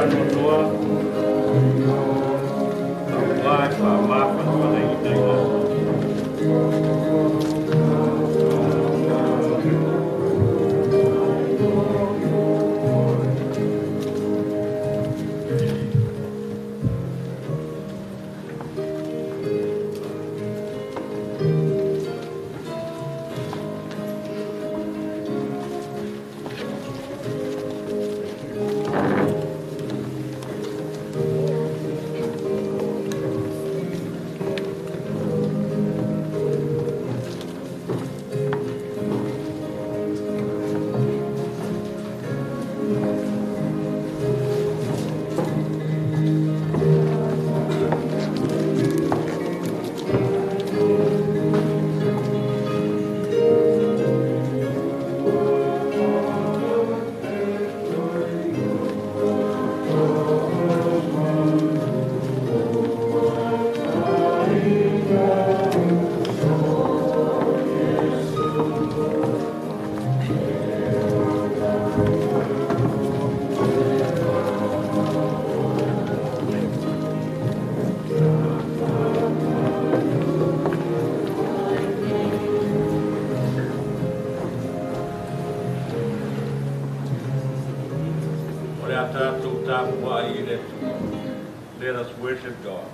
faanoanoa auā e faamafanafanaina i matou. Let us worship God.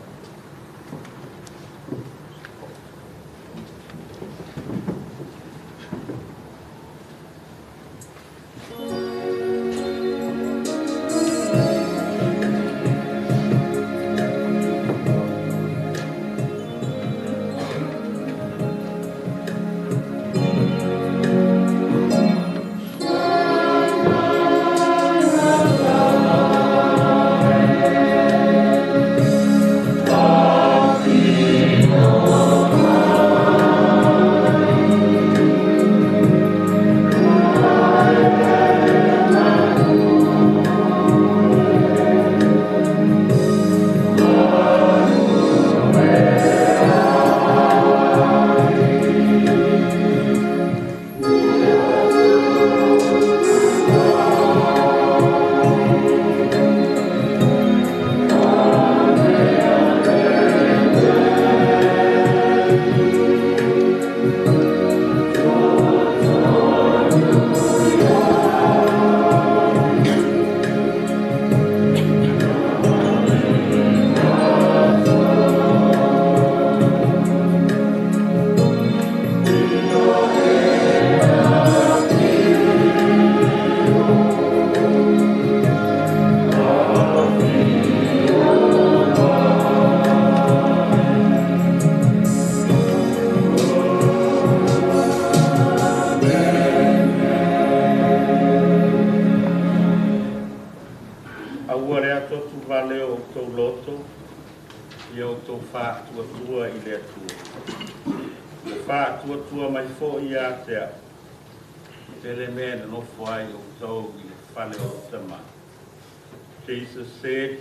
Jesus said,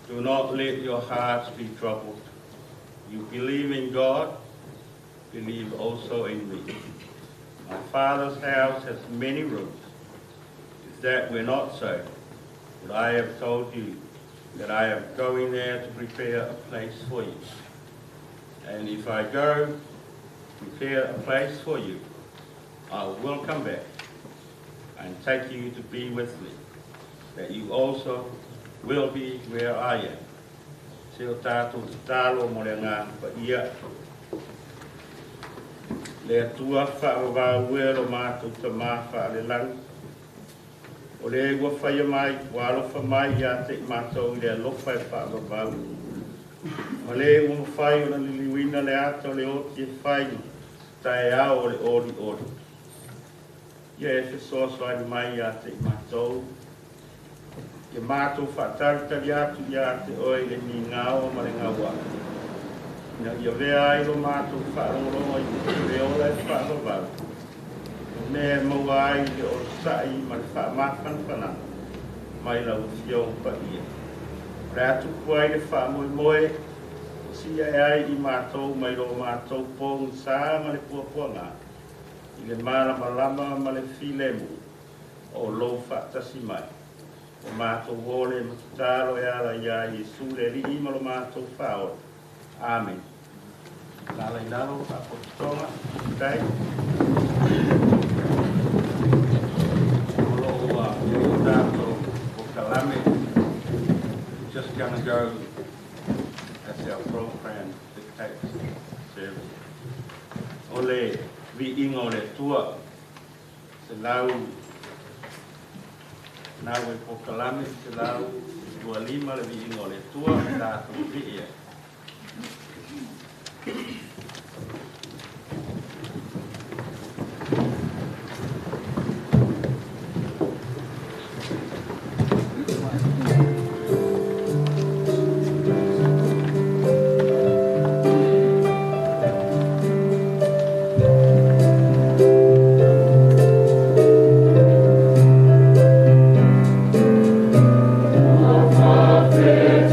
"Do not let your hearts be troubled. You believe in God, believe also in me. My Father's house has many rooms. If that were not so, would I have told you that I am going there to prepare a place for you? And if I go prepare a place for you, I will come back and take you to be with me, that you also will be where I am." Se o tātou tatalo mo le Agaga Paia. Le Atua faavavau e lo matou Tamā faalelagi. O le ua faia mai, ua alofa mai ia te i matou i le alofa e faavavau. Ma le ua mafai ona liliuina le ata o le oti e fai taeao o le olioli. Ia e fesoasoani mai ia te i matou. Ke mātou faatalitali atu ia te oe i le migao ma le gauā. Ina ia avea ai lo matou faalogologo i le ola e faavavau. O mea e maua ai le onosa'i ma le faamafanafanaga mai lau Afioga Paia. O le a tupu ai le faamoemoe o sia e ai i matou mai lo matou pogisā ma le puapuagā i le malamalama ma le filemu o lou faatasi mai. O matou o lea ma tatalo e ala iā Iesu le Alii ma lo matou Faaola. Amene. Lala i lalo faapotopotoga. Faafetai. O lo o ua i ai tatou polokalame. Just gonna go as our program dictates service. O le viiga o le Atua 100 nau e polokalame 125 le viiga o le Atua tatou vii ai. Faafetai.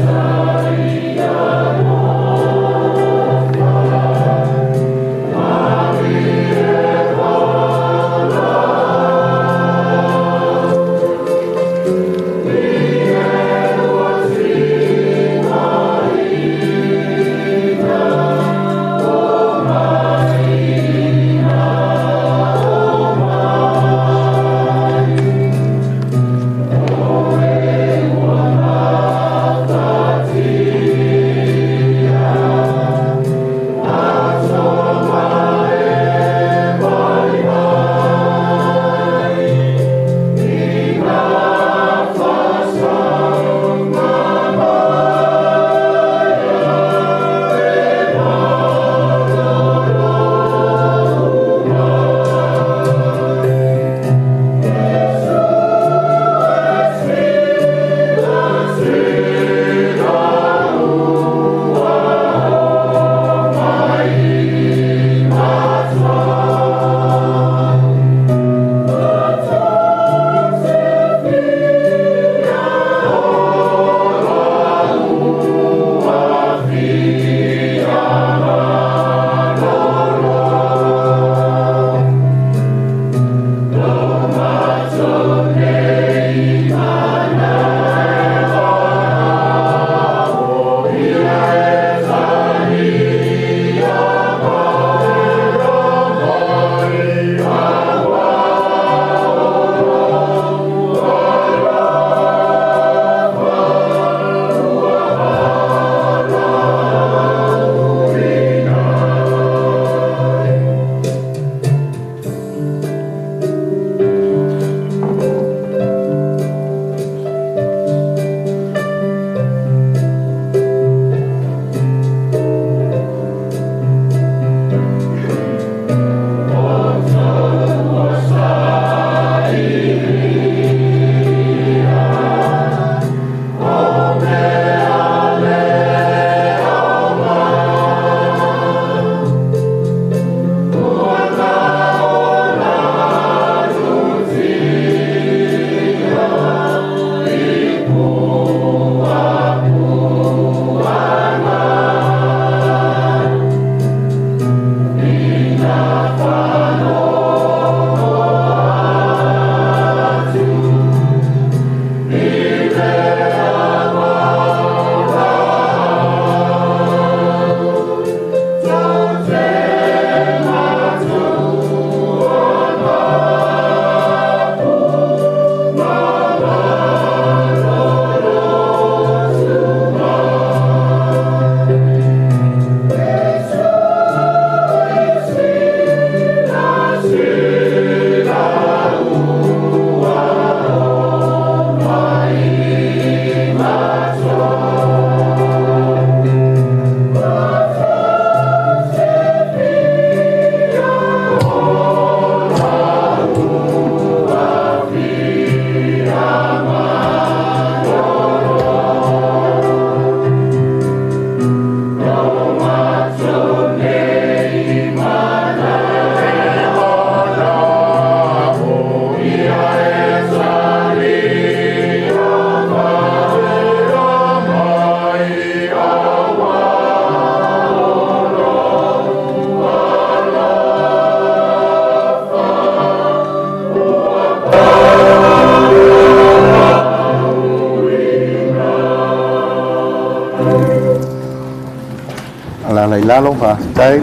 Ala i lalo, faafetai.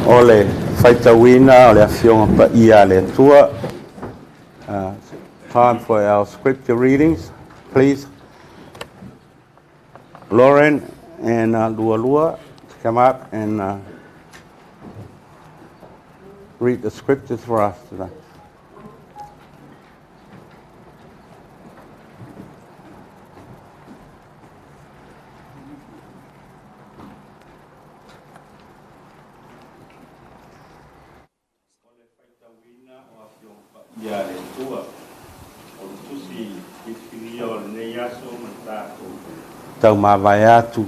O le faitauina o le Afioga Paia a le Atua. Time for our scripture readings. Please, Lauren and Lua Lua, to come up and read the scriptures for us today. O le faitauina o Afioga Paia a le Atua, o le tusi filifilia o lenei aso ma le tatou taumavae atu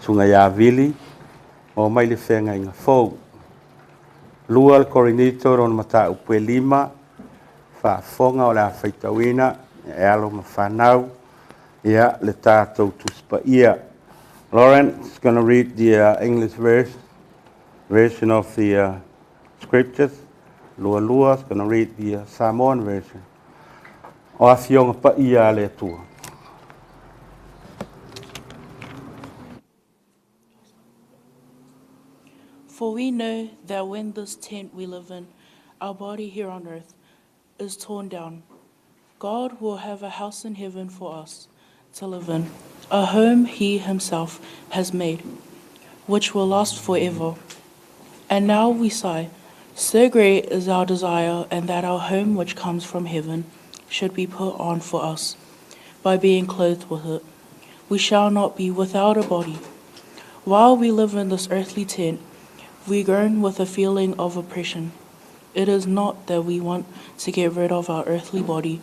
susuga ia Vili o mai le feagaiga fou. 2 le Korinito lona mataupu e 5, faafofoga o le a faitauina e alo ma fanau ia le tatou tusi paia. Lauren is going to read the English version of the scriptures. Lua Lua is going to read the Samoan version. O Afioga Paia a le Atua. For we know that when this tent we live in, our body here on earth, is torn down, God will have a house in heaven for us to live in, a home he himself has made, which will last forever. And now we sigh, so great is our desire, and that our home which comes from heaven should be put on for us, by being clothed with it. We shall not be without a body. While we live in this earthly tent, we groan with a feeling of oppression. It is not that we want to get rid of our earthly body,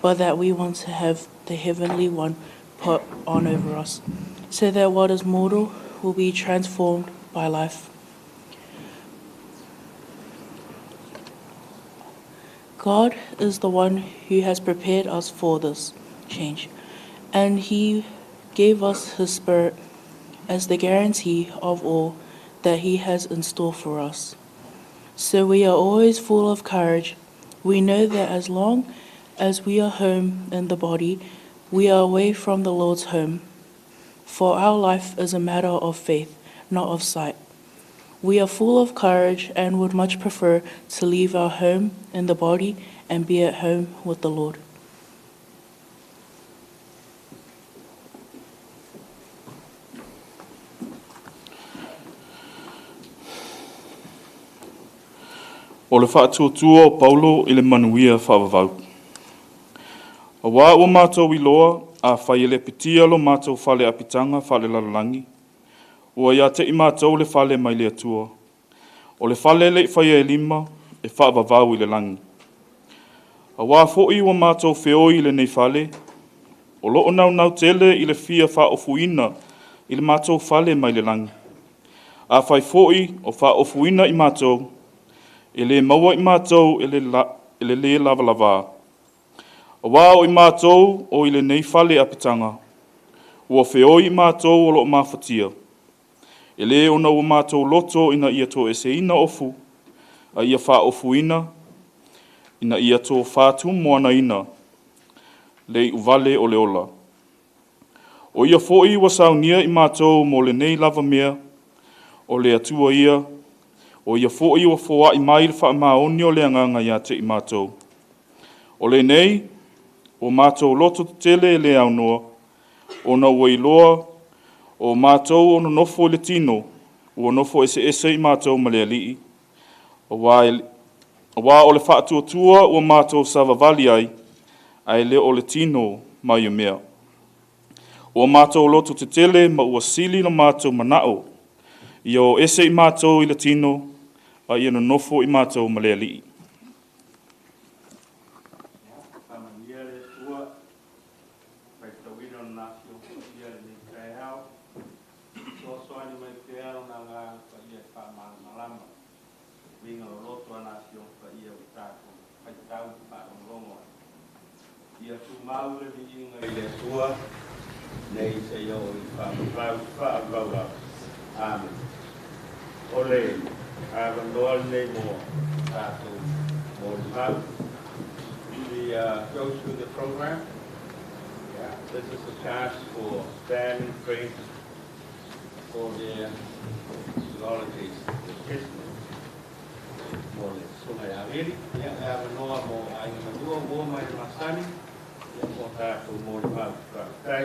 but that we want to have the heavenly one put on over us, so that what is mortal will be transformed by life. God is the one who has prepared us for this change, and he gave us his Spirit as the guarantee of all that he has in store for us. So we are always full of courage. We know that as long as we are home in the body, we are away from the Lord's home. For our life is a matter of faith, not of sight. We are full of courage and would much prefer to leave our home in the body and be at home with the Lord. O le faatuatua o Paulo i le manuia faavavau. Auā ua matou iloa, afai e lepetia lo matou fale apitaga faalelalolagi, ua ia te i matou le fale mai le Atua. O le fale e le i faia e lima, e faavavau i le lagi. Auā foi ua matou feoi i lenei fale, o loo naunau tele i le fia faaofuina i le matou fale mai le lagi. Afai foi o faaofuina i matou, e lē maua i matou e le lē lavalavā. Auā o i matou o i lenei fale apitaga, ua feoi i matou o loo mafatia. E lē ona ua matou loto ina ia toeseina ofu, a ia faaofuina, ina ia tofatumoanaina le iuvale o le ola. O ia foi ua saunia i matou mo lenei lava mea, o le Atua ia, o ia foi ua foai mai le faamaoni o le Agaga ia te i matou. O lenei, o matou loto tetele e le aunoa, ona ua iloa o matou o nonofo i le tino, ua nofo eseese i matou ma le Alii, auā o le faatuatua ua matou savavali ai, ae le o le tino ma ia mea. Ua matou loto tetele ma ua sili lo matou manao, ia o ese i matou i le tino, a ia nonofo i matou ma le Alii. Faamanuia le Atua, faitauina o lona Afioga Paia lenei taeao. Fesoasoani mai pea lona Agaga Paia e faamalamalama uiga loloto a na Afioga Paia ua tatou faitau ma faalogologo ai. Ia tumau le viiga i le Atua nei seia oo i le faavavau faavavau lava. Amene. O le avanoa lenei mo tatou molimau. We go through the program. Yeah, this is a chance for family, friends, for their genealogies, their testaments. Mo le susuga ia Vili, ia, e avanoa mo aiga malua, uo ma e masani, ia, mo tatou molimau. Faafetai.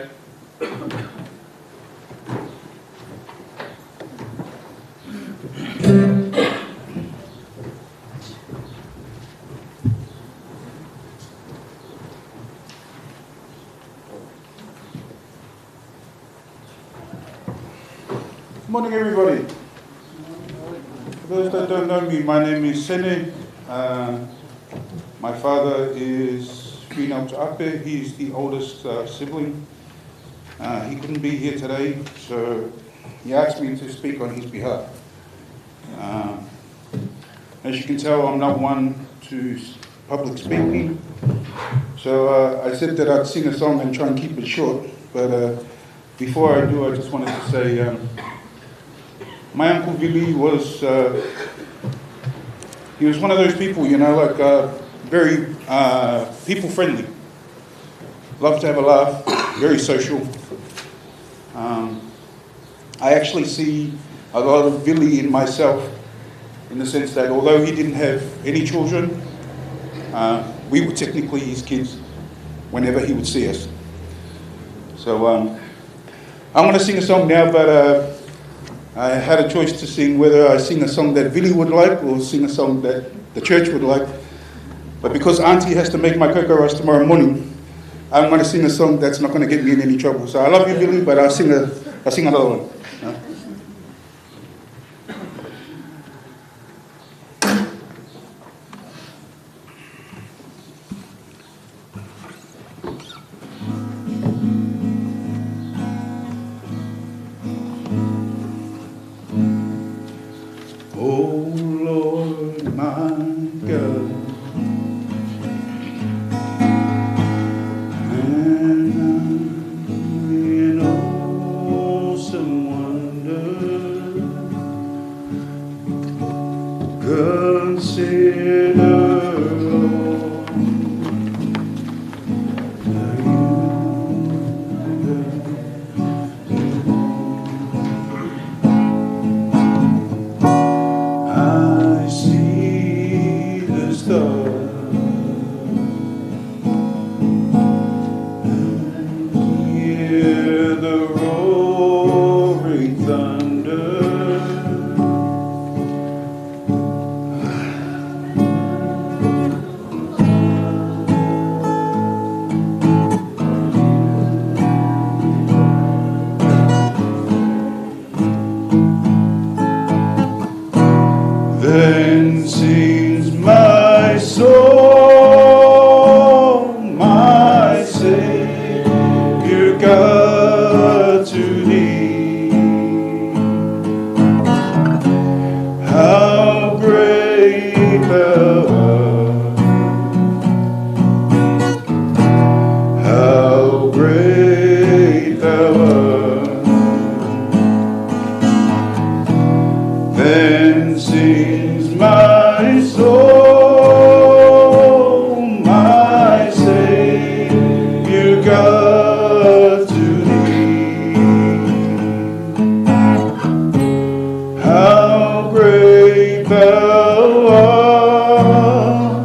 Morning, everybody. For those that don't know me, my name is Sene. My father is Finau Taape. He's the oldest sibling. He couldn't be here today, so he asked me to speak on his behalf. As you can tell, I'm not one to public speaking. So I said that I'd sing a song and try and keep it short. But before I do, I just wanted to say my Uncle Vili was, he was one of those people, like very people-friendly. Loved to have a laugh, very social. I actually see a lot of Vili in myself, in the sense that although he didn't have any children, we were technically his kids whenever he would see us. So I'm going to sing a song now, but I had a choice to sing whether I sing a song that Vili would like or sing a song that the church would like. But because Auntie has to make my cocoa rice tomorrow morning, I'm going to sing a song that's not going to get me in any trouble. So I love you, Vili, but I'll sing another one. Oh Lord, my God, and in awesome wonder, consider all the universe. I see the stars and hear the roaring thunder. Then sings my soul, my Savior God, to thee. How great thou art, how great thou art. Then sings my soul, my Savior God, to thee. How great thou art,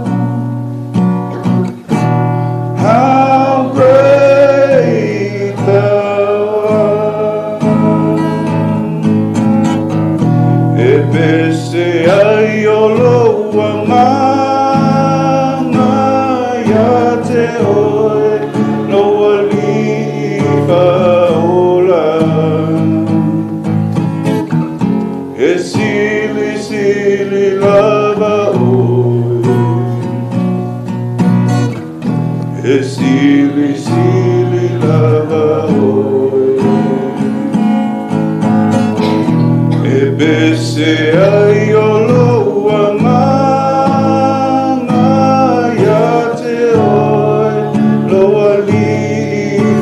how great thou art. E pese ai o loa nganga ia te oe, loa li whaola. E sili sili lava oe, e sili sili lava oe. E pese ai o loa nganga ia te oe, loa li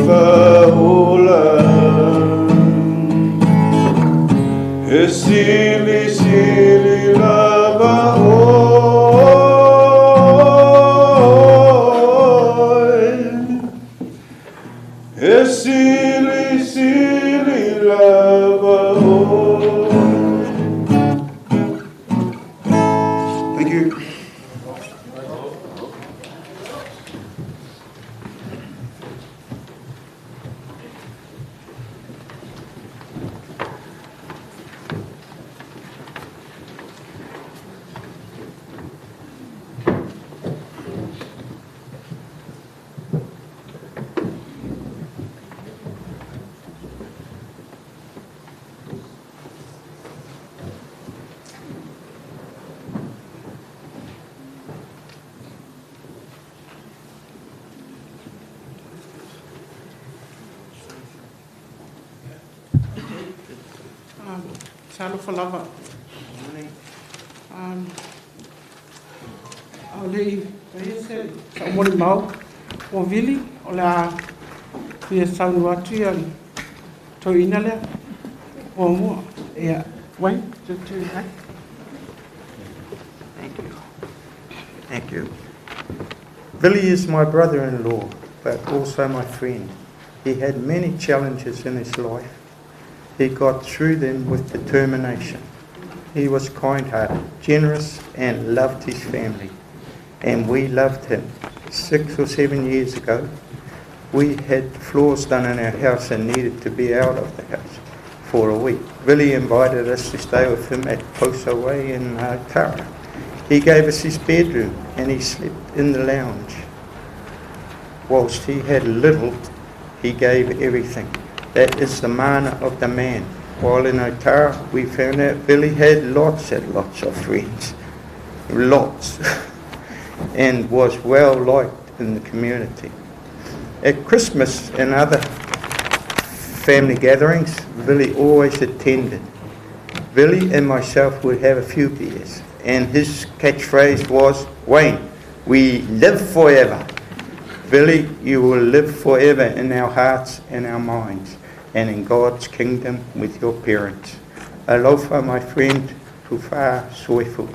whaola. E sili sili lava oe, e sili sili lava oe. Talofa lava. A o le i faia sa'u molimau mo Vili, o le a fia saunoa atu ia le toeaina lea muamua. Ia, Wayne, tu ai. Thank you. Thank you. Billy is my brother-in-law, but also my friend. He had many challenges in his life. He got through them with determination. He was kind-hearted, generous, and loved his family. And we loved him. 6 or 7 years ago, we had floors done in our house and needed to be out of the house for a week. Billy invited us to stay with him at Posa Way in Tara. He gave us his bedroom and he slept in the lounge. Whilst he had little, he gave everything. That is the mana of the man. While in Otara, we found out Billy had lots and lots of friends. Lots. And was well liked in the community. At Christmas and other family gatherings, Billy always attended. Billy and myself would have a few beers, and his catchphrase was, "Wayne, we live forever." Billy, you will live forever in our hearts and our minds, and in God's kingdom with your parents. Alofa, my friend, Tufa Soifu.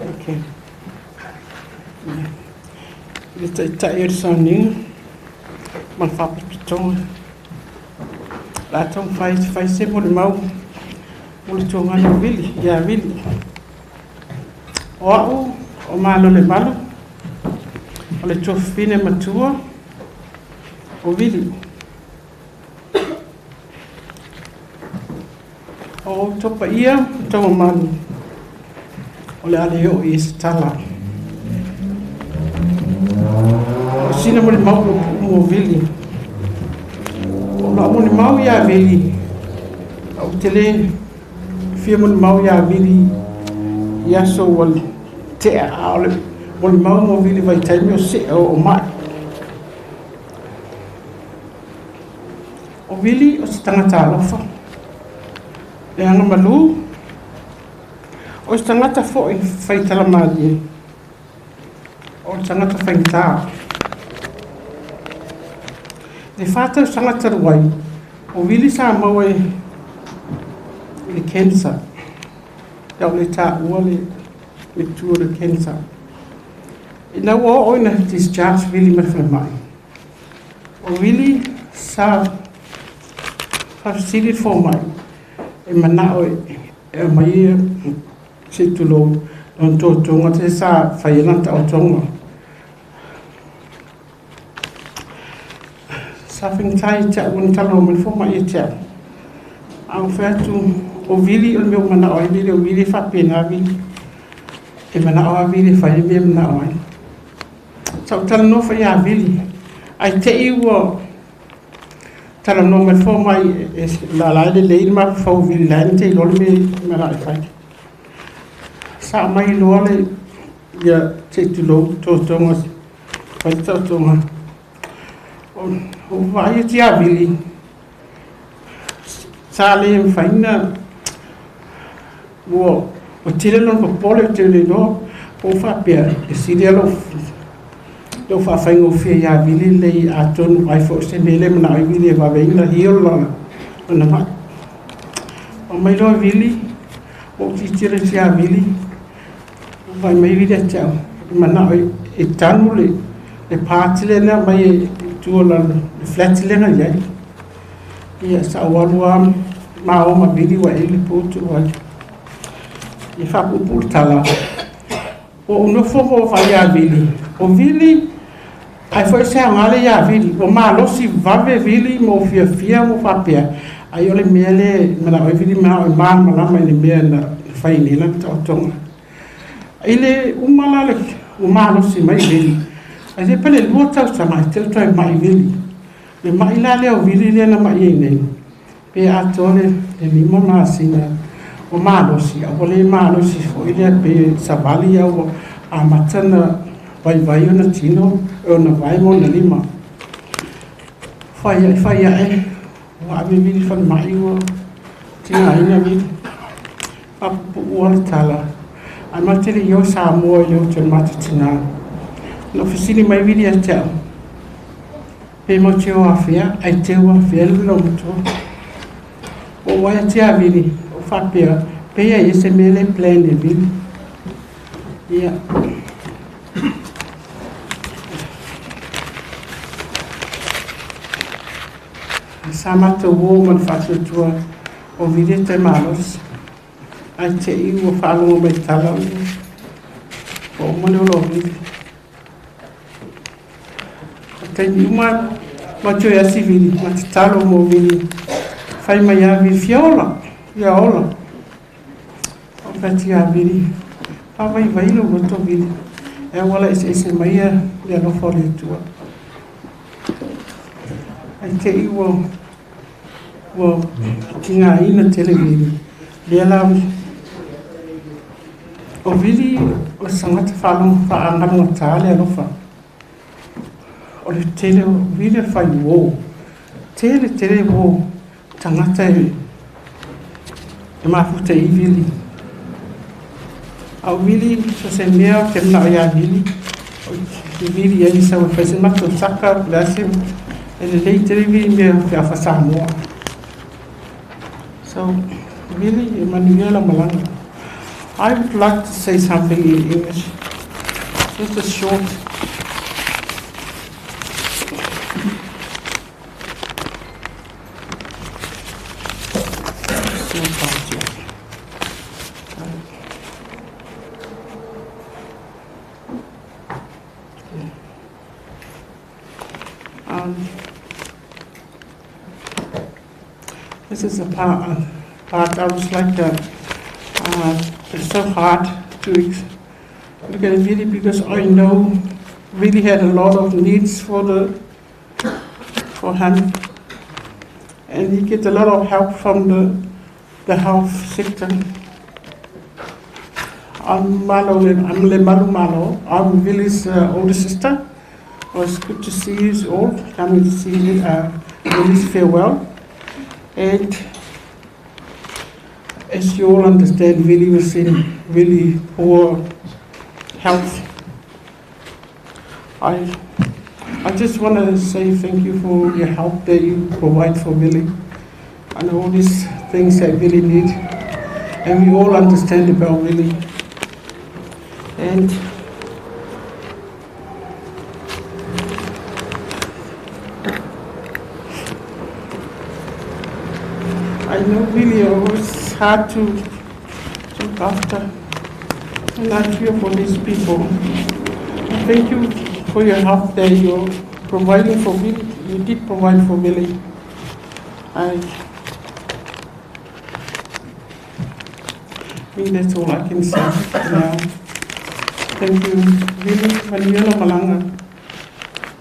Okay. I le Taitai o le sauniga ma le faapitotoga, o le a taumafai fai se molimau mo le tuagana o Vili, ia Vili. O a'u o Malo le Malu, o le tuafafine matua o Vili. O outou paia ma outou mamalu, o le a le oo i ai se tala. O sina molimau puupuu mo Vili. O la'u molimau iā Vili, ou te le fia molimau iā Vili i aso ua te'a, a o le molimau mo Vili vaitaimi o se'e o ma'i. O Vili o se tagata alofa, le agamalu, o se tagata fo'i faitala malie, o le tagata faigata. Le 4 tausaga talu ai, o Vili sa maua i le cancer. Ia o le tāua le tu o le cancer. Ina ua oo ina discharge Vili mai le falemai, o Vili sa faafesili le fomai e manao e aumai ia se tulou lona totoga te sa fai ai lana taotoga. Sa faigata ia te a'u ona talanoa mai le fomai ia te a'u. A ou fai atu, o Vili o le mea ua manao ai Vili, o Vili e faapena Vili. E manao a Vili e fai le mea e manao ai. Sa ou talanoa foi iā Vili. Ae te i ua talanoa mai le fomai e lala e lelei le mafaufau o Vili la e na te iloa le mea e manao e fai. Sa aumai loa le ia se i tulou totoga fai le taotoga. O vaai atu iā Vili, sa le mafai ona ua tele lona popole ou te le iloa po o faapea e sili lou faafaigofie iā Vili lelei atonu ai foi o se mea lea e manao ai Vili e vave ai ona heal lona ma'i. Aumai loa Vili, ua ou tilotilo atu iā Vili, ua vaai mai Vili ia te a'u, e manao e tanu le part lea na aumai e tua o le flat lea na i ai. Ia sa ou alu lava ma o ma Vili ua i le putu ai. Ia faapuupuu le tala. Ua ou nofo ma ou vaai iā Vili. O Vili, ai foi se aoga lea iā Vili. Ua malosi vave Vili ma ua fiafia ma ua faapea. Ai o le mea lea e manao ai Vili manao e malamalama i le mea na fai nei lana taotoga. I le uma la le ua malosi mai Vili. Ae se pe le 2 tausaga e te toe ma'i Vili. Le ma'i la lea o Vili lea na ma'i ai nei, pe atoa le 5 masina Ua malosi, a ua le malosi foi lea pe savali a ua amata ona vaivai ona tino, ona vae ma ona lima. Fai ae fai ae, ua ave Vili i le falemai ua tigaina Vili. Faapuupuu lava le tala, ae matou te le i o i Samoa i le utu a le matou tina. Na ou fesili mai Vili ia te au, pe matou te o afea, ae teu afea le loomatua. Ua ou vaai atu ia Vili, ou faapea, pei e i ai se mea lea e plan e Vili. Ia. Sa matou o ma le faatuatua o Vili e toe malosi. Ae te i ua faalogo mai i tala ua uma le ola o Vili. O taimi uma matou te o e asi Vili, ma tatalo mo Vili. Fai mai lava Vili, fia ola, fia ola. Ou fai atu ia Vili, faavaivai lou loto Vili, e auala eseese mai le alofa o le Atua. Ae te i ua ua tigaina tele Vili. Lea la o Vili o se tagata faalogo faagalugata le alofa. O le tele o Vili o le fai uo. Tele tele uo tagata e mafuta i Vili. A o Vili, so o se mea ou te manao ia Vili, e vili i ai sau e fai se matou saka, po o le a se e lelei tele Vili i mea feafa Samoa. So, Vili, e manuia lau malaga. I would like to say something in English. Just a short. Short part here. This is a part I was like, it's so hard to look at it really because I know really had a lot of needs for him, and he gets a lot of help from the health sector. I'm Malo, I'm Lemalu Malo. I'm Vili's older sister. It was good to see you all coming to see Vili's farewell. And as you all understand, Vili was in really poor health. I just want to say thank you for your help that you provide for Vili and all these things that Vili need. And we all understand about Vili. And I know really it was hard to look after, and I feel for these people. And thank you for your help that you're providing for Vili. You did provide for Vili. I think that's all I can say now. Thank you, Vili. Manuia lau malaga.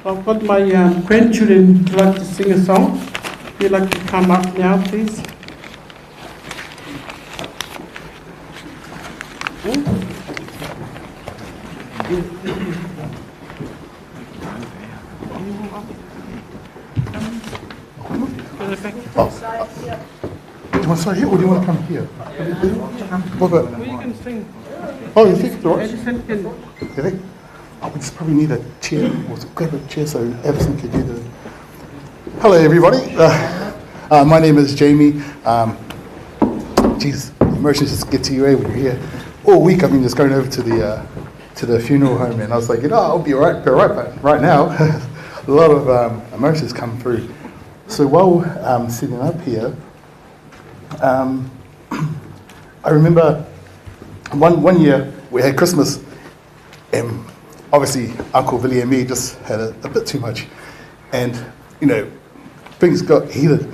I've got my grandchildren who like to sing a song. If you'd like to come up now, please. Oh. Do you want to stay here or do you want to come here? What about? Well, you can sing. Oh, you think? All right. Edison can. You think? Oh, we just probably need a chair, or grab a chair so Addison can do the. Hello, everybody. My name is Jamie. Geez, emotions just get to you when you're here. All week I've been just going over to the funeral home, and I was like, you know, I'll be all right, but right now, a lot of emotions come through. So while I'm sitting up here, I remember one year we had Christmas, and obviously Uncle Vili and me just had a bit too much, and you know, things got heated.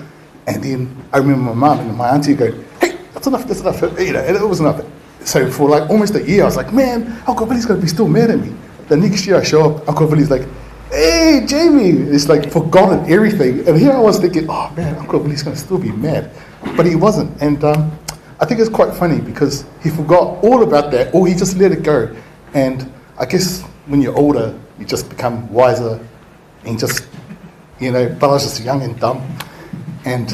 And then I remember my mum and my auntie going, "Hey, that's enough, that's enough," you know, and it was enough. So for like almost a year, I was like, "Man, Uncle Vili's gonna be still mad at me." The next year I show up, Uncle Vili's like, "Hey, Jamie!" It's like forgotten everything. And here I was thinking, oh man, Uncle Vili's gonna still be mad. But he wasn't. And I think it's quite funny because he forgot all about that, or he just let it go. And I guess when you're older, you just become wiser and just, you know, but I was just young and dumb. And,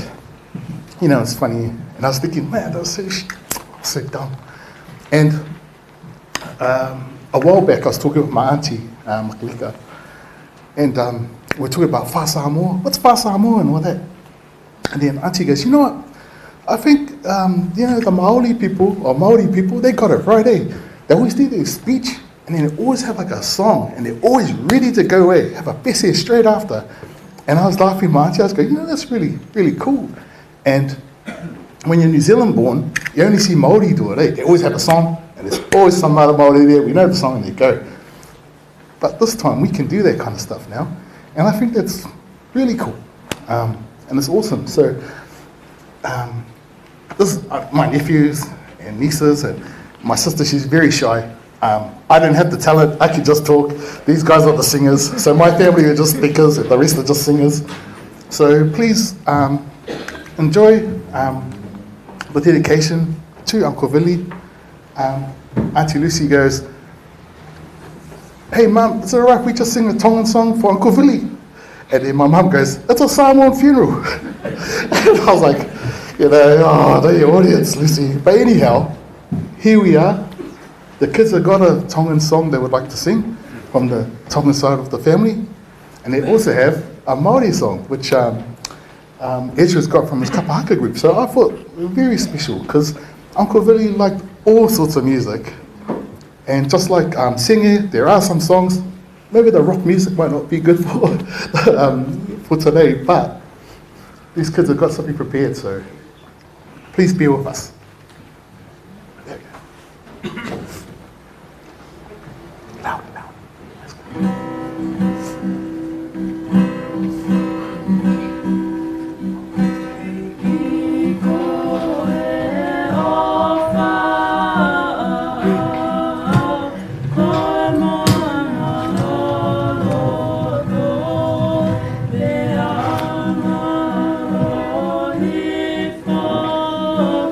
you know, it's funny. And I was thinking, man, that was so dumb. And a while back, I was talking with my auntie, Makalika, and we were talking about Fā Samoa. What's Fā Samoa and all that? And then auntie goes, you know what? I think, you know, the Maori people, or Maori people, they got it right, eh? They always do their speech, and then they always have like a song, and they're always ready to go away, have a pese straight after. And I was laughing, my auntie, I was going, you know, that's really, really cool. And when you're New Zealand born, you only see Maori do it, eh? They always have a song, and there's always some other Maori there, we know the song, and they go. But this time, we can do that kind of stuff now. And I think that's really cool. And it's awesome. So, this is my nephews and nieces, and my sister, she's very shy. I don't have the talent, I can just talk. These guys are the singers. So my family are just speakers, and the rest are just singers. So please enjoy the dedication to Uncle Vili. Auntie Lucy goes, hey Mum, is it all right if we just sing a Tongan song for Uncle Vili? And then my mum goes, it's a Samoan funeral. And I was like, you know, oh, the audience, Lucy. But anyhow, here we are. The kids have got a Tongan song they would like to sing from the Tongan side of the family. And they also have a Māori song, which Ezra's got from his kapahaka group. So I thought it was very special because Uncle Vili liked all sorts of music. And just like singing, there are some songs, maybe the rock music might not be good for, for today, but these kids have got something prepared, so please be with us. There we go. Loud, loud. Let's go.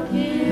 Thank you.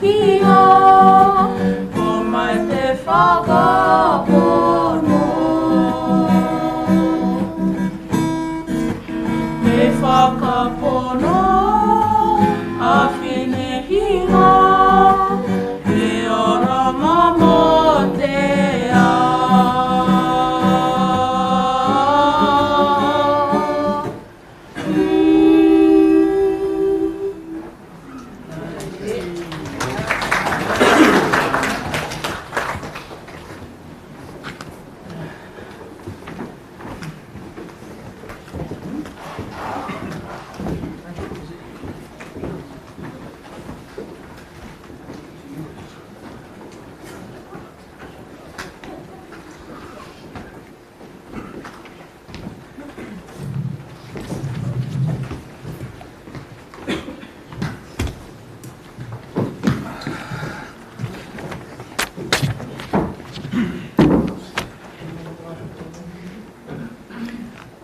whakakia, ko mai te whakapono. Me whakapono a whinehinga, he ora mamo te ao.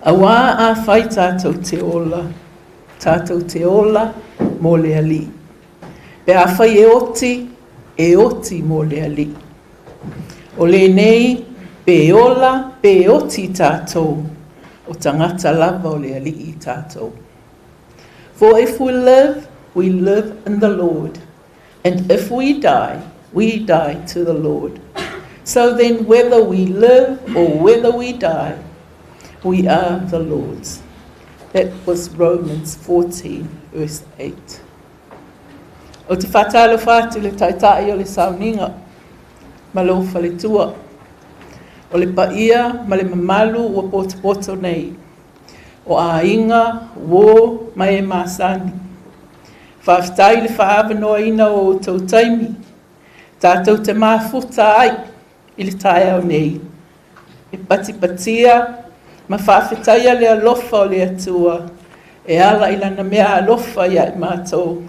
Auā afai tātou te ola, tātou te ola mō le Alii. Pe afai e oti, e oti mō le Alii. O lenei, pe ola, pe oti tātou, o tagata lava o le Alii tātou. For if we live, we live in the Lord. And if we die, we die to the Lord. So then, whether we live or whether we die, we are the Lord's. That was Romans 14, verse 8. Ou te faatalofa atu i le Taitai o le sauniga ma lou faletua, o le paia ma le mamalu ua potopoto nei, o aiga, uō ma e masani. Faafetai i le faaavanoaina o outou taimi, tatou te mafuta ai i le taeao nei, e patipatia ma faafetaia le alofa o le Atua e ala i Lana mea alofa ia i matou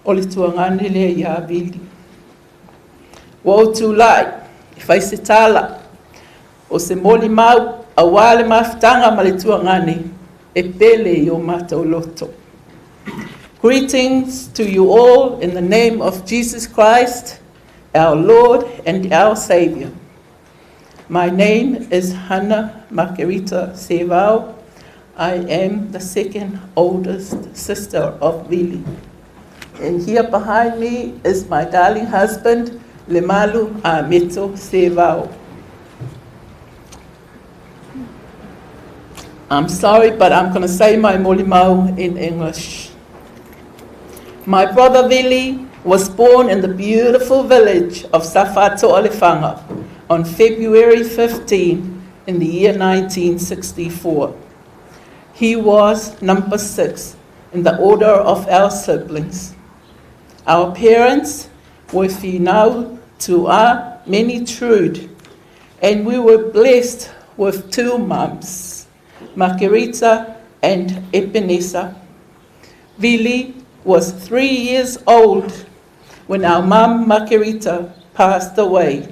o le tuagane lea ia Vili. Ua ou tulai e fai se tala o se molimau auā le mafutaga ma le tuagane e pele i o matou loto. Greetings to you all in the name of Jesus Christ, our Lord and our Savior. My name is Hannah Makerita Sevao. I am the second oldest sister of Vili. And here behind me is my darling husband, Lemalu Ameto Sevao. I'm sorry, but I'm going to say my molimau in English. My brother Vili was born in the beautiful village of Safato'alefaga on February 15 in the year 1964. He was number 6 in the order of our siblings. Our parents were Finau Tu'a Many Trude, and we were blessed with 2 mums, Makerita and Epenesa. Vili was 3 years old when our mum, Makerita, passed away,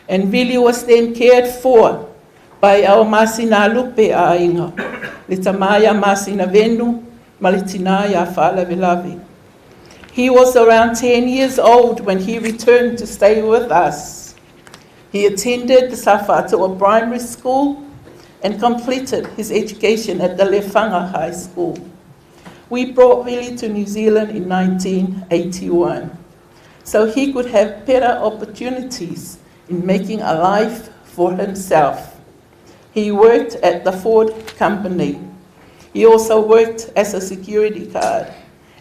and Vili was then cared for by our masina lupe aiga, le tama ia Masina Venu, ma le tina ia Faalavelave. He was around 10 years old when he returned to stay with us. He attended the Safato'a Primary School and completed his education at the Lefaga High School. We brought Vili to New Zealand in 1981 so he could have better opportunities in making a life for himself. He worked at the Ford Company. He also worked as a security guard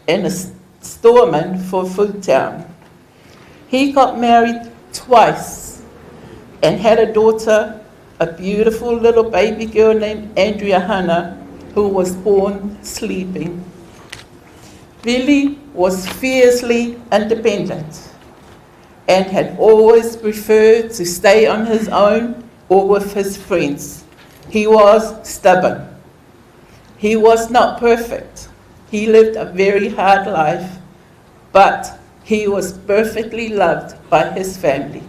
and a storeman for Foodtown. He got married twice and had a daughter, a beautiful little baby girl named Andrea Hanna, who was born sleeping. Vili was fiercely independent and had always preferred to stay on his own or with his friends. He was stubborn. He was not perfect. He lived a very hard life, but he was perfectly loved by his family.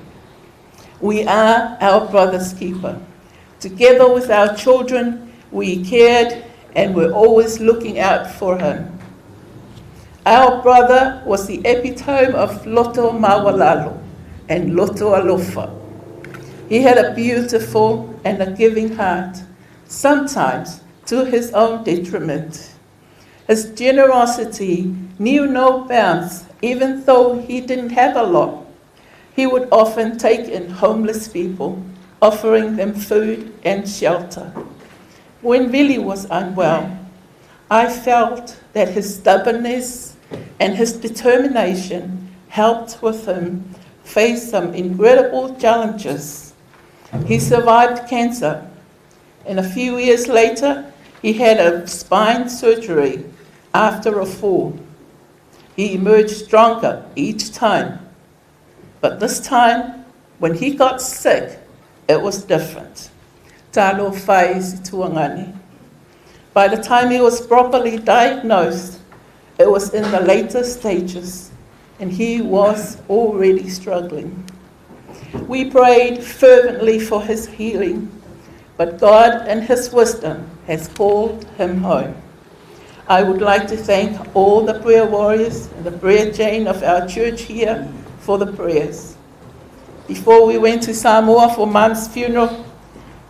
We are our brother's keeper. Together with our children, we cared and were always looking out for him. Our brother was the epitome of loto maualalo and loto alofa. He had a beautiful and a giving heart, sometimes to his own detriment. His generosity knew no bounds, even though he didn't have a lot. He would often take in homeless people, offering them food and shelter. When Billy was unwell, I felt that his stubbornness and his determination helped with him face some incredible challenges. He survived cancer, and a few years later, he had a spine surgery after a fall. He emerged stronger each time. But this time, when he got sick, it was different. Talo fai tuangani. By the time he was properly diagnosed, it was in the later stages, and he was already struggling. We prayed fervently for his healing, but God in his wisdom has called him home. I would like to thank all the prayer warriors and the prayer chain of our church here for the prayers. Before we went to Samoa for Mom's funeral,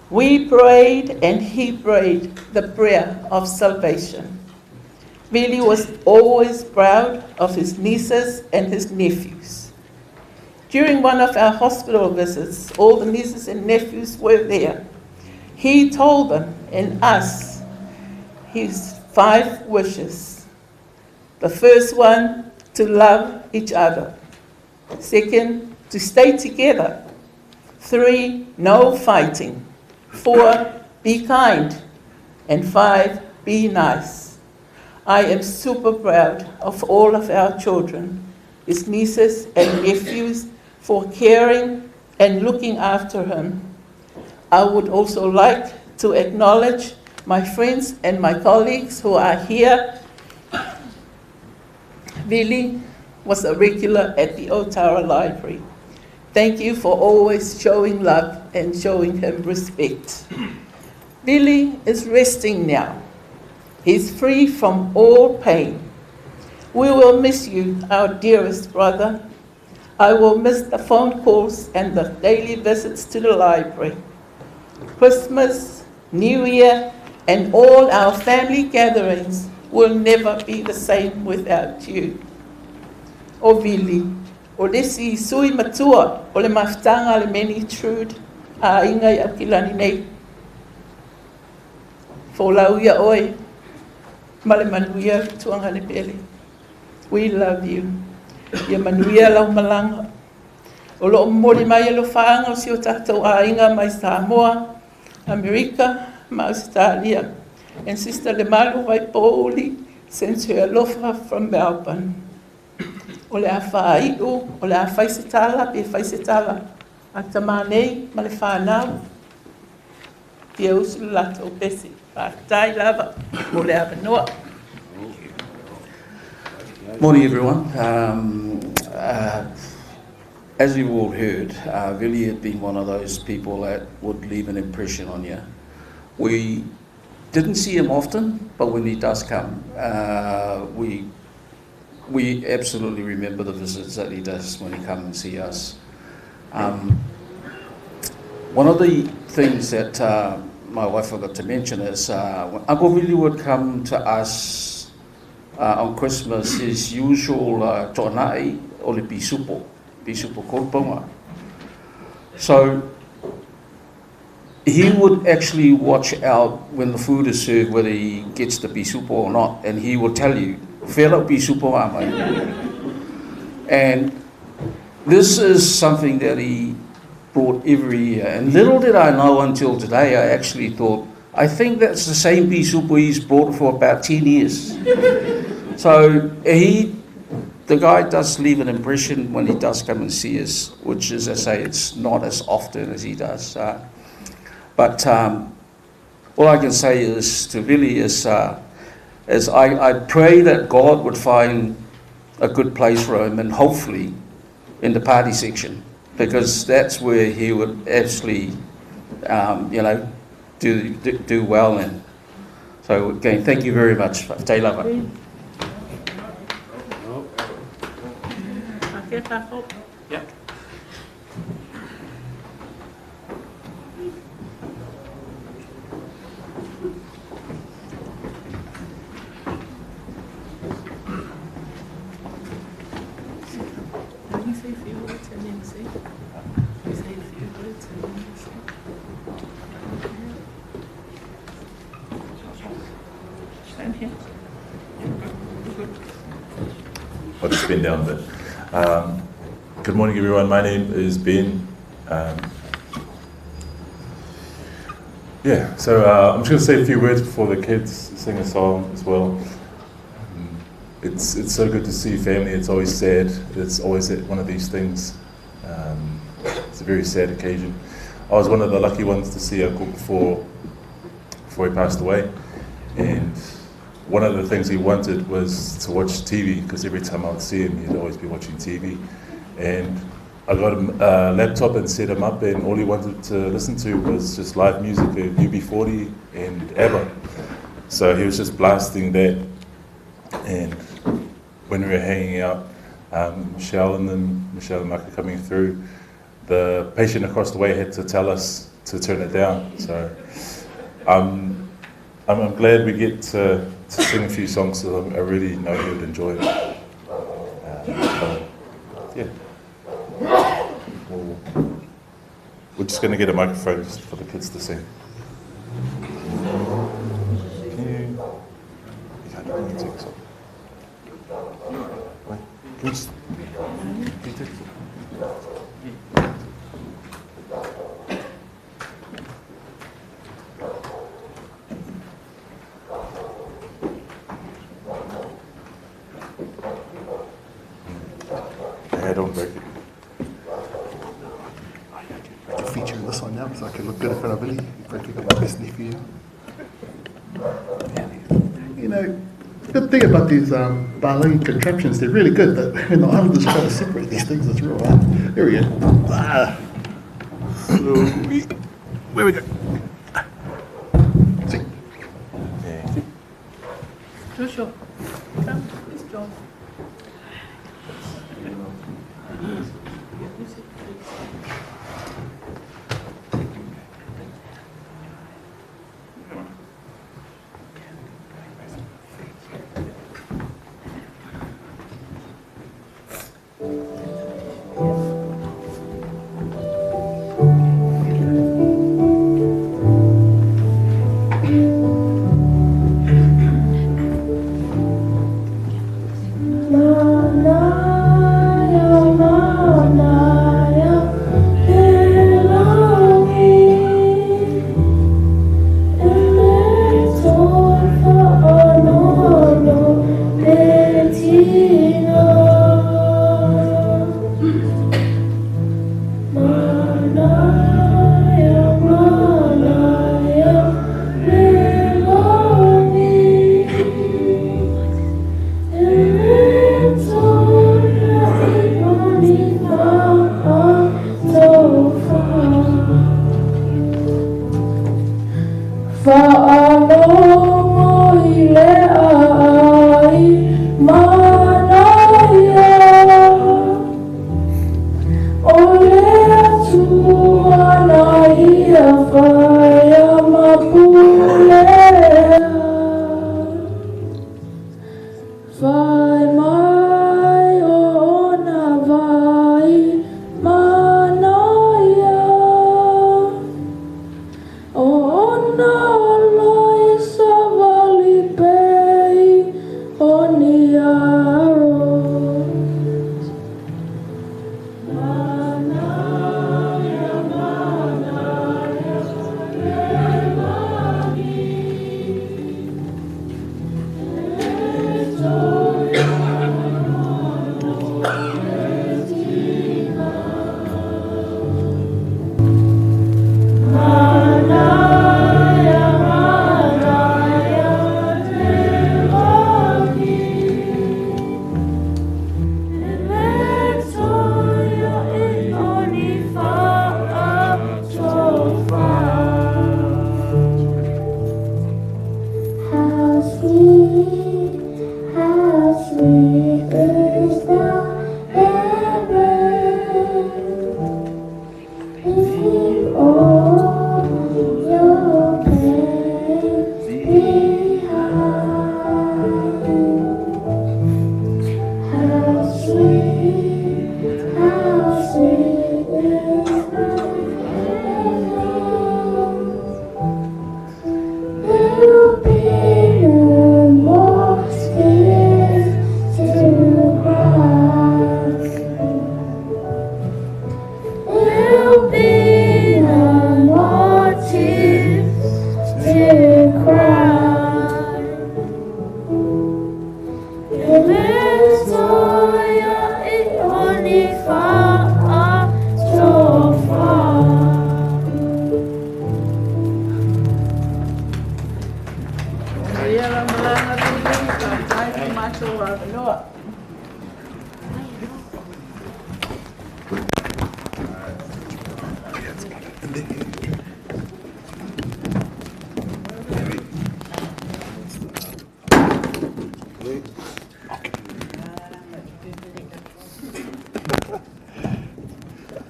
we prayed and he prayed the prayer of salvation. Billy was always proud of his nieces and his nephews. During one of our hospital visits, all the nieces and nephews were there. He told them and us his 5 wishes. The first one, to love each other. Second, to stay together. 3, no fighting. 4, be kind. And 5, be nice. I am super proud of all of our children, his nieces and nephews, for caring and looking after him. I would also like to acknowledge my friends and my colleagues who are here. Billy was a regular at the Otara Library. Thank you for always showing love and showing him respect. Billy is resting now. He's free from all pain. We will miss you, our dearest brother. I will miss the phone calls and the daily visits to the library. Christmas, New Year, and all our family gatherings will never be the same without you. O Vili, o lesi sui matua, o le mafutanga le meni trude, a inga i aukilani nei. Fō ia oi, ma le manuia tuanga le pele. We love you. Ia manuia lau malanga. O loo mori mai e lo whaanga o si o tātou a inga mai Samoa, Amerika, ma Australia. And Sister Lemalu Waipouli sends her alofa from Melbourne. O le a whaaiu, o le a whaisetala, pe whaisetala. A tamanei, ma le whanau. Tia usu lato pesi. Tai lava, mo le avanoa. Morning, everyone. As you've all heard, Vili had been one of those people that would leave an impression on you. We didn't see him often, but when he does come, we absolutely remember the visits that he does when he comes and see us. One of the things that my wife forgot to mention is when Uncle Vili would come to us on Christmas, his usual to'anai o le pisupo korupaunga. So he would actually watch out when the food is served whether he gets the pisupo or not, and he will tell you, Fela pisupo amai. And this is something that he brought every year. And little did I know until today, I actually thought, I think that's the same pisupo he's brought for about 10 years. So the guy does leave an impression when he does come and see us, which is, as I say, it's not as often as he does. But all I can say is to Vili is I pray that God would find a good place for him, and hopefully in the party section, because that's where he would actually, do well in. So again, thank you very much. Te lava. Yeah. Let me say a few words and then see. You say a few words and then see. Stand here. I'll just bend down a bit. Good morning, everyone. My name is Ben. I'm just going to say a few words before the kids sing a song as well. It's so good to see family. It's always sad. It's always one of these things. It's a very sad occasion. I was one of the lucky ones to see Uncle before he passed away, and one of the things he wanted was to watch TV, because every time I would see him, he'd always be watching TV. And I got him a laptop and set him up, and all he wanted to listen to was just live music of UB40 and ABBA. So he was just blasting that. And when we were hanging out, Michelle and Maka coming through, the patient across the way had to tell us to turn it down. So I'm glad we get to sing a few songs, so I really know he would enjoy it. Yeah. We're just going to get a microphone just for the kids to sing. Can you... You can't take this off. Wait, can you just... Can you take this off? Yeah, don't break it. I can feature in this one now because I can look good in front of Billy. If I can get my best nephew. You know, the good thing about these Palangi contraptions, they're really good, but when the islanders try to separate these things, it's real hard. There we go. Ah. So where we go? See. Thank you. Joshua, come, it's John. Manaya, manaya,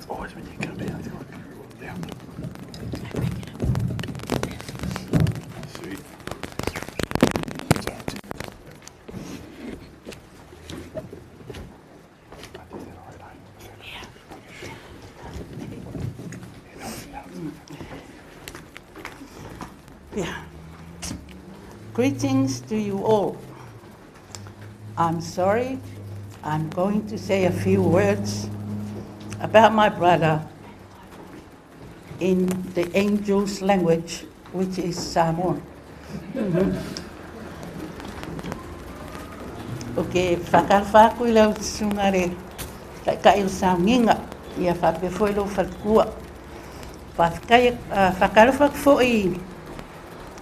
It's always when you come down, it's got down. Sweet. Sorry. Yeah. Greetings to you all. I'm sorry, I'm going to say a few words about my brother in the angel's language, which is Samoan. Okay, whakalwha i lau tsunga re, kai o saunginga, ia whapea foi lau whatukua. Whakalwha foi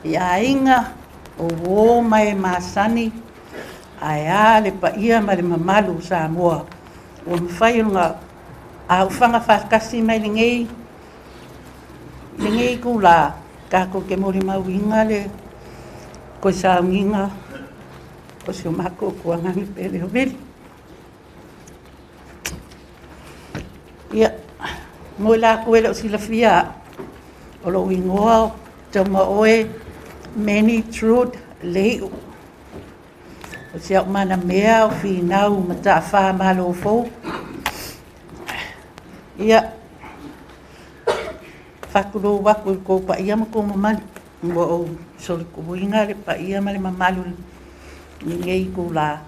i ainga o wō mai masani, ai a le paia ma le mamalu Samoa. Ua mawhai o ngā a uwhanga whakasi mai le ngei kula, kako ke mori mauinga le koe saunginga o si o mako kua ngangi pele o vili. Ia, moi la koe leo silafia o lo ingoa o tauma oe Many Truth Lei'u. O si au mana mea o whinau mata wha malo fou. Ia, whakuro waku i kō pa ia ma kō mamalu. Mua o soli kuinga le pa ia ma le mamalu ni ngei kū la.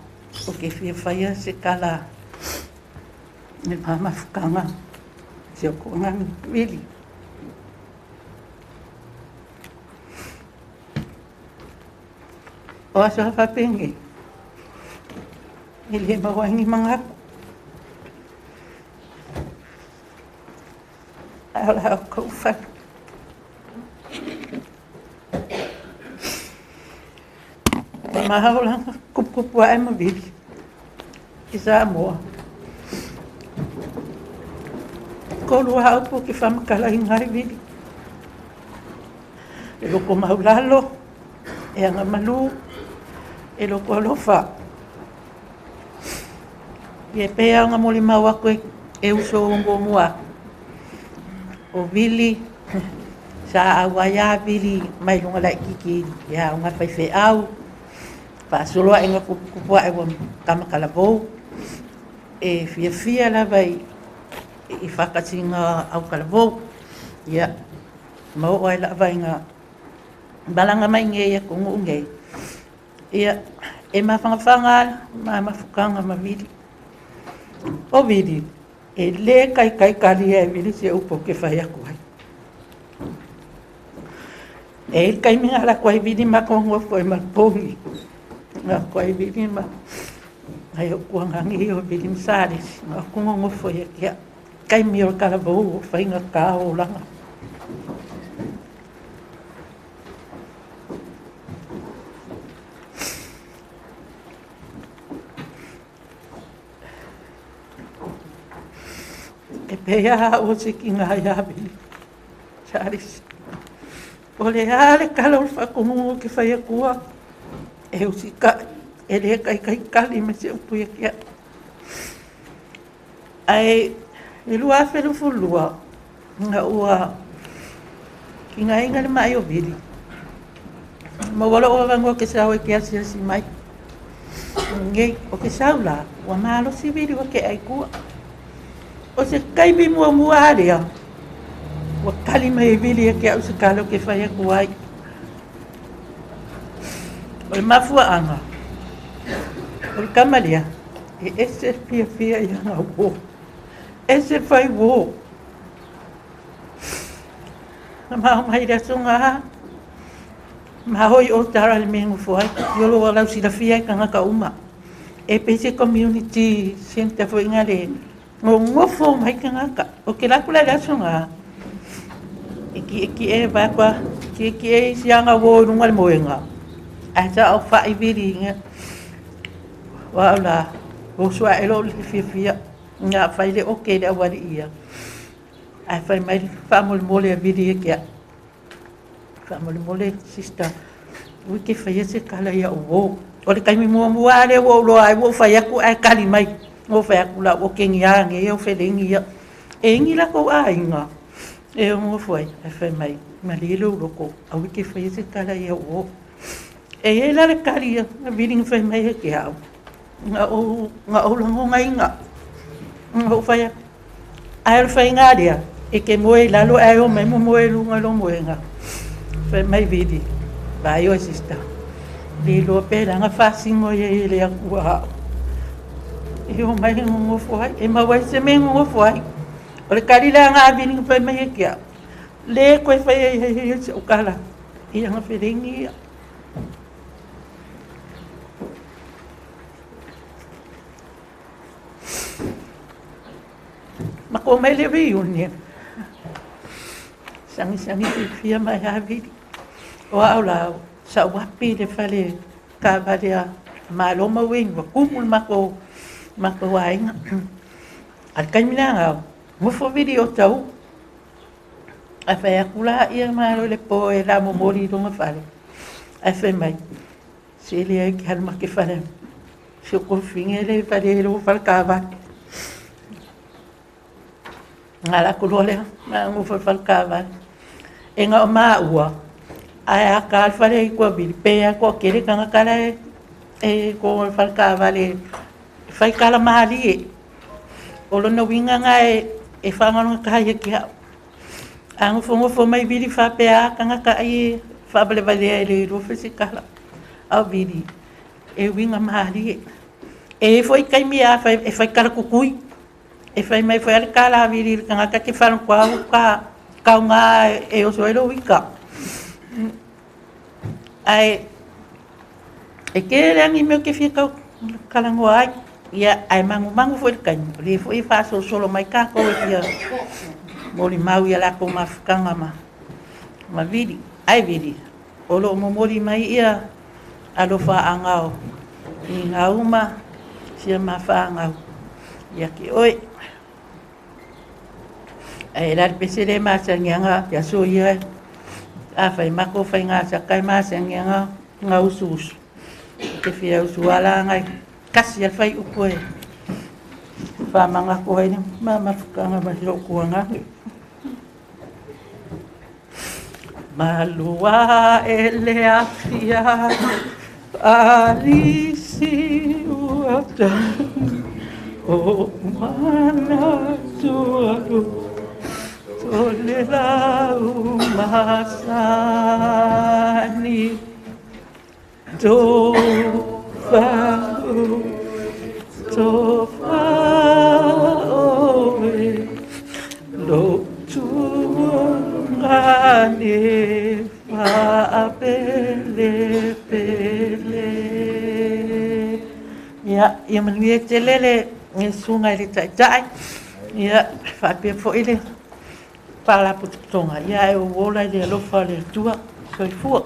O ke whia whaia se kala me mama fukanga. Se o kō ngangi wili. O aso hawhapenge. E le mawangi mangaku. Ala o kouwhanu. Te mahaolanga kupukupu ae mawili. I Samoa. Kolu haupu ki whamakala i ngai wili. E loko maulalo, e anga malu, e loko alofa. E pēa ngā moli mau aku e uso o mua. O wili, sa awaia wili mai lunga lai kiki ia unga whaiwhe au. Whaasoloa e ngā kupua e wa kamakalavou. E fia fia lava i whakatinga au kalavou. Ia, mau ai lava i ngā balanga mai ngei e kongu ngei. Ia, e mawhangawhanga, ma mawhukanga ma wili. O wili, e le kai kai kari e wili se upo ke whai aku ai. E kai minga la koe wili ma kongo foi ma pongi. Ngā koe wili ma ai o kuangangi o wili msaris. Ngā kongo foi e kia. Kai mi o kalavou o whainga kā o langa. E pēa o se ki ngā iawili. Charles. O le ale kala o whakongongo ke whai akua. E usika, e le kai kai kali me se upu ia kia. Ai, e lua awhelu fulua, ngā ua ki ngā inga le mai o vili. Ma wala o wango ke sau e ke asi asi mai. Ngei, o ke sau la, ua malo si vili wa ke aikua. O se kaimi mua mua area. Ua kali mai vili e ke au se kalo ke whai aku ai. O le mafua anga. O le kamalia. E ese fia fia i anga wō. Ese whai wō. Na maha mai rea sunga ha. Maha hoi o tara le mengu fuai. Yolo wa lau sila fia i kangaka uma. E pese community center fo inga le. Ngofo mai kangaka. O ke lakula le asunga. E ki e wakwa. Ki ki e sianga wo runga le moenga. Ai sa au whai viri inga. Wa la. O sua e lo le fia fia. Nga whai le oke le awari ia. Ai whai mai whamole mole a viri e kia. Whamole mole sister. Ui ke whai ese kala ia o wō. O le kaimi mua mua le wō loa ai wō whai aku ai kali mai. O whai aku la o kengi a nge o whelengi ia. E igi lakou aiga e o gofo ai, ae fai mai, malie lou loto, aua e te faia se tala ia uō. E i ai la le tali a Vili na fai mai ai ke au, na ou, na ou lagonaina, na ou fai atu, ae o le faiga lea, e te moe i lalo ae o mai momoe i luga i lou moega. Fai mai Vili, vaai oe sister, le iloa pe leaga faasino i ai e le Atua au. E o mai e nonofo ai, e maua ai se mea e nonofo ai. O le tali lea a Vili na fai mai ai ke au, le toe fai ai ai si ou tala i ana felegi ia. Ma ko mai le reunion. Sagisagi fiafia mai lava Vili. O au la, sa ou api i le fale taavale a Malo ma Wayne, ua tumu le matou, matou aiga. A o le taimi lena, nofo Vili o Tauu. Ae fai atu la ia Malo i le po e la momoli i lona fale. Ae fai mai, se leai ke alu ma ke fale. Si ou tofine le fale i lou fale taavale. Nga la ku loa lea, ma nofo i le fale taavale. E na o maua, ae a ta le fale i Tuavili, pe a toatele tagata la e e kogo i le fale taavale e fai tala malie. O lona uiga na e e faagalogata ai ia te au. A nofonofo mai Vili faapea a tagata ai e faavalevalea e le iloa fai se tala. A o Vili, e uiga malie. E i ai foi taimi a fai, e fai tala kukui. E fai mai foi a le tala a Vili i le tagata ke whalokoa ka kaunga e oso ai lou ika. Ae e tele lava ni mea ou te fia tau talanoa ai, ia ae magumagu foi le taimi, o lea foi e faasolosolo mai tatou e fia molimau i a latou mafutaga ma ma Vili. Ae Vili, o lo o momoli mai ia alofaaga o Nigau ma si a ma fanau ia te oe. Ae la le pese le masani aga te aso ia a fai matou faiga saka e masani aga ga usuusu. Te fia usu ala aga e kasi a le faiupu e faamanatu ai le ma mafutaga ma si ou tuagane. Malua e le afia alisi ua tau o mana tualu o le lau masani to fau to oe lo tuagane faapelepele. Ia, ia manuia tele le susuga i le Taitai, ia faapea foi le Faalapotopotoga, ia ae ou ola i le alofa o le Atua. Soifua.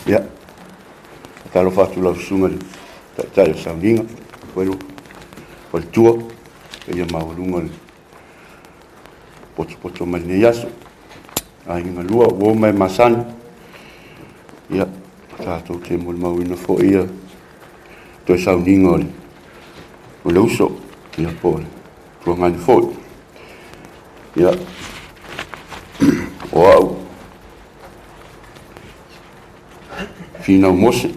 Ia, faatalofa atu lau susuga i le Taitai o Sauniga, foi lo faletua, paia maualuga o le potopoto mai lenei aso. Aiga galua, uo ma e masani, ia, tatou te molimauina foi ia toe sauniga o le, o le uso, ia po o le tuagani foi. Ia, o au, Finau Mose,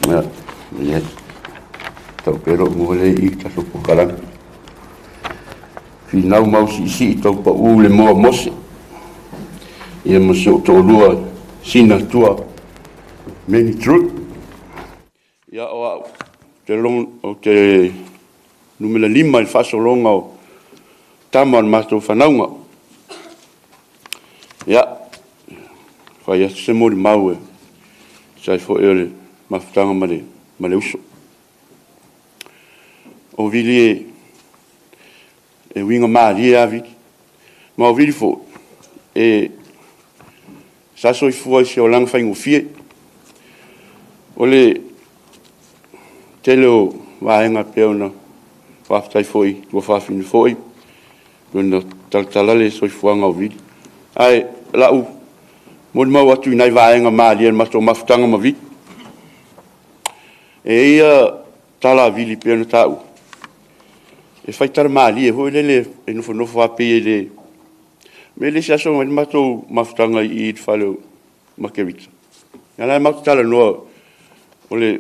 ia, ia, tau pea lou mua lea i tatou polokalame. Finau mau siisii tau paʻū le moa Mose, ia ma si ou toalua Sina Tua Many Truth. Ia o au, te long, o te numera 5 i le faasologa o tama o le matou fanauga. Ia, fai atu se molimau e tusa ai foi o le mafutaga ma le, ma le uso. O Vili e, e uiga malie lava Vili. Ma o Vili foi, e sa soifua i se olaga faigofie. O le tele o vaega pei ona Faafetai foi i tuafafine foi ona talatala le soifuaga o Vili. Ae o lau molimau atu i nai vaega malie o le matou mafutaga ma Vili. E i ai ia tala a Vili e pei ona taua, e fai tala malie foi lele e nofonofo lava pei e le... O le isi aso na i ai le matou mafutaga i i le fale o Makerita, ia la e matou te talanoa, o le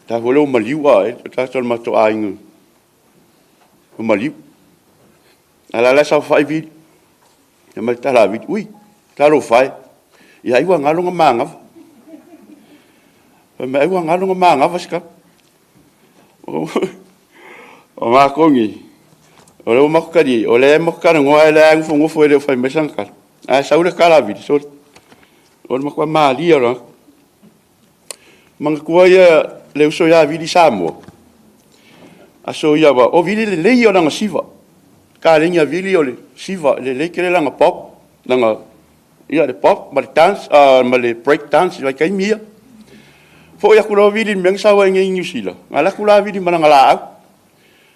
ta foi lea ua maliu, o le tagata o le matou aiga ua maliu. A o la e saofai Vili, fai mai le tala a Vili, ui, talofa e, ia ai ua galo na manava. Fai mai ai ua galo na manava si tama. O matou nei, o lea ua matou talie, o lea matou te talanoa ae o la e nofonofo e le o fai mai sana tala. Ae sau le tala a Vili, sole, o le matua malie lava o le tagata. Manatua ia le uso ia Vili i Samoa, aso ia aua o Vili o le lelei ia o lana siva. Kaleni a Vili o le siva, e lelei tele lana pop, lana, ia le pop ma le dance, ma le break dance i vaitaimi ia. Foi atu loa Vili i le mea na sau ai nei i Niu Sila, na alu atu la Vili ma lana laau.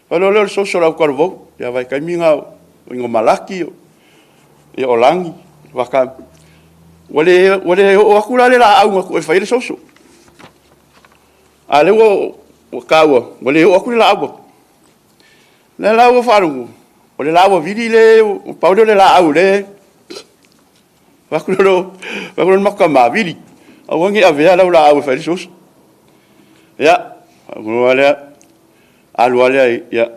Fai loa lea o le soso o le autalavou, ia vaitaimi na o ina Malaki, ia o Lagi, Vaka. Ua le oo atu la le laau na tuu e fai ai le soso. A o lea ua taua, ua le oo atu le laau. O lea la ua faalogo, o le laau a Vili le, pau lea o le laau le... Fai atu lea i le matou tama, Vili, aua ne i avea lau laau e fai ai le soso. Ia, faalogo lea, alu lava lea, ia.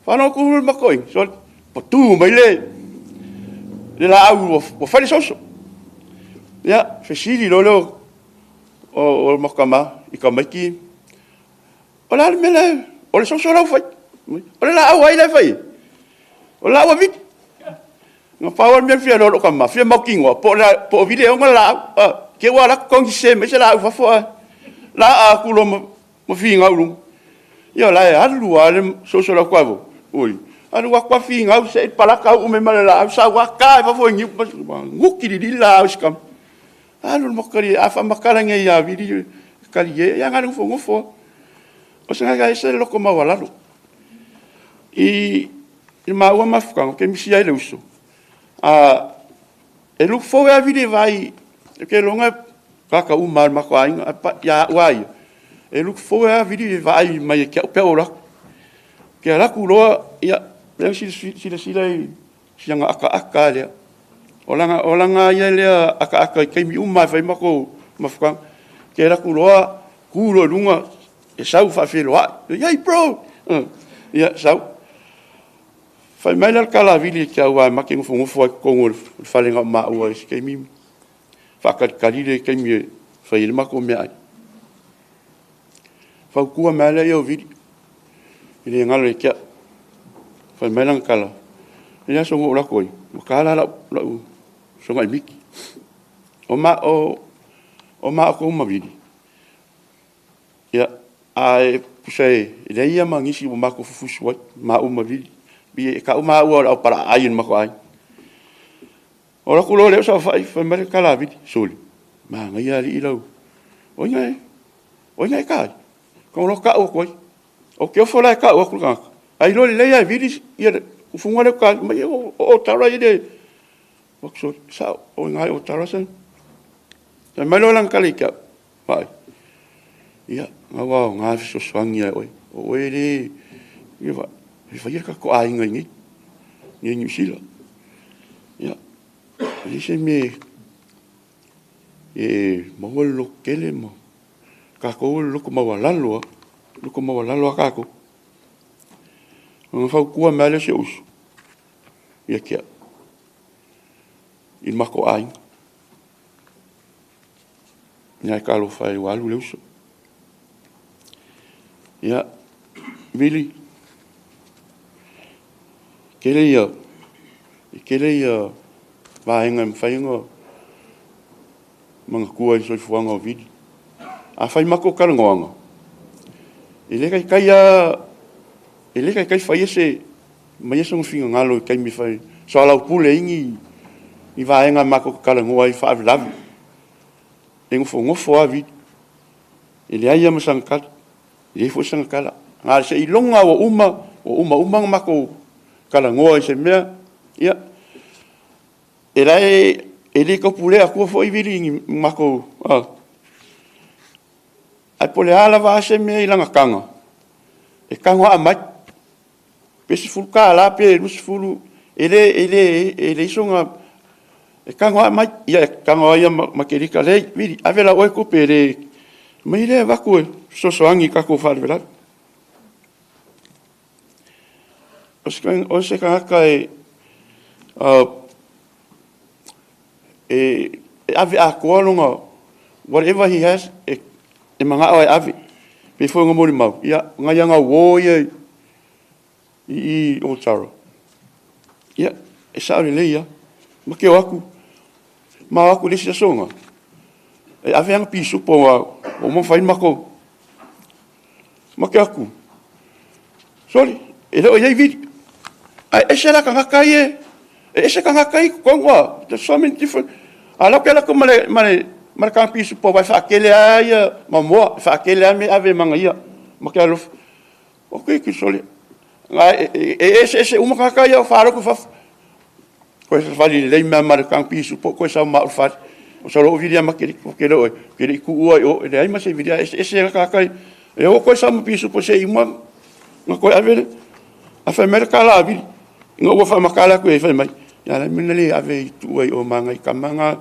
Faalogo atu le matou toeaina, sole, patu mai le laau ua fai le soso. Ia, fesili loa lea o le matou tama i tamaiti, o le a le mea la e... O le soso la ua fai. O le laau a ai la e fai ai? O le laau a Vili. Na pau lava le mea na fia iloa e lou tama, fia mautinoa po o Vili e ona le laau. Te i ua alu atu togi sese mai se laau i fafo ae laa atu loa ma finau i luga. Ia o la e alu lava le soso o le autalavou, oi, alu atu lava finau sei le palaka uu mai ma le laau, sau lava ta i fafo i niu, nuki lili le laau i si tama. Alu le matou talie, a faamatala nei ia Vili, talie, ia na o le nofonofo lava. O se tagata e ese le loto maualalo. I le maua mafutaga, ou te misia ai le uso, e look forward lava Vili e vaai, ou te iloa tagata uma lava o le matou aiga, ia au lava ia, e look forward lava Vili e vaai mai ia te au pe a ou alu atu. Ou te alu atu loa, ia, lea silasila i siana akaaka lava lea. O lana ia lea akaaka i taimi uma lava e fai ai matou mafutaga. Ou te alu atu loa, tu loa i luga, e sau faafeiloai, hey bro! Ia, sau. Fai mai la le tala a Vili ia te au aua ma te nofonofo lava i totonu o le fale na o maua i se taimi faatalitali le taimi e fai ai le matou meaai. Fautua mai lava lea o Vili, e le galo ia te au. Fai mai lana tala, e le aso na ou alu atu ai, ua ta la lau fesogai miti. O matou ma Vili, ia, a tusa e leai lava ma nisi ua matou fufusu ai, maua ma Vili. E tau maua o le aupalaai o le matou aiga. O alu atu loa lea o saofai, fai mai le tala a Vili, sole, manaia alii lau... O ai na e ta ai? Ou loa tau atu ai. Ou te ofo la e tau atu le tagata, ae iloa lelei lava e Vili ia le tufuga lea ou te ta ai. Fai mai, o Otara ia le... Ou fai atu, sole, sao, o i ina i Otara se... Fai mai loa lana tala ia te au, vaai, ia, na ua aoga e fesoasoani ia oe. O oe le... Ia vaai, e faia le tatou aiga i inei, i Niu Sila. Ia, e leai se mea e maua le lototele ma tatou o le loto maualalo lava, loto maualalo lava tatou. Ona fautua mai lava lea o si ou uso ia te au, i le matou aiga. Ia ae talofa e ua alu le uso. Ia, Vili, e tele ia vaega e mafai ona manatua i le soifuaga o Vili. A fai matou talanoaga, e le taitai lava, e le taitai faia se, aumaia sona finagalo i taimi e fai, soalaupule ai ni vaega matou te talanoa ai i faalavelave. E nofonofo lava Vili, e leai lava ma sana tali, e leai foi sana tala. Na o seiloga ua uma, ua umauma ona matou talanoa i se mea, ia, e la e le tau pulea atua foi Vili i ni matou, ae po o le a lava se mea i lana taga, e tago lava aumai, pe $10 pe 20, e le, e le, e leai sona, e tago lava aumai. Ia e tago lava ia ma Kelita, leai Vili, ave la oe tupe e le, aumai lea e avatu e fesoasoani i tatou faalavelave. O se tagata e ave atoa lona, whatever he has, e manao e ave. Pei foi ona molimau, ia, nai ana uo ia i Otara. Ia, e sao lelei lava. Ma te o atu, ma o atu i le isi aso na, e ave ana pisupo ua uma ona fai le matou. Ma te atu, sole, e le o i ai Vili. Ae ese la tagata ia, e ese tagata ia i totonu lava. There's so many different. A o la ou te alu atu ma le, ma le, ma le taga pisupo aua e faatele lava ia mamoa, e faatele lava mea e ave e manaia. Ma te alofa. Ok, sole. E eseese uma tagata ia o falotu i fafo. Koe savali lelei mea ma le taga pisupo, koe sau ma au i le fale. O sau loa ou vili ia ma Kelita, ou te le o, ou te le i tuua i o, e leai ma se vili, ae eseese lava tagata ia. E o koe sau ma pisupo se i uma ona toe ave lea. Ae fai mai le tala a Vili, ina ua faamatala atu i ai fai mai, ia o le a le mea na le ave ai tuua i o ma nai tama na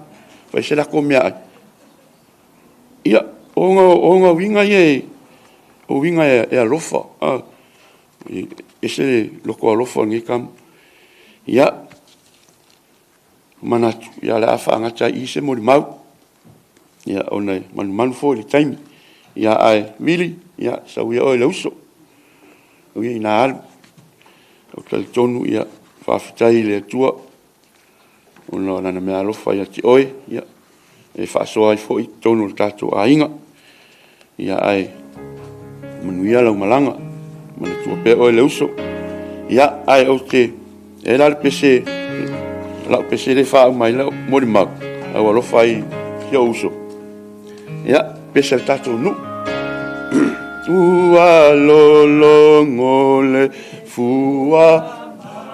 fai se latou meaai. Ia, o ona uiga ia, o uiga e alofa, e ese le loto alofa o lenei tama. Ia, manatu, ia o le a faagata ai i i se molimau, ia ona e manumanu foi i le taimi. Ia ae Vili, ia sau ia oe le uso, sau ia ina alu. Ou te talitonu, ia, faafetai i le Atua ona o Lana meaalofa ia te oe, ia, e faasoa ai foi i totonu o le tatou aiga. Ia ae manuia lau malaga, manatua pea oe le uso. Ia ae ou te, e la le pese, lau pese lea e faauma ai lau molimau, lau alofa i si ou uso. Ia, pese a le tatou nuu. Ua lologo le fua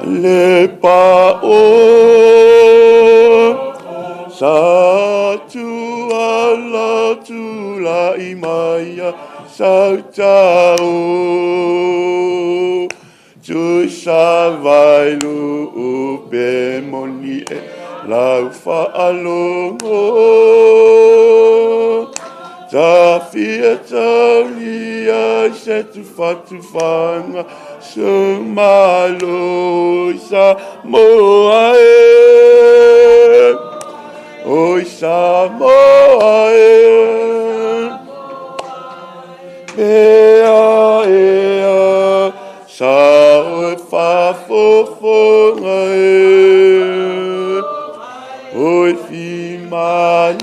le pao sa tuala tulai mai a sautao tui sa vai lupe moni e lau faalogo tafia taulia i se tufatufaga sumalo i Samoa e oi Samoa e ea ea sa oe faafofoga e oi fimalie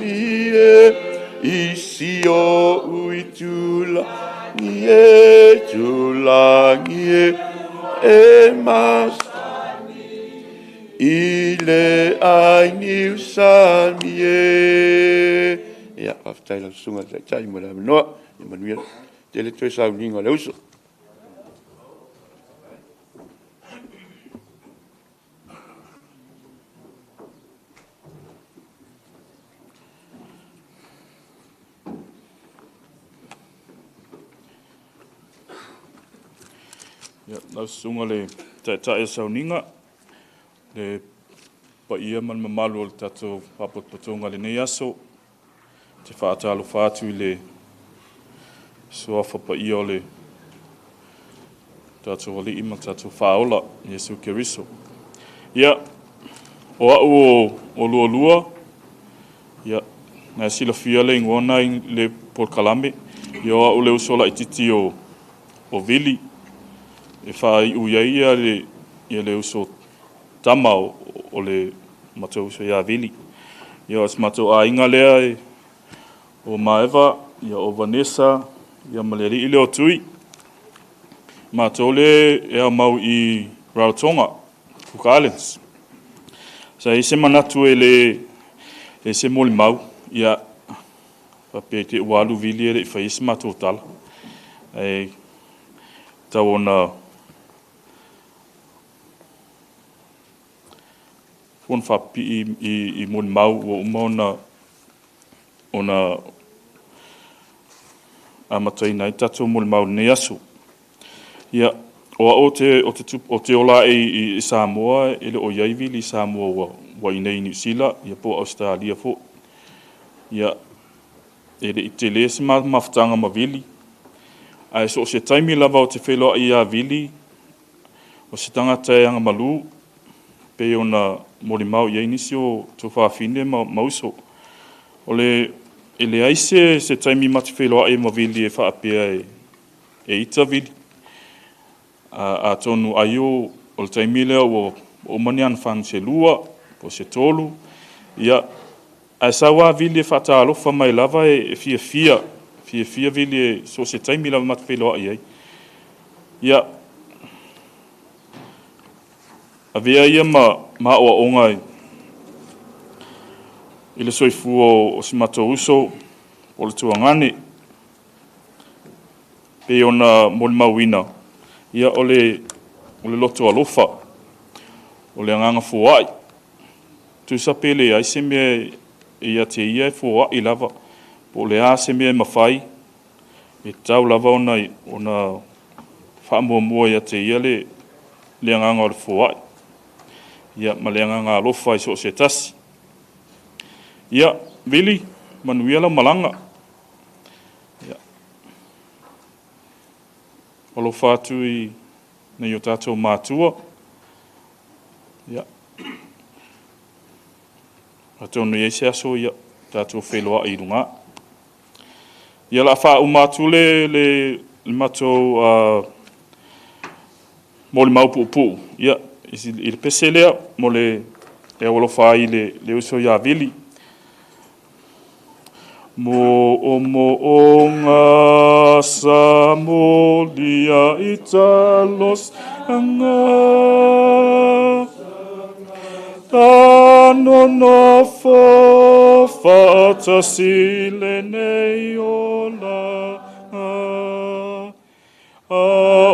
i si o'u itulagi e tulagi e e masani i le ai niu sami e. Ia, faafetai lau susuga i le Taitai mo le avanoa. Ia manuia tele toe sauniga o le uso. Ia, lau susuga le Taitai o Sauniga, le paia ma le mamalu o le tatou faapotopotoga i lenei aso, ou te faatalofa atu i le suafa paia o le tatou Alii ma le tatou Faaola, Iesu Keriso. Ia, o au o Lualua, ia, na silafia le igoa na i le polokalame, ia o au le uso laitiiti o Vili, e faaiu i ai ia le, ia le uso tama o le matou uso ia Vili. Ia o si matou aiga lea e, o Maeva, ia o Vanessa, ia ma le alii lea o Tui. Matou le e aumau i Rarotonga, Cook Islands. Sa i ai se manatu e le e se molimau, ia faapea i te i ua alu Vili e le i faia se matou tala. Ae tau ona ona faapipii i molimau ua uma ona amataina ai tatou molimau i lenei aso. Ia, o au ou te ola ae i Samoa, e le o i ai Vili i Samoa, ua i inei i Niu Sila, ia po o Ausetalia foi. Ia, e le i tele se mafutaga ma Vili, ae so o se taimi lava ou te feiloai ia Vili, o se tagata e agamalu, pei ona molimau i ai nisi o tuafafine ma uso. O le, e leai se taimi ma te feiloai ma Vili e faapea e ita Vili. Atonu ai o le taimi lea ua uma ni ana fagu se lua, po se tolu, ia, ae sau lava Vili e faatalofa mai lava e fiafia, fiafia Vili e so o se taimi lava ma te feiloai ai. Ia, avea ia ma aoaoga i le soifua o si matou uso o le tuagane, pei ona molimauina, ia o le loto alofa, o le agaga foai. Tusa pe leai se mea ia te ia e foai lava, po o le a se mea e mafai, e tatau lava ona faamuamua ia te ia le agaga o le foai, ia ma le agaga alofa i so o se tasi. Ia, Vili, manuia lau malaga. Ia, alofa atu i nai o tatou matua. Ia, atonu i ai se aso, ia, tatou feiloai i luga. Ia, la faauma atu le matou molimau puupuu, ia, i le pese lea, mo le e aualofa ai le uso ia Vili. Mo o mo o ngā sa mo lia i talos anga. Tano no fo whaatasi le nei o la a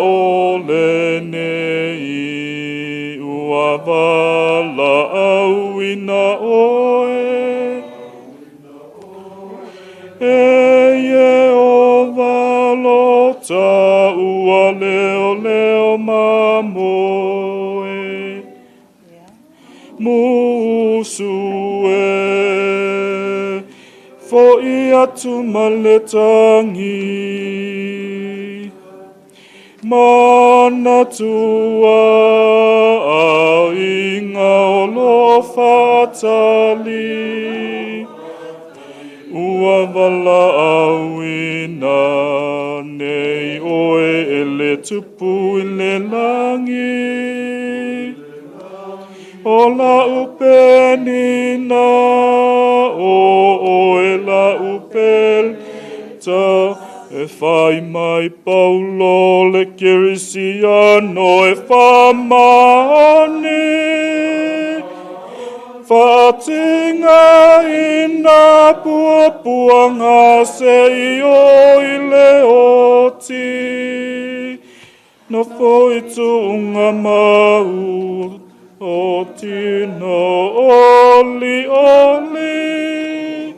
o le nei ua vala au ina oe. E ie o valota ua leo leo mamoe. Musu e foi atu ma le tangi. Manatua aiga o lo fatali. Ua vala auina nei oe e le tupu i le langi. O la upenina o oe la upelta. E whai mai Paulo le Kirisiano e whamani. Whatinga ina puapuanga se i o i le oti. No foi tuunga mau o tino oli oli.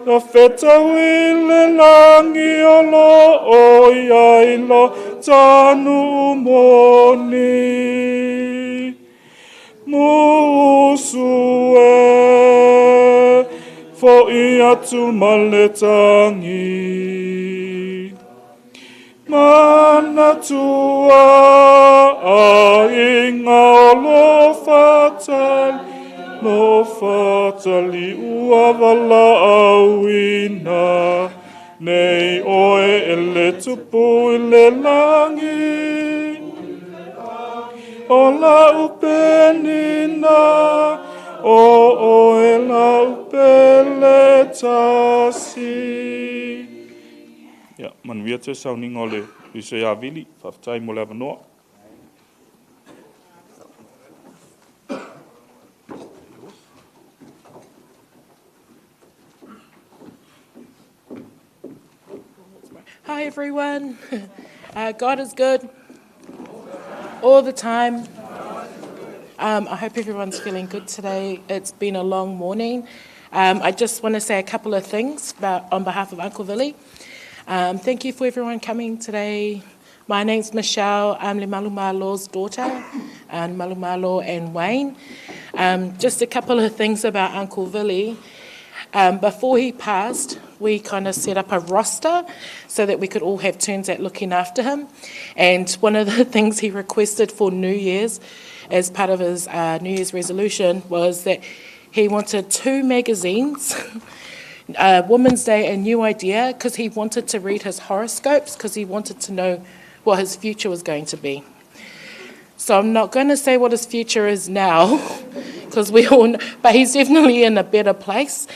Na whetau i le langi o lo o ia i lo tanu moni. Musu e foi atu ma le tangi. Manatua aiga o lo fatali, lo fatali ua vala auina. Nei oe e le tupu i le langi. O la upenina, o oe la upele tasi. Ia, manuia te sauninga o le uso ia Vili, faafetai mo le avanoa. Hi everyone. God is good all the time. I hope everyone's feeling good today. It's been a long morning. I just want to say a couple of things about, on behalf of Uncle Vili. Thank you for everyone coming today. My name's Michelle. I'm Lemalu Malo's daughter, and Malu Malo and Wayne. Just a couple of things about Uncle Vili. Before he passed, we kind of set up a roster so that we could all have turns at looking after him. And one of the things he requested for New Year's, as part of his New Year's resolution, was that he wanted 2 magazines, Woman's Day and New Idea, because he wanted to read his horoscopes, because he wanted to know what his future was going to be. So I'm not going to say what his future is now, because we all know, but he's definitely in a better place.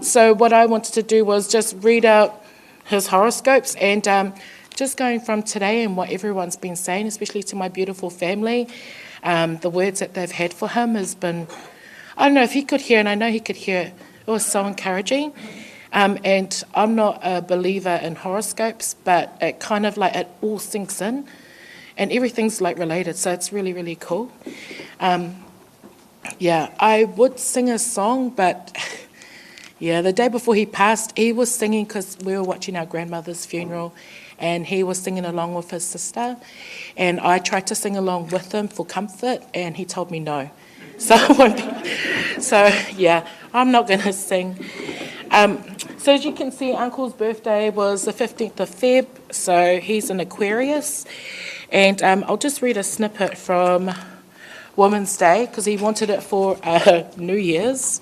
So what I wanted to do was just read out his horoscopes, and just going from today and what everyone's been saying, especially to my beautiful family, the words that they've had for him has been, I don't know if he could hear, and I know he could hear it, it was so encouraging. And I'm not a believer in horoscopes, but it kind of like, it all sinks in, and everything's like related, so it's really, really cool. Yeah, I would sing a song, but yeah, the day before he passed, he was singing because we were watching our grandmother's funeral, and he was singing along with his sister, and I tried to sing along with him for comfort, and he told me no. So I won't be, so yeah, I'm not going to sing. So as you can see, Uncle's birthday was the 15th of Feb, so he's an Aquarius. And I'll just read a snippet from Women's Day, because he wanted it for New Year's.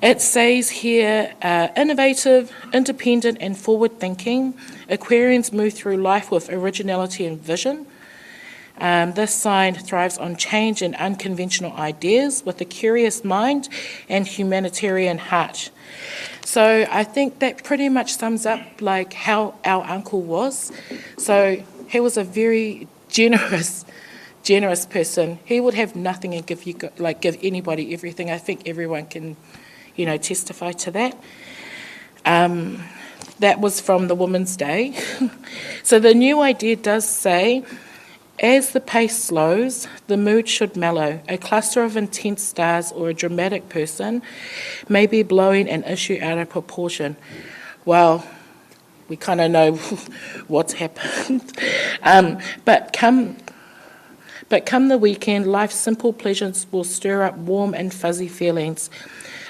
It says here, innovative, independent and forward-thinking, Aquarians move through life with originality and vision. This sign thrives on change and unconventional ideas with a curious mind and humanitarian heart. So I think that pretty much sums up how our uncle was. So he was a very generous, generous person. He would have nothing and give anybody everything. I think everyone can, testify to that. That was from the Women's Day. So the new idea does say, as the pace slows, the mood should mellow. A cluster of intense stars or a dramatic person may be blowing an issue out of proportion. Well, we kind of know what's happened. But come the weekend, life's simple pleasures will stir up warm and fuzzy feelings.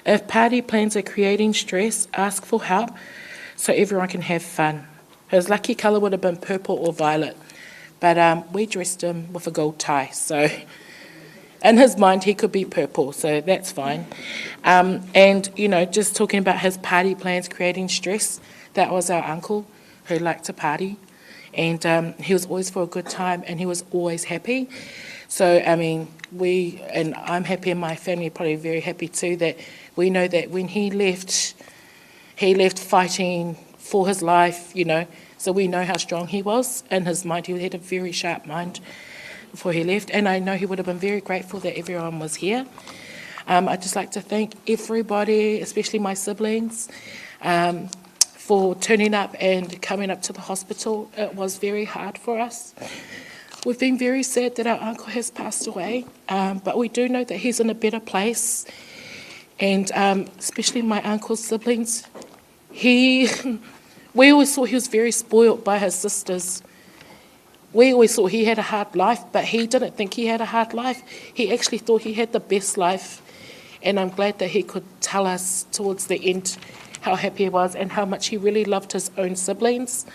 If party plans are creating stress, ask for help so everyone can have fun. His lucky colour would have been purple or violet, but we dressed him with a gold tie, so in his mind he could be purple, so that's fine. And, just talking about his party plans creating stress, that was our uncle who liked to party, and he was always for a good time, and he was always happy. So, I mean, we, and I'm happy, and my family are probably very happy too, that we know that when he left, he left fighting for his life, so we know how strong he was in his mind. He had a very sharp mind before he left, and I know he would have been very grateful that everyone was here. I'd just like to thank everybody, especially my siblings, for turning up and coming up to the hospital. It was very hard for us. We've been very sad that our uncle has passed away, but we do know that he's in a better place, and especially my uncle's siblings. We always thought he was very spoilt by his sisters. We always thought he had a hard life, but he didn't think he had a hard life. He actually thought he had the best life, and I'm glad that he could tell us towards the end how happy he was and how much he really loved his own siblings,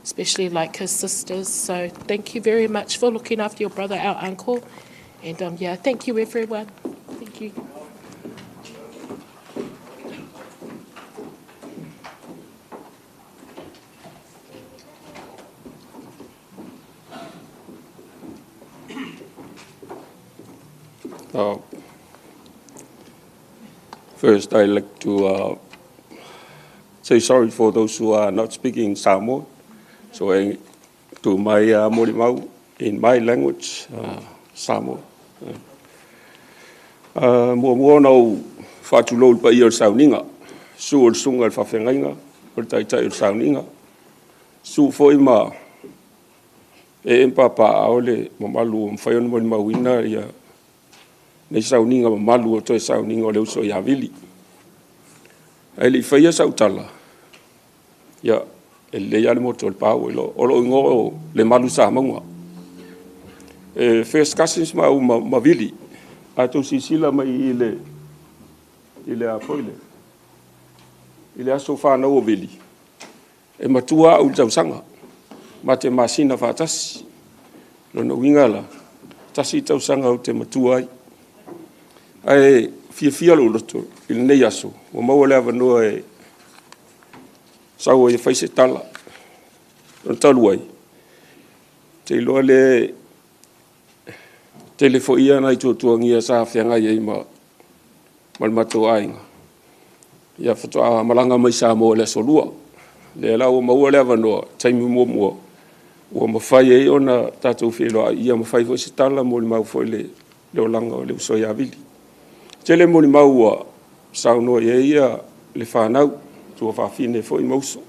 especially his sisters. So thank you very much for looking after your brother, our uncle. Thank you everyone. Thank you. First, I'd like to say sorry for those who are not speaking Samoan. So I, to my molimau, in my language, Samoan. Mua mua nau whātulou le paia o le sauniga, su o le suga le faafeagaiga, o le taitai o le sauniga, su foi ma Ee ma papaaao le mamalu ua mafai ona molimauina ia nei sauniga mamalu o toe sauniga o le uso ia Vili. Ae le i faia sau tala, ia, e lelei lava le motu o le pa ua iloa. O lou igoa o Lemalu Samauga. E first cousins maua ma Vili. A outou silasila mai i i i le a foi le i le aso fanau o Vili, e matua au i le tausaga, ma te masina faatasi. Lona uiga la, tasi le tausaga ou te matua ai. Ae fiafia lou loto i lenei aso, ua maua le avanoa e sau ai e fai se tala. O le talu ai, ou te iloa lea e tele foi nai tuatuagia sa feagai ai ma le matou aiga, ia faatoa malaga mai Samoa i le Aso Lua. O lea la ua maua le avanoa, taimi muamua ua mafai ai ona tatou feiloai, ia ma fai foi se tala, molimau foi i le olaga o le uso ia Vili. E tele molimau ua saunoa i ai le fanau, tuafafine foi ma uso.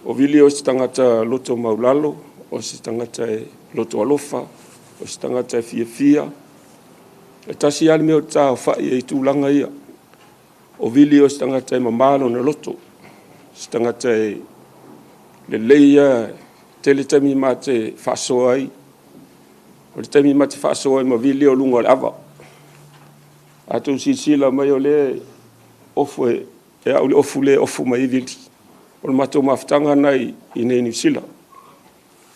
O Vili o se tagata loto maualalo, o se tagata e loto alofa, o se tagata e fiafia. E tasi lava le mea ou te taaofai ai i tulaga ia, o Vili o se tagata e mama lona loto, o se tagata e lelei lava, e tele taimi ma te faasoa ai. O le taimi ma te faasoa ai ma Vili o luga o le ava. A outou silasila mai o lea e ofu e au le ofu lea e ofu mai ai Vili. O le matou mafutaga lena i inei i Niu Sila.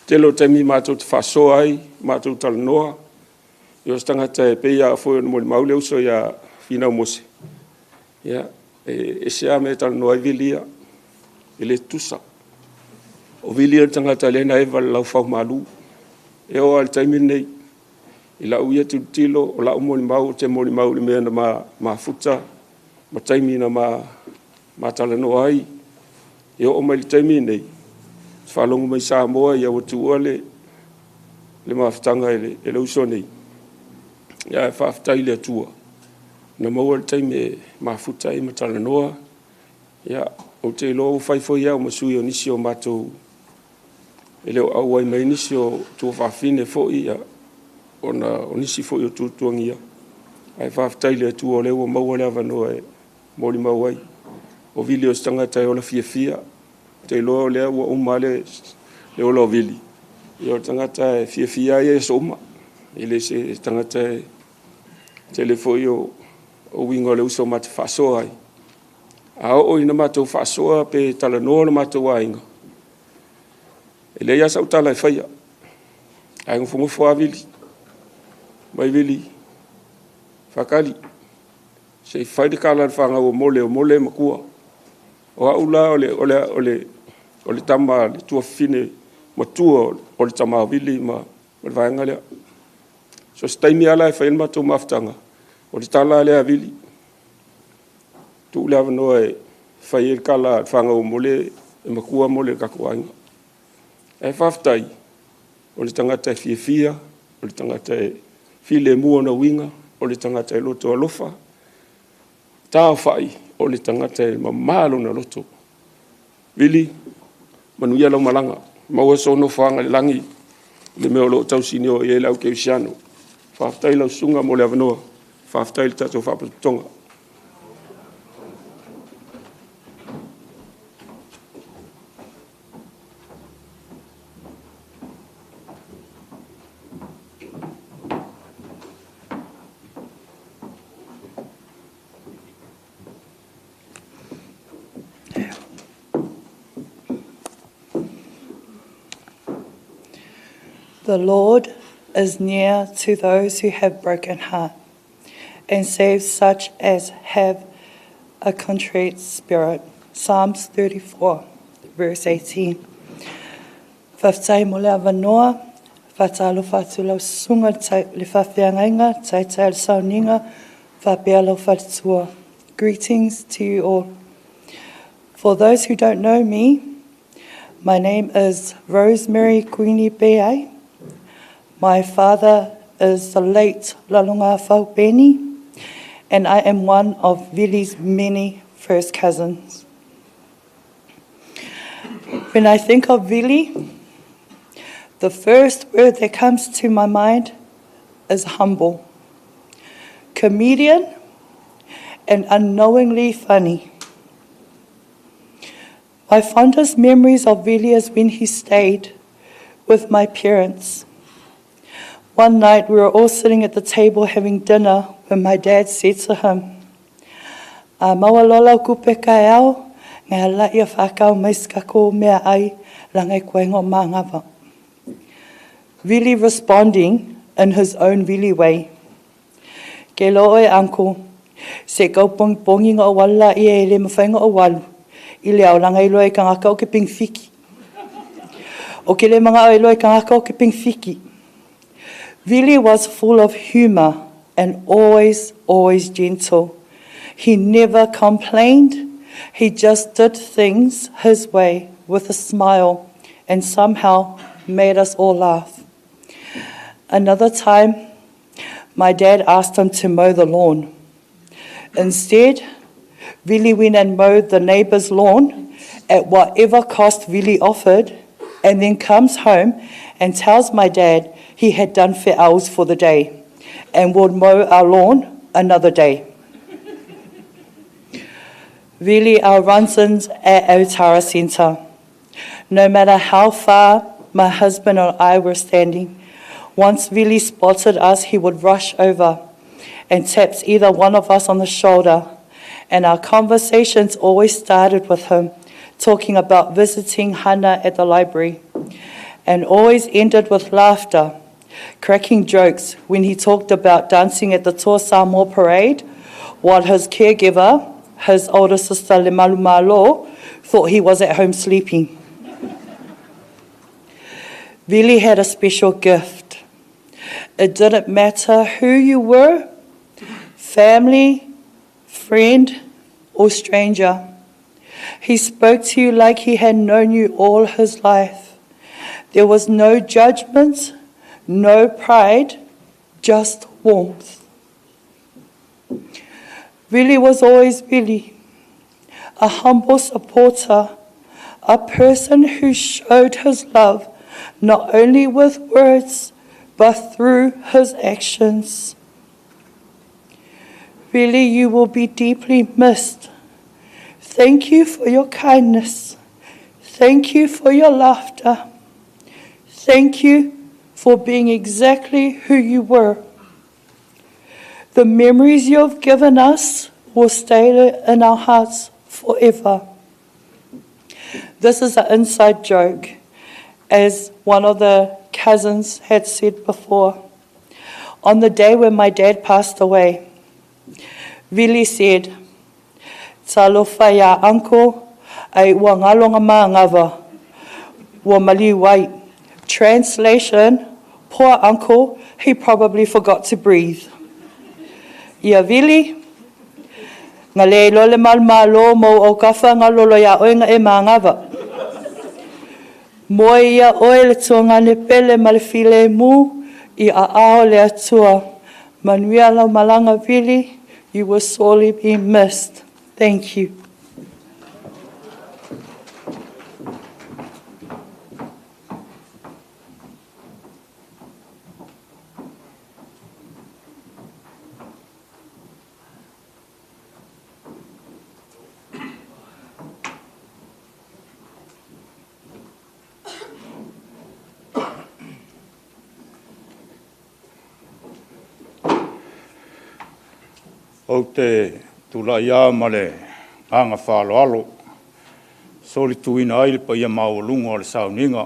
Tele o taimi matou te faasoa ai, matou talanoa. Ia o se tagata e pei lava foi ona molimau le uso ia Finau Mose, ia, e ese lava mea e talanoa ai Vili ia, e le tutusa. O Vili o le tagata lea na eva i le laufaumalu. E oo lava i le taimi lenei, i lau ia tilotilo, o lau molimau ou te molimau i le mea na ma mafuta ma taimi na ma talanoa ai. E oo mai i le taimi lenei, ou te faalogo mai Samoa ua tuua le mafutaga e le uso nei, ae faafetai i le Atua na maua le taimi e mafuta ai ma talanoa. Ia, ou te iloa ua fai foi au ma sui o nisi o matou e le o auai mai nisi o tuafafine foi ona o nisi foi o tuatuagia, ae faafetai i le Atua o lea ua maua le avanoa e molimau ai. O Vili o se tagata e ola fiafia, ou te iloa o lea ua uma lava le ola o Vili, ia o le tagata e fiafia lava ia i aso uma. E le o se tagata e tele foi o uiga o le uso ma te faasoa ai. A oo ina matou faasoa pe talanoa lo matou aiga, e leai lava sau tala e faia, ae nofonofo lava Vili, mai Vili, Faatali, se i fai le tala a le fanau a Mole, o Mole e matua. O au la o le tama a le tuafafine matua o le tama o Vili ma le vaega lea. So o se taimi lava la e fai ai le matou mafutaga, o le tala lava lea a Vili, tuu le avanoa e fai ai le tala a le fanau a Mole, e matua Mole i le tatou aiga. Ae faafetai, o le tagata e fiafia, o le tagata e filemu ona uiga, o le tagata e loto alofa, taaofai, o le tagata e mama lona loto. Vili, manuia lau malaga, maua sou nofoaga i le lagi i le mea o lo o tausinio i ai le aukerisiano. Faafetai lau susuga mo le avanoa, faafetai i le tatou Faalapotopotoga. The Lord is near to those who have broken heart, and saves such as have a contrite spirit. Psalms 34, verse 18. Faafetai mo le avanoa, faatalofa atu lau susuga le faafeagaiga, taitai o le sauniga, faapea lau faletua. Greetings to you all. For those who don't know me, my name is Rosemary Queenie Bay. My father is the late Lalunga Beni, and I am one of Vili's many first cousins. When I think of Vili, The first word that comes to my mind is humble. Comedian and unknowingly funny. My fondest memories of Vili is when he stayed with my parents. One night we were all sitting at the table having dinner when my dad said to him, A maua loa lau kupe kaeao, ngai ala ia whakau mai sikako mea ai langa e koe ngō māngava. Vili responding in his own Vili way. Ke lo oe, uncle, se kau pongi ngō wala ia e le mawhai ngō walu, i le au langa i loa e kangaka o ke ping fiki. O ke le manga o i loa e kangaka o ke ping fiki. Vili was full of humor and always, always gentle. He never complained. He just did things his way with a smile and somehow made us all laugh. Another time, my dad asked him to mow the lawn. Instead, Vili went and mowed the neighbor's lawn at whatever cost Vili offered, and then comes home and tells my dad he had done hours for the day and would mow our lawn another day. Vili, our runs-ins at Otara Centre. No matter how far my husband or I were standing, once Vili spotted us, he would rush over and taps either one of us on the shoulder. And our conversations always started with him talking about visiting Hannah at the library, and always ended with laughter, cracking jokes when he talked about dancing at the Toa Samoa parade, while his caregiver, his older sister Lemalu Malo, thought he was at home sleeping. Vili had a special gift. It didn't matter who you were, family, friend, or stranger. He spoke to you like he had known you all his life. There was no judgment, no pride, just warmth. Vili was always Vili, a humble supporter, a person who showed his love not only with words, but through his actions. Vili, you will be deeply missed. Thank you for your kindness. Thank you for your laughter. Thank you for being exactly who you were. The memories you have given us will stay in our hearts forever. This is an inside joke, as one of the cousins had said before. On the day when my dad passed away, Vili said, Talofa ia uncle, ai ua ngalonga maangava, ua maliu ai. Translation, poor uncle, he probably forgot to breathe. Ia Vili, nga le iloa le malumalo mou au kafa nga lolo ia oe nga e maangava. Moe ia oe le tuagane pele ma le filemu i aao le Atua. Manuia lau malaga Vili, you will sorely be missed. Thank you. Ou te tulai lava ma le agaga faaaloalo, solituina ai le paia maualuga o le sauniga,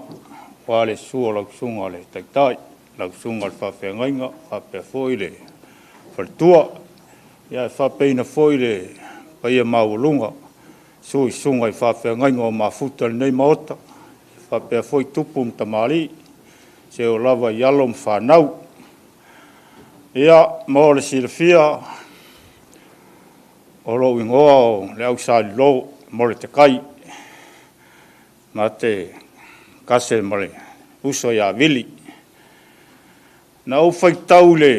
aua le susu o lau susuga i le Taitai, lau susuga i le Faafeagaiga, faapea foi le faletua, ae faapeina foi le paia maualuga, susu i susuga i faafeagaiga o mafuta i lenei Maota, faapea foi tupu ma tamalii, seia oo lava i alo ma fanau. Ia, mo le silafia, o lou igoa o le Ausalilo mo le Tekai, ma te kase ma le uso ia Vili. Na ou faitau i le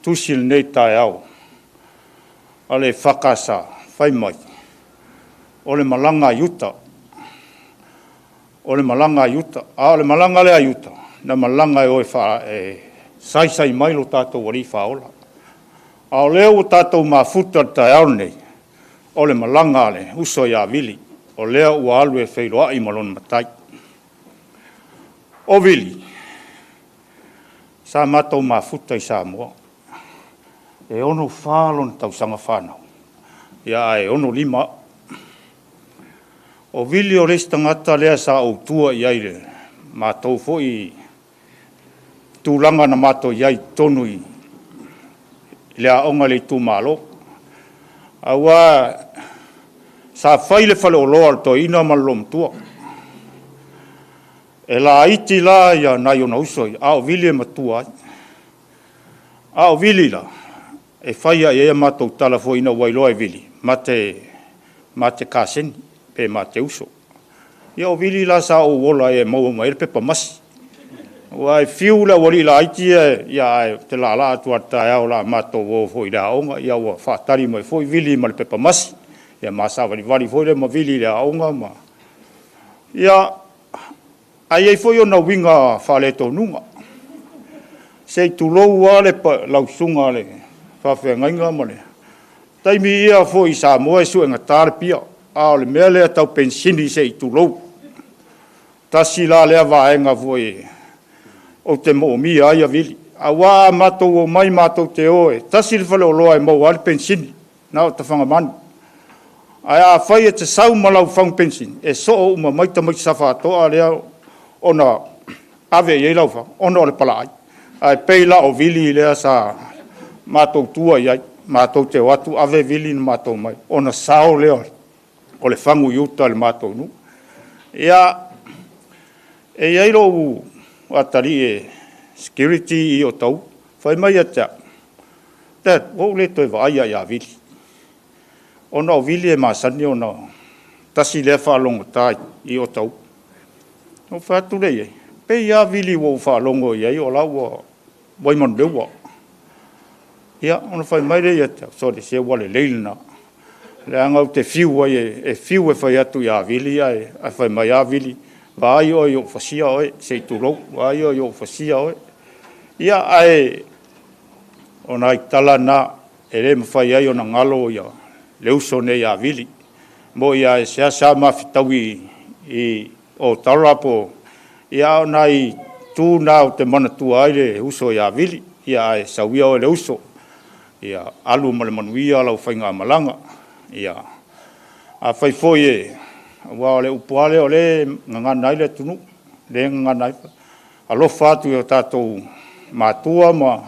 tusi lenei taeao a le EFKS fai mai, o le malaga i uta. O le malaga i uta. A o le malaga lea i uta, na malaga e o e faa, e saisai mai lo tatou Alii Faaola. A o lea ua tatou mafuta i le taeao lenei, o le malaga a le uso ia Vili, o lea ua alu e feiloai ma lona Matai. O Vili, sa matou mafuta i Samoa, e 64 lona tausaga fanau, ia ae 65 au. O Vili o le isi tagata lea sa ou tua i ai i le matou foi tulaga na matou i ai i totonu i le aoga i le itumalo. Aua sa fai le faleoloa a le toeaina ma le loomatua. E laiti la ia nai ona uso ia, a o Vili e matua ai. A o Vili la, e fai lava i ai a matou tala foi ina ua iloa e Vili, ma te kaseni pe ma te uso. Ia o Vili la sa ou ola ai e maua mai ai le pepa masi. Aua e fiu le aualii laiti ia, ia ae ou te laalaa atu lava i le taeao o le a matou o foi i le aoga, ia ua faatali mai foi Vili ma le pepa masi. Ia ma savalivali foi lea ma Vili i le aoga ma... Ia, ae i ai foi ona uiga faaletonuga. Se i tulou lava le lau susuga le faafeagaiga ma le taimi ia foi i Samoa e suegata le pia, a o le mea lea tau penisini se i tulou. Tasi la lea vaega foi ou te moomia ai Vili. Aua a matou omai matou te o e tasi le faleoloa e maua ai le penisini, na o Tafagamanu. Ae afai e te sau ma lau fagu penisini, e soo uma mai tamaiti Safaatoa lea ona ave i ai lau fagu, ona o le palaai. Ae pei la o Vili lea sa matou tua i ai, matou te o atu ave Vili na matou mai, ona sao lea o le fagu i uta i le matou nuu. Ia, e i ai lou atalii e security i Otahuhu, fai mai ia te au, Dad, ua ou le toe vaai lava ia Vili. Ona o Vili e masani ona tasi lea faalogogata i Otahuhu. Ona ou fai atu lea i ai, pei lava Vili ua ou faalogo i ai o la ua Waimanuleua. Ia, ona fai mai lea ia te au, sole, se ua lelei lena. Leaga ou te fiu ai e fiu e fai atu ia Vili ae fai mai lava Vili, vaai oe i ou fasia oe, se i tulou, vaai oe i ou fasia oe. Ia, ae o nai tala na e le mafai ai ona galo ia le uso nei ia Vili. Mo ia e seasea mafetaui i Otara po ia o nai tu na ou te manatua ai le uso ia Vili. Ia ae sauia oe le uso. Ia alu ma le manuia lau faigamalaga. Ia afai foi e aua o le upu lava lea o lea e gagana ai le atunuu, lea e gagana ai. Alofa atu i o tatou matua ma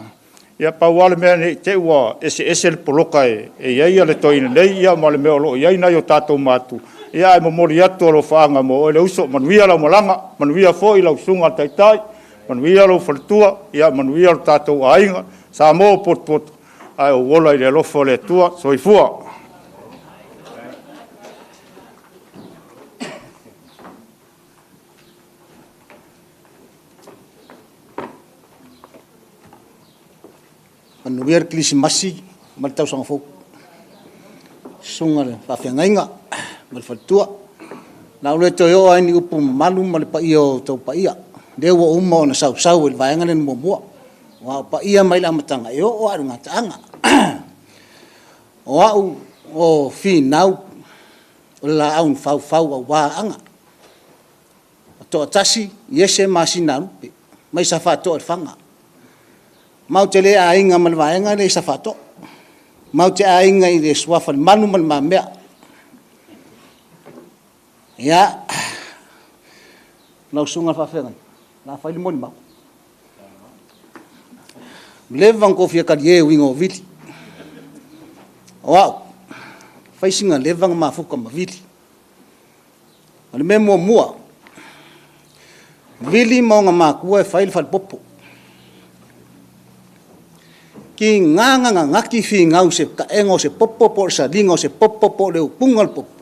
ia pau lava le mea ne i te i ua eseese le poloka e i ai le toeaina nei ia ma le mea o lo o i ai nai o tatou matua. Ia ae momoli atu alofaaga mo oe le uso, manuia lau malaga, manuia foi lau susuga i le taitai, manuia lou faletua, ia manuia lo tatou aiga, Samoa ua potopoto, ae ou ola i le alofa o le Atua. Soifua. Manuia le Kerisimasi ma le tausaga fou. Susuga i le faafeagaiga ma le faletua. O le a ou le toe oo lava i ni upu mamalu ma le paia o outou paia. O lea ua uma ona sausau i le vaega lea muamua. Aua o paia mai le amataga e oo lava i le gataaga. O au o Finau o le laau na faufau aua Aana. O toatasi, Iese ma Sinalupe mai Safaatoa i Lefaga. Matou te le aiga ma le vaega lea i Safaatoa. Matou te aiga i le Suafa le Manu ma Le Mamea. Ia, lau susuga i le faafeagaiga, o le a fai le molimau. Ua leva ona toafia talie uiga o Vili. O au, fai sina leva ona mafuta ma Vili. O le mea muamua, Vili ma ona matua e fai le falepopo. Tiga na gagati finau i se taega o se popo po o le saliga o se popo po o le utuga o le popo.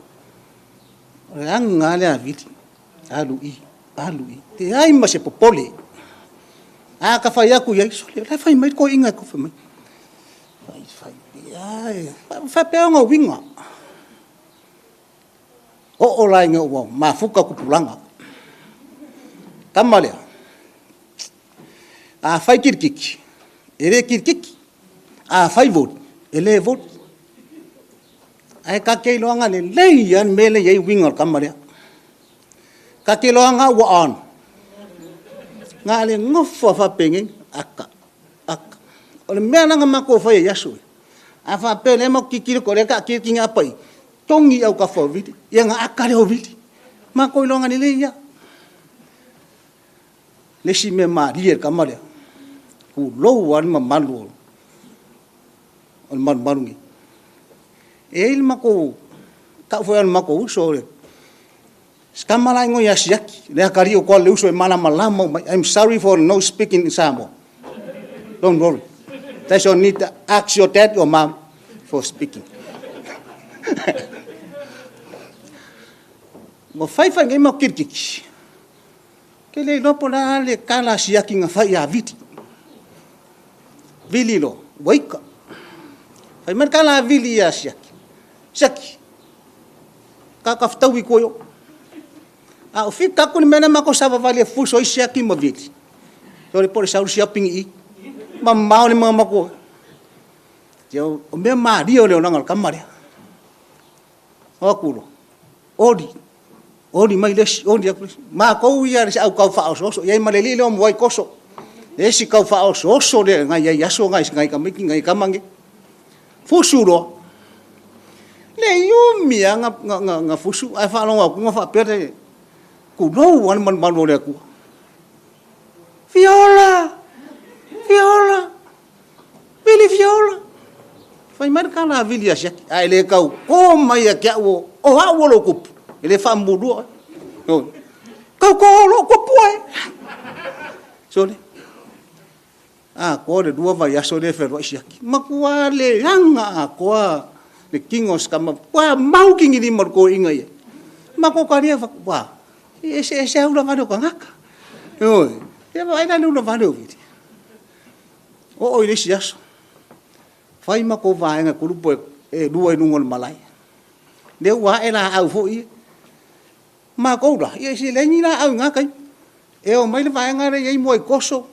O le aga lava lea a Vili, alu i, alu i, leai ma se popole. A ta fai atu i ai, sole, o la e fai mai le toeaina e tofe mai. Fai, fai, ia, faapea ona uiga. Oo la ina ua mafuta tupulaga. Kama lea, afai kilikiki, e le kilikiki. Afai voli, e le voli. Ae ka ke iloaga lelei lava le mea lea e i ai uiga o le kama lea. Ka te iloaga ua on. Na o le nofo lava faapenei, aka, aka. O le mea la na matou faia i aso ia, a faapea o lea matou te tilotilo atu o lea e taatia le tina apa i i, togi i autafa o Vili, ia ona aka lea o Vili. Matou iloaga lelei lava. Le isi mea malie i le tama lea, tulou lava le mamalu o le malumalu nei. E i ai le matou, tau foi o le matou uso, si tama la e igoa ia Siaki, le atalii o le uso e malamalama uma i ai. I'm sorry for no speaking in Samoa. Don't worry. That's your need to ask your dad or mom for speaking. Ua fai fai nei mau kilikiki. Ke le iloa po o le a le tala a Siaki na fai ia Vili. Vili loa, ua ika. Fai mai le tala a Vili ia Siaki. Siaki, kaka fetaui koe o. A o fika aku le mea lea matou savavali e fuso ai Siaki ma Vili. Sole po o le sau le siapi i. Mamao le mga matou. O mea malie o le olaga o le tama lea. O atu loa, oli, oli mai le isi, oli atu le isi. Matou ia le au tau faaosooso, i ai ma le alii lea o Muai Koso. Le isi tau faaosooso lea na i ai i aso na i tamaiti na i tama nei. Fusu loa. Le umi lava na fusu, ae faalogo atu na faapea le tulou lava le malumalu o le Atua. Fiola! Fiola! Vili Fiola! Fai mai le tala a Vili ia Siaki, ae le tau to mai ia te au o au o lou tupu, e le faamulua oe. Tau to o lou tupu oe! Sole, atoa le 2 vaiaso le fealuai Siaki. Matua leaga atoa le tino o si tama, ua mau kigilima o le toeaina ia. Matou talia ua, e eseese lava ulavale o tagata. Ioe, ia vaai la i le ulavale o Vili. Oo i le isi aso, fai matou vaega kulupu e 2 i luga o le malae. Lea ua ae laau foi ia. Matou la, ia se leai ni laau i na taimi. E o mai le vaega lea e i ai moa i koso, o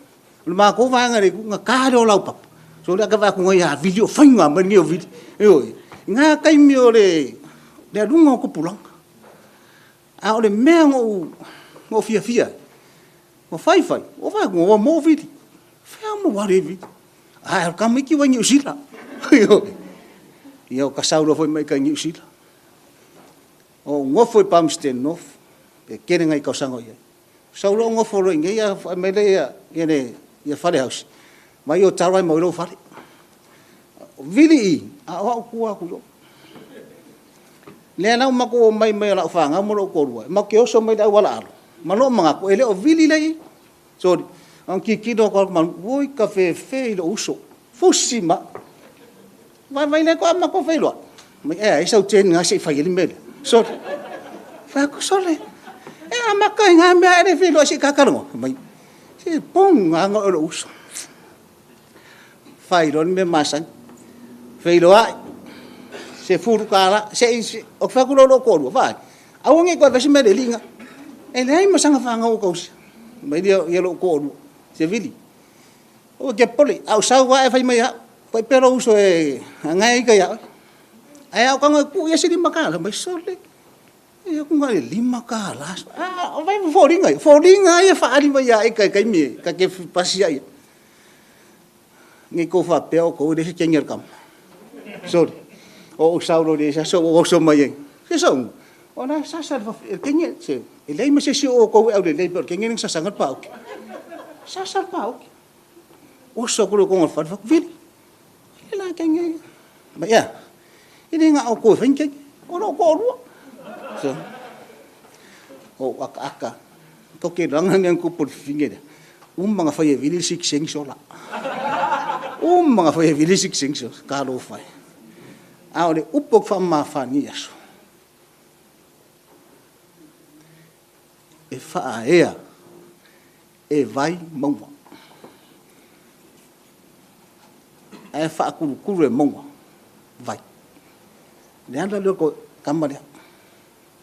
le matou vaega le itu, na ta lea o laupapa. So lea ka vaai atu ngai a Vili o faiga mai lenei o Vili. Ioe, i na taimi o le aluga o tupulaga. A o le mea na ou fiafia ai, ua fai fai, ua vaai atu ua mo Vili. Fea mo wale Vili. Ae o le tamaiti ua i Niu Sila. Ia o ka sau loa foi mai kai Niu Sila. O nofo i Palmerston North, pe kele ngai tausaga o i ai. Sau loa nofo loa i nei, a mai lea ia le ia fale house. Mai o taro ai mau i lou fale. O Vili i, a o au tua atu i o. Lea la matou o mai mai o lau whangau mo lou toalua. Ma ke oso mai le au ala alo. Ma loo mangaku, e le o Vili lei. Sorry. Ang kikino ko man, oi ka fe fe i lo uso. Fusi ma. Vai vai le ko ama ko fe loa. Mai e ai sau ten nga se fai le mele. Sorry. Fa ko sole. E ama ka nga mea e fe loa se ka ka ngo. Mai se pong nga ngo lo uso. Fai lo me masan. Fe loa se furu kala se o fa ku lo lo ko lo vai. Au ngi ko ve se mele linga. E le ai masanga fa ngo ko se. Mai ia ia lo ko lo. Se vili. O ke pole au sau wa e fai mai ha. Pai pero uso e ngai ka ya. Ai au ka ku ia se lima kala mai sole. Ia ku ngai lima kala. Ah, o vai foringa. Foringa ia fa ali mai ia e kai kai mi ka ke pasia ia. Ngai ko fa pe o ko le se kenger kam. Sorry. O sau lo le sa so o so mai. Se so. O na sa sa fa kenger se. E lei ma se si o ko au le le pe kenger sa sa ngal pa o. Sa sa pa o. O so ko ko ngal fa fa vili. E la kenger. Ma ia. E le nga o ko fa ke. O lo ko ru. So. O aka aka. Ko ke ranga ni ko por finge. Uma nga fa e vili sik sing so la. Uma nga fa e vili sik sing so ka lo fa. A o le upo fa ma fa ni aso. E fa ea e vai maua. E fa kurukuru e maua. Vai. Le anda leo ko kama lea.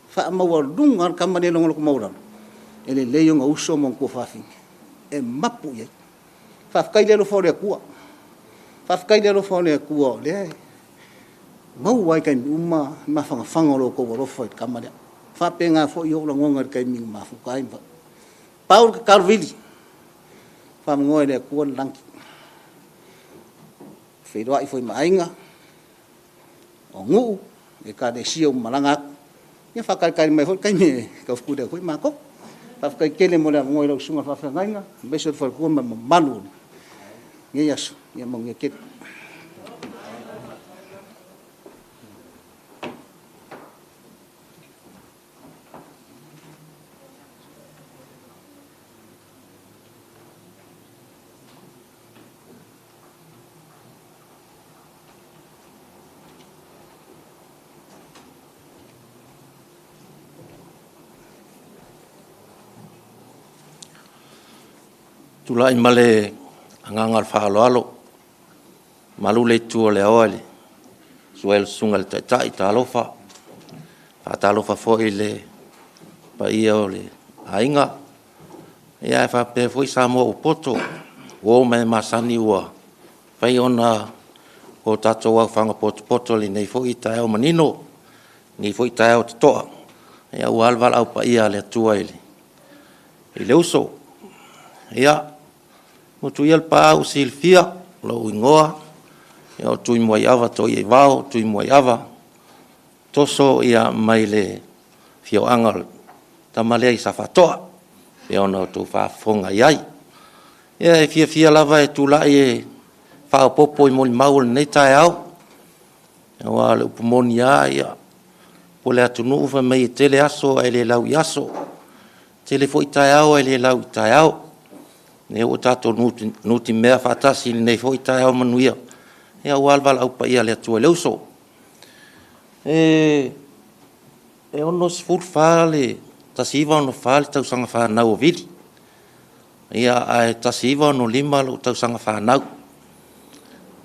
Fa maua lunga kama lea longo loko mauralo. E lelei ona uso ma ona tuafafine e mapu i ai. Faafetai i le alofa o le Atua. Faafetai i le alofa o le Atua o lea e maua ai i taimi uma le mafanafana o lo outou alofa i le tama lea. E faapena foi ou lagona i le taimi na mafuta ai. Pau le tatalo Vili, faamanoa e le Atua le lagi, feiloai foi ma aiga, o nuu, Ekalesia ua malaga atu, ia faatalitali mai foi le taimi e taufetuli atu ai matou. Faafetai tele mo le avanoa i lau susuga i le faafeagaiga aemaise o le faletua ma le mamalu o lenei aso. Ia manuia tele. Tulai ma le agaga o le faaaloalo, malu le itu o le aoa i le susu ai o le Susuga i le Taitai, talofa. E faatalofa foi i le paia o le aiga, ae faapea foi Samoa ua poto, uo ma e masani ua mafai ona o tatou aofaga potopoto i lenei foi taeao manino, lenei foi taeao totoa, aua le valaau paia a le Atua i le uso. Ia, motu ia le pa ua silafia lou igoa, o Tuimoaiava Toiaivao Tuimoaiava, toso mai le afioaga o le tama lea i Safaatoa, pei ona outou faafofoga i ai. Ia, e fiafia lava e tulai e faaopoopo i molimau o lenei taeao, aua o le upu moni lava, po o le atunuu fai mai e tele aso ae le lau i aso, e tele foi taeao ae le lau i taeao. O lea ua tatou nutimea faatasi i lenei foi taeao manuia, aua le valaau paia a le Atua i le uso. E 64 le tausaga fanau o Vili, ae 1965 lou tausaga fanau.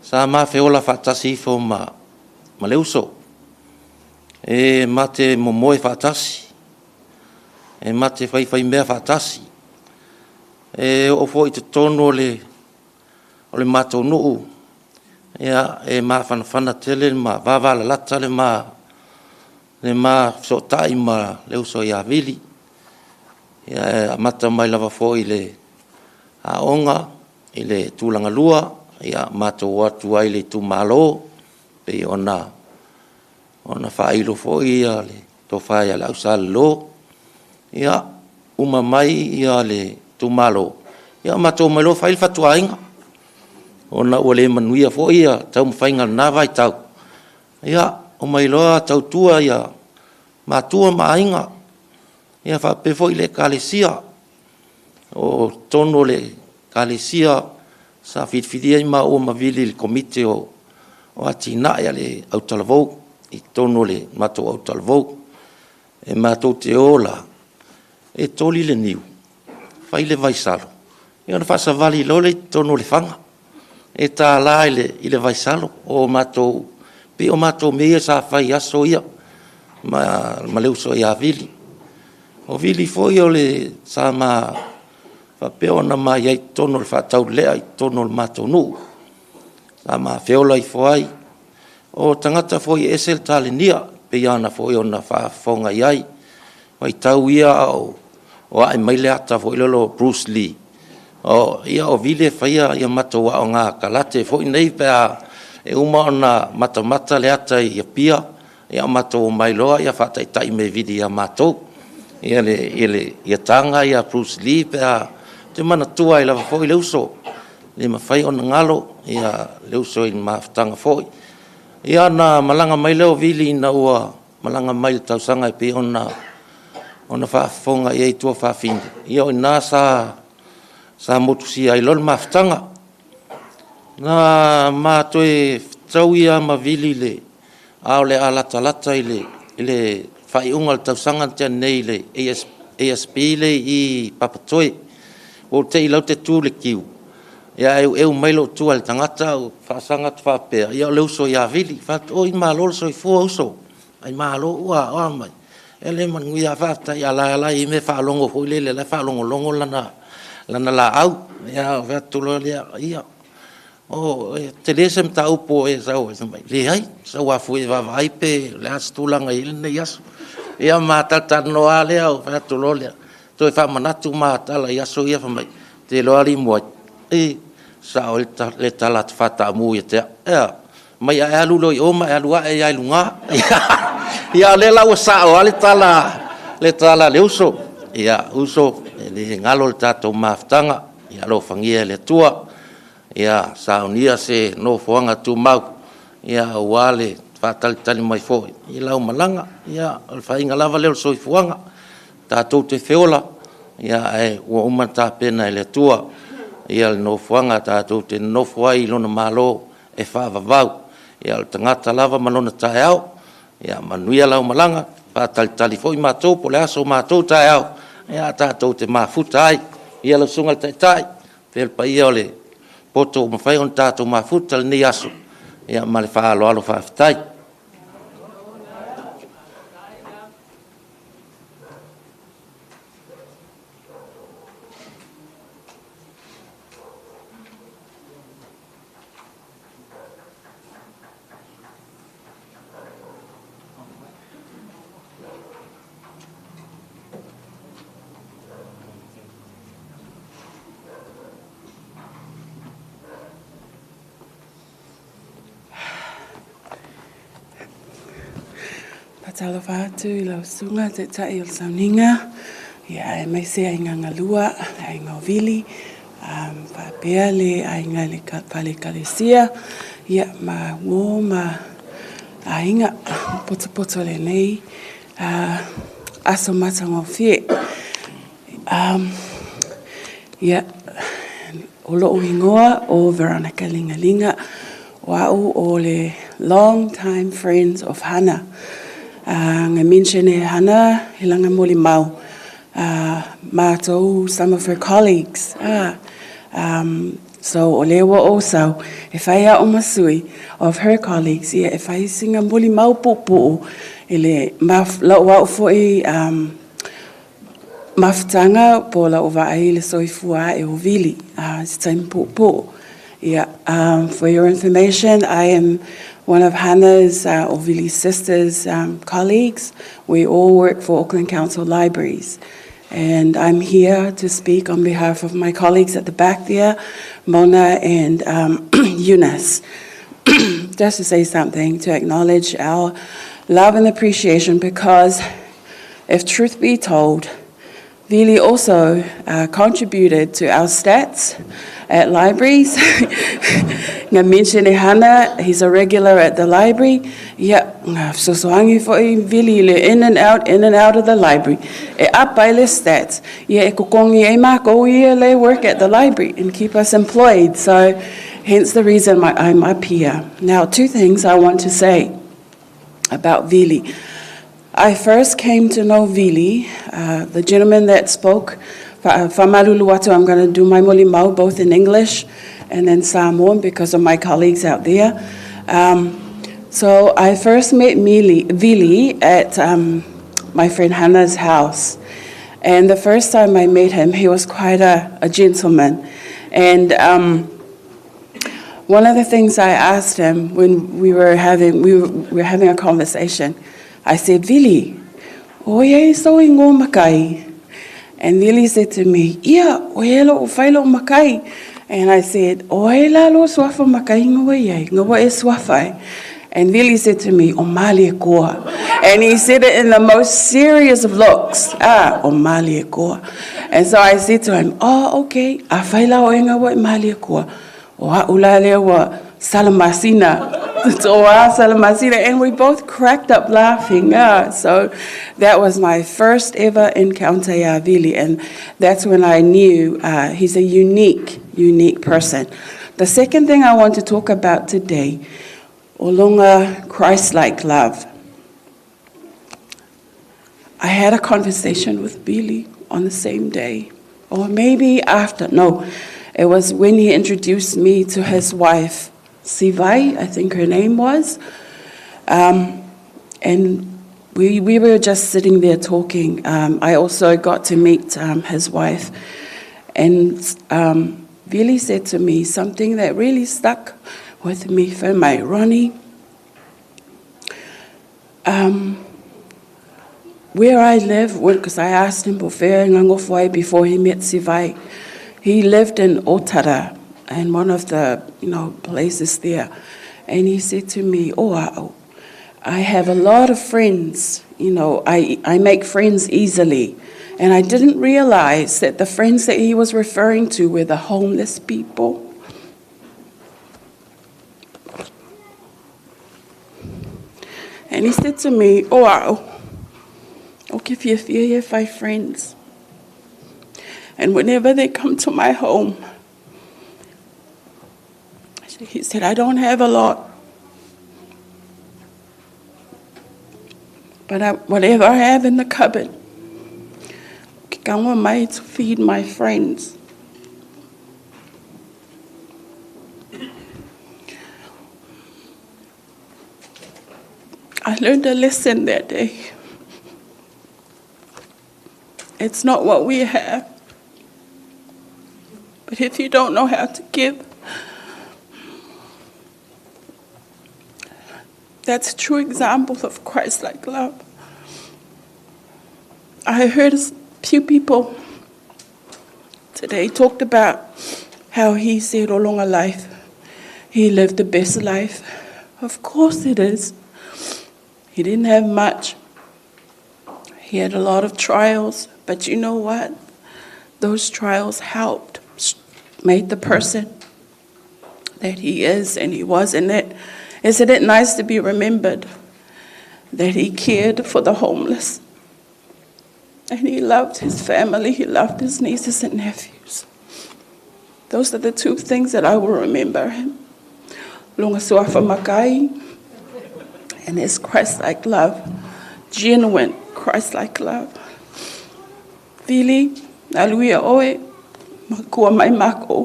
Sa ma feola faatasi ifo ma le uso, e ma te momoe faatasi, e ma te faifaimea faatasi. E oo foi i totonu o le matou nuu, e mafanafana tele ma vavalalata le ma fesootai ma le uso ia Vili. E amata mai lava foi i le aoga i le tulaga lua, matou o atu ai i le itumalo, pei ona faailo foi le tofa ia Leausalolo. Ia, uma mai le itumalo, ia matou omai loa fai le fatuaiga, ona ua le manuia foi taumafaiga i lena vaitau. Ia, omai loa tautua matua ma aiga, ia faapea foi le Ekalesia. O totonu o le Ekalesia sa filifilia ai maua ma Vili i le Komiti o Atinae a le Autalavou, i totonu o le matou Autalavou. E matou te o la, e toli le niu, fai le vaisalo, ia ona faasavali loa lea i totonu o le faga, e tala i le vaisalo. O matou, pei o matou mea ia sa fai i aso ia ma le uso ia Vili. O Vili foi o le sa ma faapea ona ma i ai i totonu o le faataulelea i totonu o le matou nuu, sa ma feola ifo ai. O tagata foi e ese le talenia, pei ona foi ona faafofoga i ai. Vaitau ia a o ae mai le ata foi lele o Bruce Lee, ia o Vili e faia ia matou aoga karate foi nei pe a e uma ona matamata le ata i Apia, ia matou omai loa faataitai mai e Vili ia matou. Ia taga ia Bruce Lee pe a... Ou te manatua ai lava foi le uso, e le mafai ona galo le uso i le mafutaga foi. Ia ona malaga mai lea o Vili ina ua malaga mai i le tausaga e pei ona faafofoga i ai tuafafine, ia o i ina sa motusia ai loa le mafutaga. Na ma toe fetaui lava ma Vili a o le a latalata i le faaiuga o le tausaga na tea nei i le ASP lea i i Papatoe. Ua ou te'i la ou te tu i le queue, ae eu mai lou tua i le tagata ou faasaga atu faapea, ia o le uso ia Vili. Ou fai atu, oi malo le soifua uso, ai malo, ua, o a mai? Ia le manuia, faafetai, a la la i mea faalogo foi lele, la e faalogologo lana lana laau. Ia ona fai atu loa lea, ia, o, e tele se mataupu o e sau ai, fai mai, leai, sau lava foi e vaavaai pe o le a se tulaga e i ai lenei aso. Ia ma talatalanoa lava lea, ou fai atu loa lea, toe faamanatu ma tala i aso ia fai mai, ou te iloa alii muai, e sao ai le tala a Faataamu ia te au. E a? Mai a e alu loa i o ma e alu ae ai i luga. Ia o lea la ua sao lava le tala, le tala a le uso. Ia, uso, e le galo le tatou mafutaga. Ia alofagia e le Atua. Ia saunia se nofoaga tumau, ia aua le faatalitali mai foi i lau malaga. Ia o le faiga lava lea o le soifuaga. Tatou te feola, ia ae ua uma ona tapena e le Atua ia le nofoaga tatou te nonofo ai i lona Malo e faavavau. Ia o le tagata lava ma lona taeao. Ia manuia lau malaga, faatalitali foi matou po o le a so matou taeao, ia tatou te mafuta ai. Ia lau Susuga i le Taitai, faapea le paia o le poto ua mafai ona tatou mafuta i lenei aso, ia ma le faaaloalo faafetai. Faatalofa atu i lau susuga Taitai o le Sauniga, ia aemaise aiga galua, le aiga o Vili, faapea le aiga i le fale Ekalesia, ia ma uo ma aiga potopoto o lenei aso matagofie. Ia, o lo'u igoa o Veronica Ligalinga, o a'u o le long time friends of Hana. Nga mention e Hana he langa molimau matou some of her colleagues. So o lea ua ou sau e fai a'u ma sui of her colleagues, ia e fai sina molimau puupuu i le la'u a'u fo'i mafutaga po o la'u vaai i le soifua a'e o Vili se taimi puupuu. Yeah, for your information, I am one of Hannah's or Vili's sister's colleagues. We all work for Auckland Council Libraries. And I'm here to speak on behalf of my colleagues at the back there, Mona and Eunice. Just to say something, to acknowledge our love and appreciation because, if truth be told, Vili also contributed to our stats at libraries. Nga mention e Hana, he's a regular at the library. Ia, nga fesoasoani fo'i Vili le in and out, in and out of the library. E apa ai le stats. Ia e kokongi ai mākou ia le work at the library and keep us employed. So, hence the reason I'm up here. Now, two things I want to say about Vili. I first came to know Vili, the gentleman that spoke, Fa'amalulu atu, I'm going to do my molimau both in English and then Samoan because of my colleagues out there. So I first met Mili, Vili at my friend Hannah's house. And the first time I met him, he was quite a gentleman. And one of the things I asked him when we were having, we were, we were having a conversation, I said, Vili, o ia so i ngō makai. And Vili said to me, Ia, o e lo o whailo makai. And I said, O e la lo suafa makai ngawa iai, ngawa e suafa e. And Vili said to me, O mali e koa. And he said it in the most serious of looks. Ah, o mali e koa. And so I said to him, Oh, okay, a whai la o e ngawa e mali e koa. O a'u la lea ua salamasina. O salamasina. And we both cracked up laughing. Yeah. So that was my first ever encounter ia Vili. And that's when I knew he's a unique, unique person. The second thing I want to talk about today, o longa Christ-like love. I had a conversation with Billy on the same day, or maybe after. No, it was when he introduced me to his wife, Sivai, I think her name was. And We, we were just sitting there talking. Um, I also got to meet um, his wife, and um, Vili said to me something that really stuck with me for my Ronnie. Um, where I live, because I asked him before he met Sivai, he lived in Otara, and one of the you know places there, and he said to me, "Oh, I have a lot of friends. You know, I I make friends easily." And I didn't realize that the friends that he was referring to were the homeless people. And he said to me, Oh, wow. Okay, if you have five friends. And whenever they come to my home, he said, I don't have a lot. But I, whatever I have in the cupboard, I want my to feed my friends. I learned a lesson that day. It's not what we have. But if you don't know how to give, that's a true example of Christ like love. I heard a few people today talked about how he said all along a life, he lived the best life. Of course it is. He didn't have much. He had a lot of trials, but you know what? Those trials helped, made the person that he is and he was. And it, isn't it nice to be remembered that he cared for the homeless? And he loved his family, he loved his nieces and nephews. Those are the two things that I will remember him. Longa suafa makai and his Christ-like love, genuine Christ-like love. Vili, aluia oe, makua mai mako.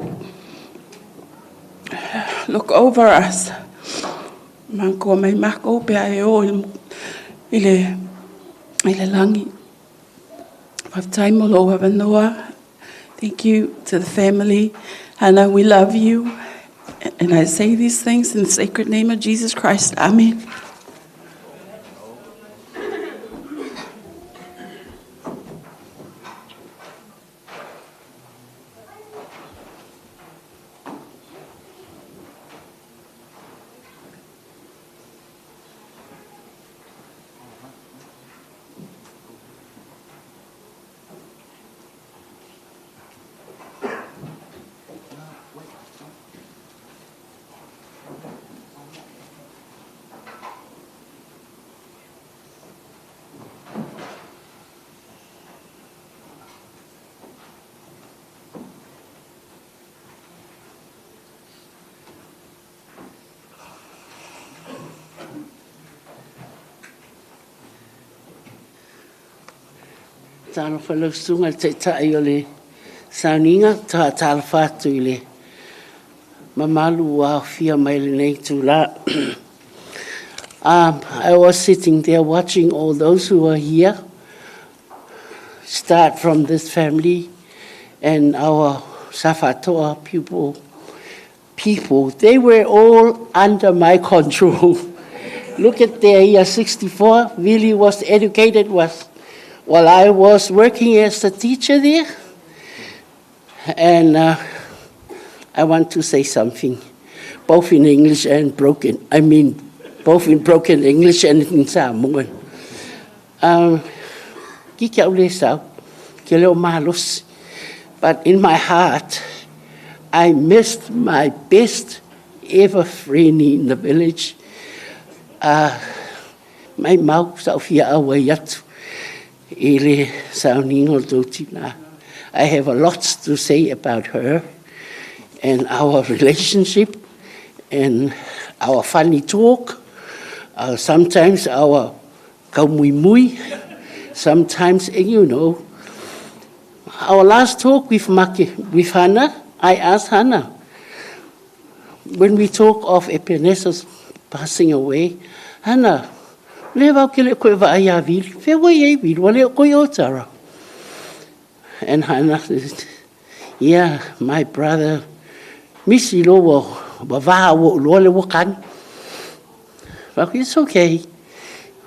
Look over us. Makua mai mako pe ae o i le, i le langi. Thank you to the family. Hannah, we love you. And I say these things in the sacred name of Jesus Christ. Amen. Talofa lau susuga i le Taitai o le sauniga, talofa atu i le mamalu ua aofia mai lenei itulā. Um, I was sitting there watching all those who are here start from this family and our Safatoa people, people, they were all under my control. Look at their year 64, really was educated was while I was working as a teacher there. And uh, I want to say something, both in English and broken. I mean, both in broken English and in Samoan. Um, but in my heart, I missed my best ever friend in the village. Uh, mai mau sa fia awai atu i le sauniga o le tou tina. I have a lot to say about her and our relationship and our funny talk, uh, sometimes our kaumuimui, sometimes, you know. Our last talk with, Maki, with Hannah, I asked Hannah, when we talk of Epinesa's passing away, Hannah, Lea vau ke le koe vaai ia Vili. Fea ua i ai Vili, ua le o koe i Otara. And Hana says, yeah, my brother, misi lo ua, ua vā ua uloa le ua. Fai it's okay.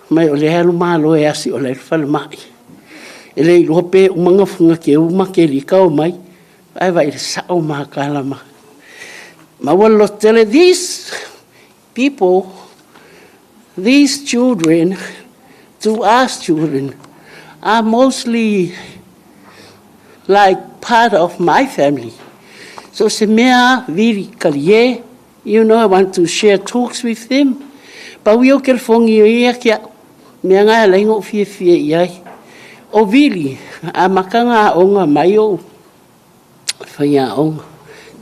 Mai o le alu malo e asi o le whale mai. E le iloa pe umanga funga ke uma ke lika o mai. Ai vai le sao ma kala ma. Ma ua lo tele, these people, these children, to us children, are mostly like part of my family. So se mea viri kalie, I want to share talks with them. Pa ui o ke fongi o ia kia, mea ngā lai ngō fie fie i ai. O vili, a makanga a onga mai o, whai a onga.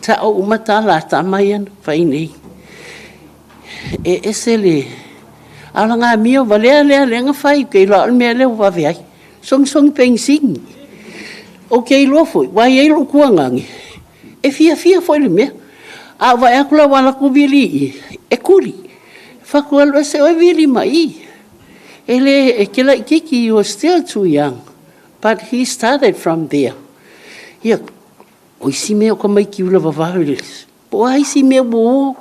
Ta o umata la ta mai ana, whai nei. E ese le, ala ngā mio, wa lea lea lea ngā whai, kei loa o mea lea wawe ai. Song song peng sing. O kei loa foi, wai ei lo kua ngangi. E fia fia foi le mea. A vai akula wala ku vili i, e kuri. Whaku alu se oi vili mai. E le, e kela i kiki, you were still too young. But he started from there. Ia, o isi mea o ka mai ki ula vavahu le. Po ai si mea mo.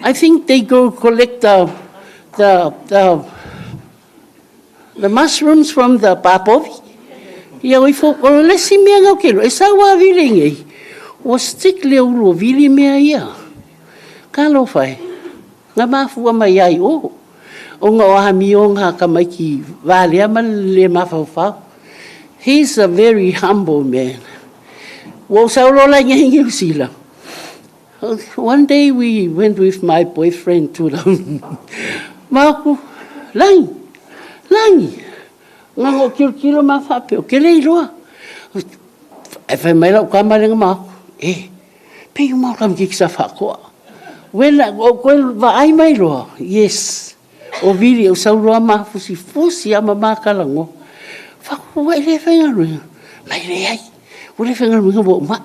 I think they go collect the mushrooms from the papovi. Ia, oi fo, o le si mea ngau kelo, e sa wā vile ngei. O stick le ulu o vili mea ia. Ka lo whai. Ngā mafua mai ai o. O ngā oha mi o ngā ka mai ki wālea ma le mawhau. He's a very humble man. Wo saulo la ngai ngi usila. One day we went with my boyfriend to the Maku, langi, langi. Ngā ngō kilo kilo ma whape, o ke lei loa. E whai mai lau ka mai lenga maku. E, pe yu mau kam ki sa whakoa. Wela, o koe vaai mai loa. Yes. O vili, o sauloa ma fusi fusi ama makala ngō. Whaku, wai le whainga runga. Mai le ai. O le whainga runga wo ma.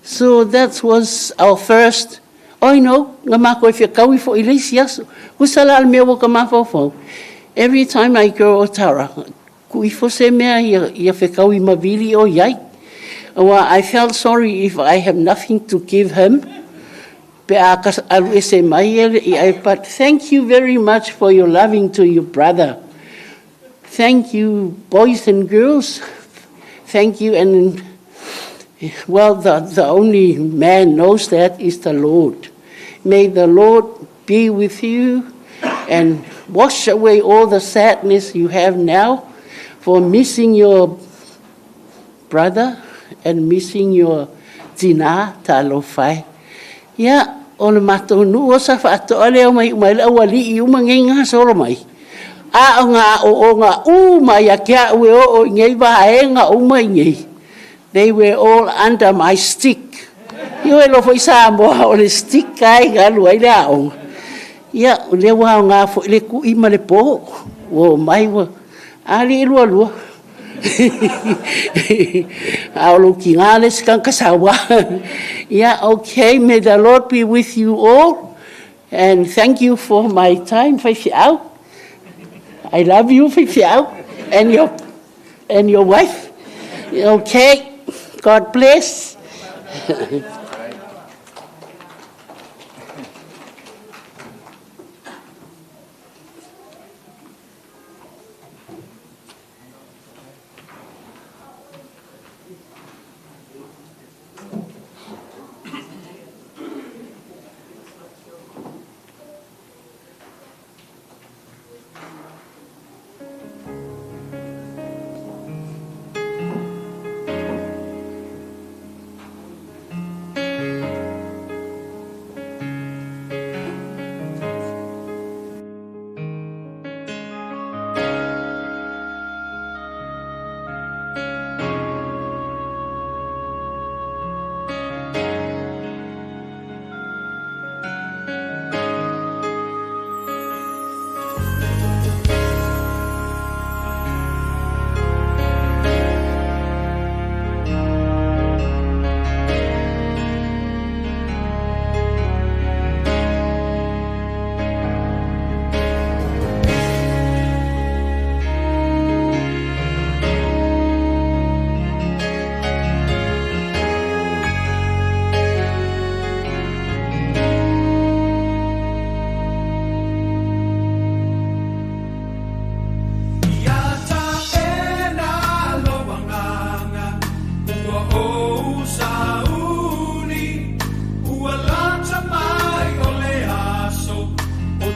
So that was our first. Oh, no, ngā mako e whia kaui fo i leisi aso. Kusala al mea waka mawhawhau. Every time I go Otara, ku ifo se mea ia whekaui mawili o iai. Well, I felt sorry if I have nothing to give him. Pe a alu ese mai e, but thank you very much for your loving to your brother. Thank you, boys and girls. Thank you, and well, the only man knows that is the Lord. May the Lord be with you and wash away all the sadness you have now for missing your brother and missing your tina talofai. Ia, o le matou nuu o sa faatoa lea mai mai le aualii uma gei gasolo mai. A o ngā o o ngā u mai a kia ue o o ngei vaega uma i ngei. They were all under my stick. Ia e lofo i Samoa o le stick ai galu ai le aoga. Ia, o lea ua aogā foʻi le kuʻi ma le pō. Ua o mai ua ali i lua lua. A o lou kigā le isi tagata sauā. Ia, okay, may the Lord be with you all. And thank you for my time, faifeau. I love you, faifeau, and your wife. Okay, God bless.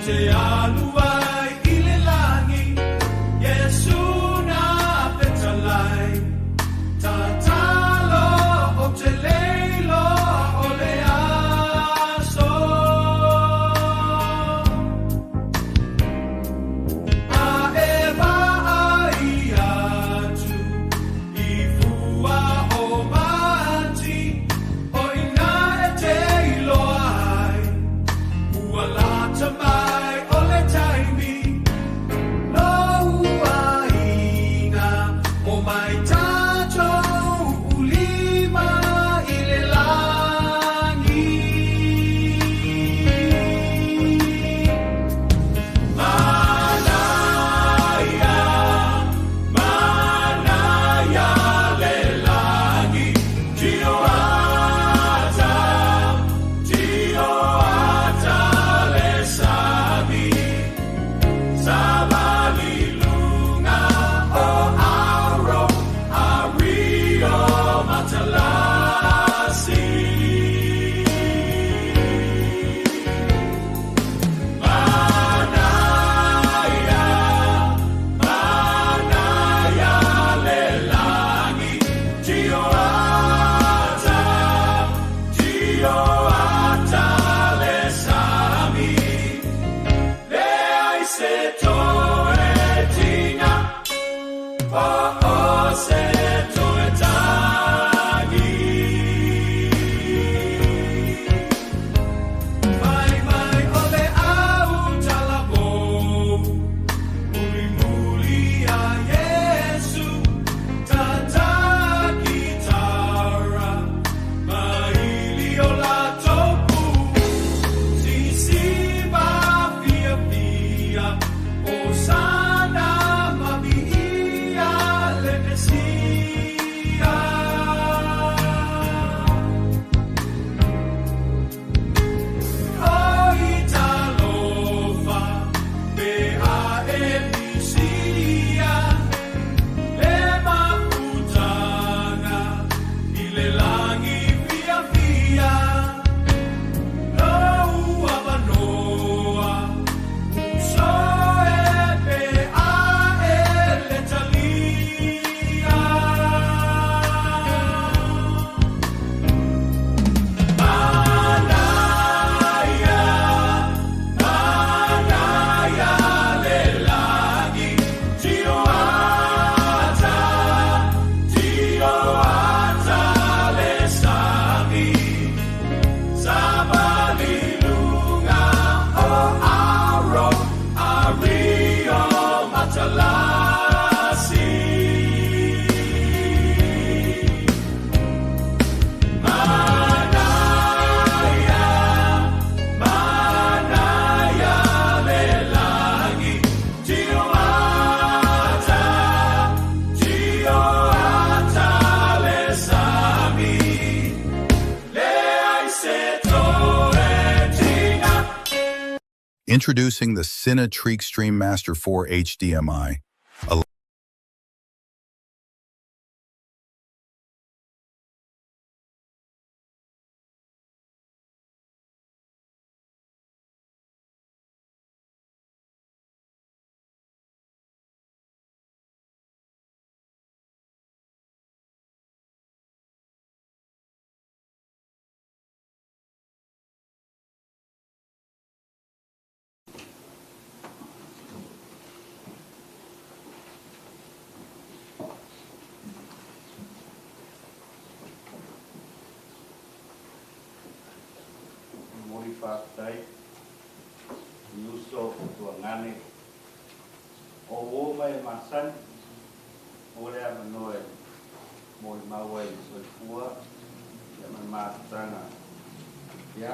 te alu ai i le lagi, Iesu na fetalai. Tatalo o te leiloa o le aso. A e vaai atu i fua o mati, o ina e te iloa ai, ua lata mai o le taimi, lou aiga o mai tatou ulima i le lagi. Manaia, manaia le lagi, tio ata, tio ata le sami. Savali lunga o aro, ario matalasi. Manaia, manaia le lagi, tio ata, tio ata le sami. Leai se toe tina, o o se toe tagi. Mai mai o le au talavo, muli muli a Iesu, tataki tara, maili o la topu. Sisi ma fia fia, o sana ma via le Messia. O italofa, pe a e misia, le mafutanga, i le lagi fia fia. Lou avanoa, uso e pe a e le talia. Manaia, manaia le lagi, tio ata, tio ata le sami. Savali lunga o aro, ario matalasi. Manaia, manaia le lagi, tio ata, tio ata le sami. Leai se toe tina. Introducing the Cinetreak Stream Master 4 HDMI, a Momoli faafetai i uso o tuagane o uō mai e masani o le avanoa e molimau ai i le soifua ia ma le mafutaga ia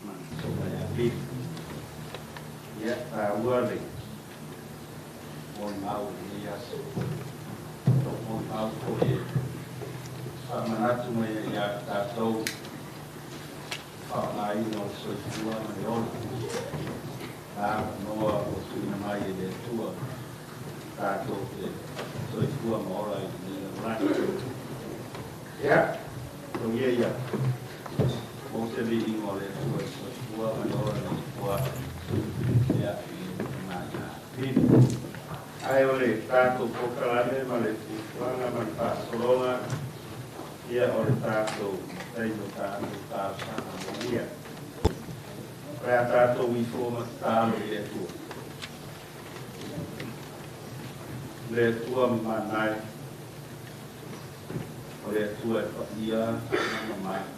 ma le soga ia Vili. Ia taua le molimau i lenei aso. Lou molimau foi e faamanatu mai ai ia tatou faaaogaina o le soifua ma le ola. La avanoa ua tuuina mai e le Atua tatou te soifua ma ola i lenei lalolagi. Ia, tauia ia mo se viiga o le Atua i le soifua ma le ola nei tua. Ia, Polokalame ma le fuafuaga ma le faasologa ia o le tatou taimi o tatou talosaga molia. O le a tatou ifo ma tatalo i le Atua. Le Atua mamana e, o le Atua e paia ma mamalu,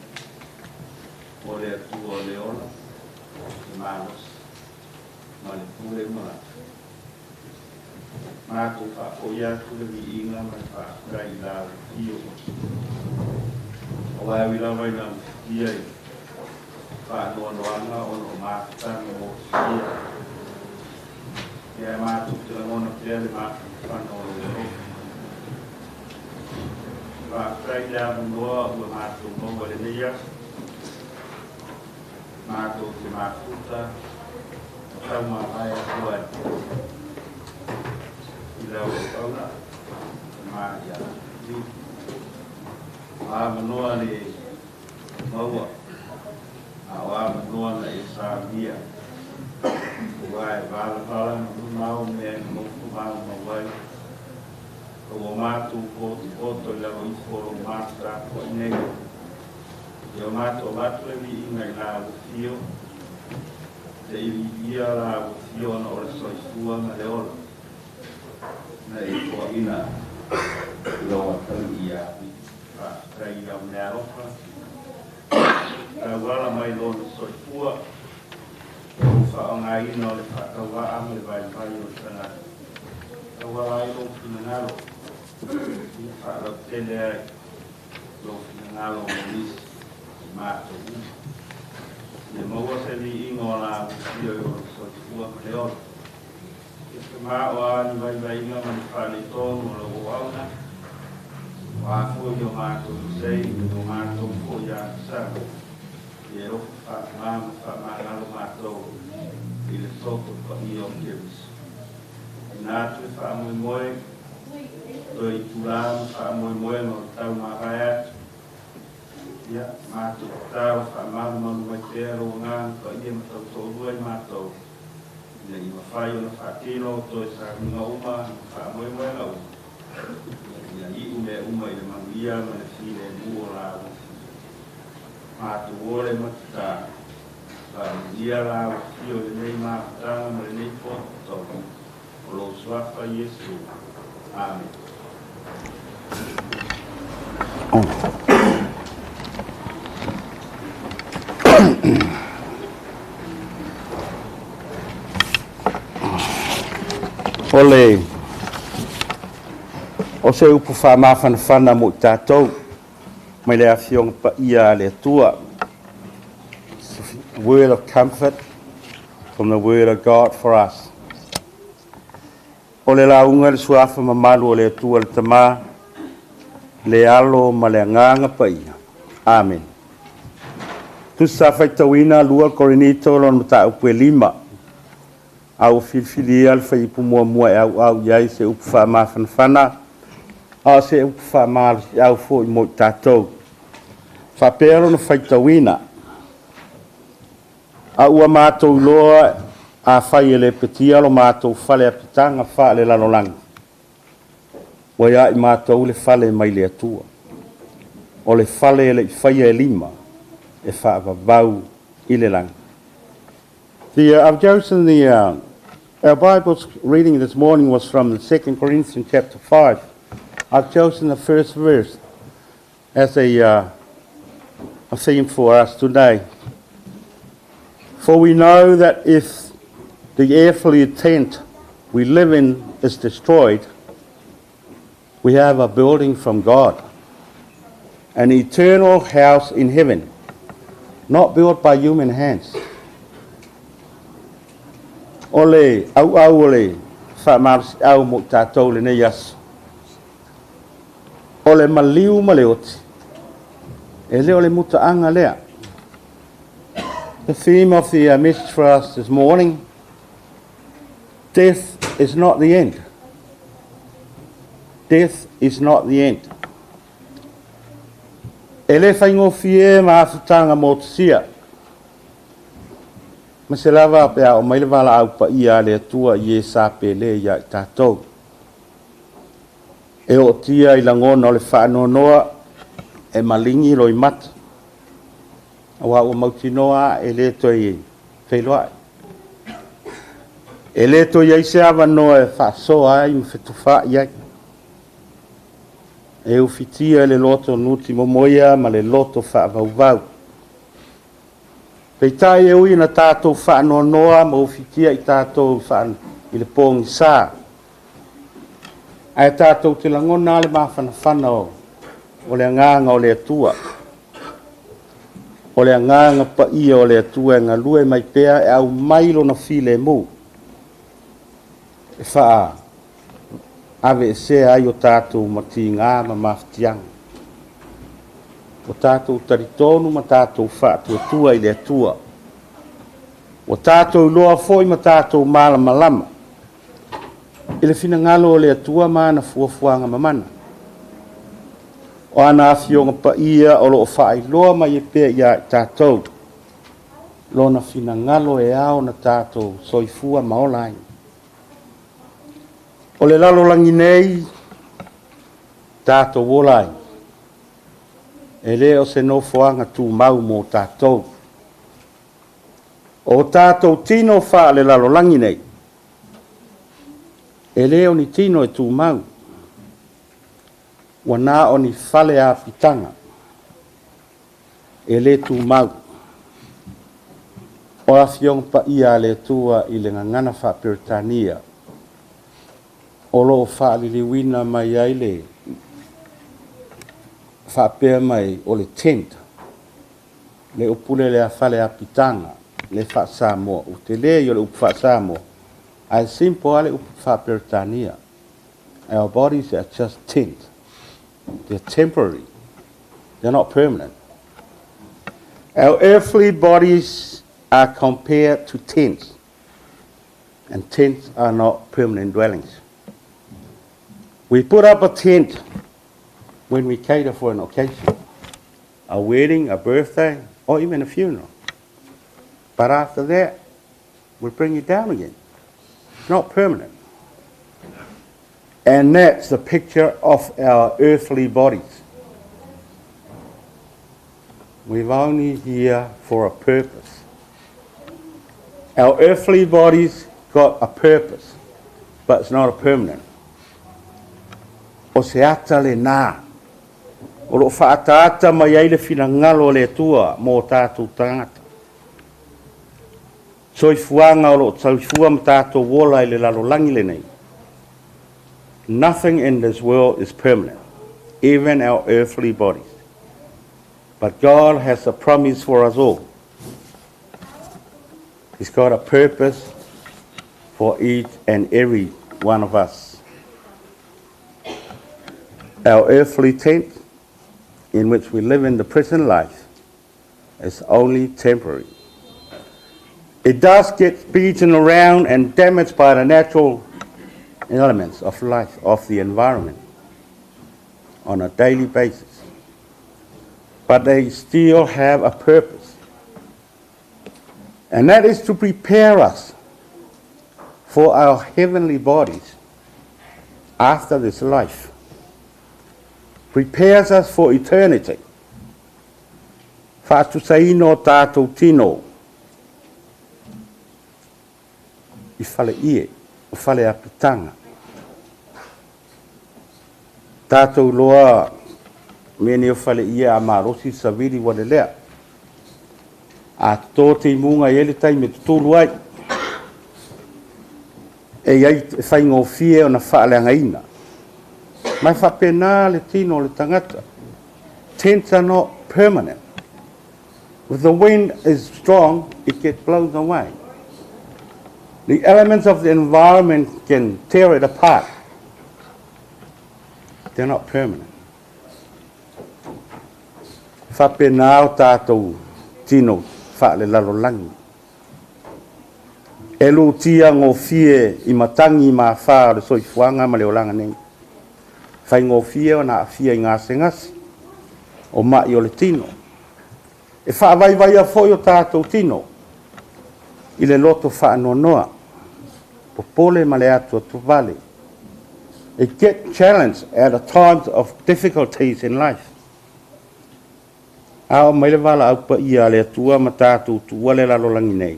o le Atua o le ola, le malosi ma le pule uma lava. Matou faafoi atu le viiga ma le faafetai i la afio. Aua e ui lava ina ufitia i faanoanoaga ona o mafutaga motusia, ia e matou te lagona pea le mafanafana o lou alofa. Faafetai i le avanoa ua matou maua i lenei aso, matou te mafuta ma taumavae atu ai i lau auauna ma ia Vili. O avanoa le maua, a o avanoa na e saunia, aua e valavala ma mamao mea e nonofo maumau ai, ua matou potopoto i lalo ifo o lou malu tapuai nei. Ia o matou avatu le viiga i la ua afio, te i viia la ua afio ona o le soifua ma le ola, na e foaina i lou atalii ia Vili. Faafetai i lau meaalofa, tauala mai lona soifua, lou faaaogaina o le faatauvaa ma le vaivai o le tagata. Tauala ai lou finagalo, ia faalautele ai lou finagalo mo nisi i matou uma. Ia maua se viiga o la ua afio i ona soifua ma le ola. Ia tamā o a ni vaivaiga ma ni faaletonu o lau auauna, o a foi o matou sei ma o matou foi agasala. Ia e alofa faamā ma faamagalo matou i le toto paia o Keriso. Tuuina atu le faamoemoe, toe itulā ma faamoemoega o le taumavae atu. Ia, matou tatalo faamalumalu mai pea lou Agaga Paia ma tautoalua i matou, ina ia mafai ona faatino toe sauniga uma ma faamoemoega uma, ina ia iu mea uma i le manuia ma le filemu o la ua afio. Matou ole ma tatalo, faamanuia la ua afio i lenei mafutaga ma lenei potopoto, o lou Suafa Iesu. Amene. O le o se upu faamafanafana mo i tatou mai le Afioga Paia a le Atua. Word of comfort from the Word of God for us. O le lauga i le Suafa mamalu o le Atua le Tama, le Alo ma le Agaga Paia. Amene. Tusi sa faitauina 2 Korinito lona mataupu e 5. A ua filifilia le fuaiupu muamua e auau i ai se upu faamafanafana, a o se upu faamalosiau foi mo i tatou. Faapea lona faitauina. A ua matou iloa afai e lepetia lo matou fale apitaga faalelalolagi, ua ia i matou le fale mai le Atua. O le fale e le i faia e lima, e faavavau i le lagi. I've chosen the, our Bible's reading this morning was from the 2 Corinthians chapter 5. I've chosen the first verse as a theme for us today. For we know that if the earthly tent we live in is destroyed, we have a building from God, an eternal house in heaven, not built by human hands. O le auau o le faamalosiau mo i tatou lenei aso. O le maliu ma le oti, e le o le mutaaga lea. The theme of the message for us this morning, death is not the end. Death is not the end. E le faigofie mafutaga motusia. Ma se lava pe a o mai le valaau paia a le Atua i e sa pele ia i tatou. E ootia i lagona o le faanoanoa e maligi loimata. Auā ua mautinoa e lē toe feiloai. E lē toe i ai se avanoa e faasoa ai ma fetufaai ai. E ufitia e le loto nuti momoia ma le loto faavauvau. Peitai e ui na tatou faanoanoa ma ufitia i tatou i le pogisā. Ae tatou te lagona le mafanafana o le agaga o le Atua. O le agaga paia o le Atua e galue mai pea e aumai lona filemu. E faaavesea ai o tatou matigā ma mafatiaga. O tatou talitonu ma tatou faatuatua i le Atua. Ua tatou iloa foi ma tatou malamalama. I le finagalo o le Atua ma ana fuafuaga mamana. O ana afioga paia o loo faailoa mai e pea ia i tatou. Lona finagalo e ao na tatou soifua ma ola ai. O le lalolagi nei, tatou ola ai. E le o se nofoaga tumau mo tatou. O tatou tino faalelalolagi nei, e le o ni tino e tumau. Ua na o ni fale apitaga. E le tumau. O afioga paia a le Atua i le gagana faaperetania. O loo faaliliuina mai ai le faapea mai o le tent. Le upu le lea fale apitaga le faasamoa. Ua telē ia o le upu faasamoa. Ae simple a le upu faaperetania. Our bodies are just tent. They're temporary. They're not permanent. Our earthly bodies are compared to tents. And tents are not permanent dwellings. We put up a tent when we cater for an occasion, a wedding, a birthday, or even a funeral. But after that, we bring it down again. It's not permanent. And that's the picture of our earthly bodies. We're only here for a purpose. Our earthly bodies got a purpose, but it's not a permanent. O se ata lenā. O loo faataata mai ai le finagalo o le Atua mo tatou tagata. Soifuaga o loo soifua ma tatou ola i le lalolagi lenei. Nothing in this world is permanent, even our earthly bodies. But God has a promise for us all. He's got a purpose for each and every one of us. Our earthly tent in which we live in the present life is only temporary. It does get beaten around and damaged by the natural elements of life, of the environment, on a daily basis. But they still have a purpose. And that is to prepare us for our heavenly bodies after this life. Prepares us for eternity. Faatusaina o tatou tino i fale ie, o fale apitaga. Tatou iloa mea nei o fale ie a malosi le savili ua lelea. A toto timuga e i ai le taimi e tutulu ai. E i ai e faigofie ona faaleagaina. Ma e faapena le tino o le tagata. Tents are not permanent. If the wind is strong, it gets blown away. The elements of the environment can tear it apart. They're not permanent. Faapena o tatou tino faalelalolagi. E lutia gofie i matagi ma afā o le soifuaga ma le olaga nei. Faigofie ona aafia i gasegase o mai o le tino. E faavaivaia foi o tatou tino i le loto faanoanoa, popole ma le atuatuvale. It gets challenged at the times of difficulties in life. A oo mai le valaau paia a le Atua ma tatou tuua le lalolagi nei,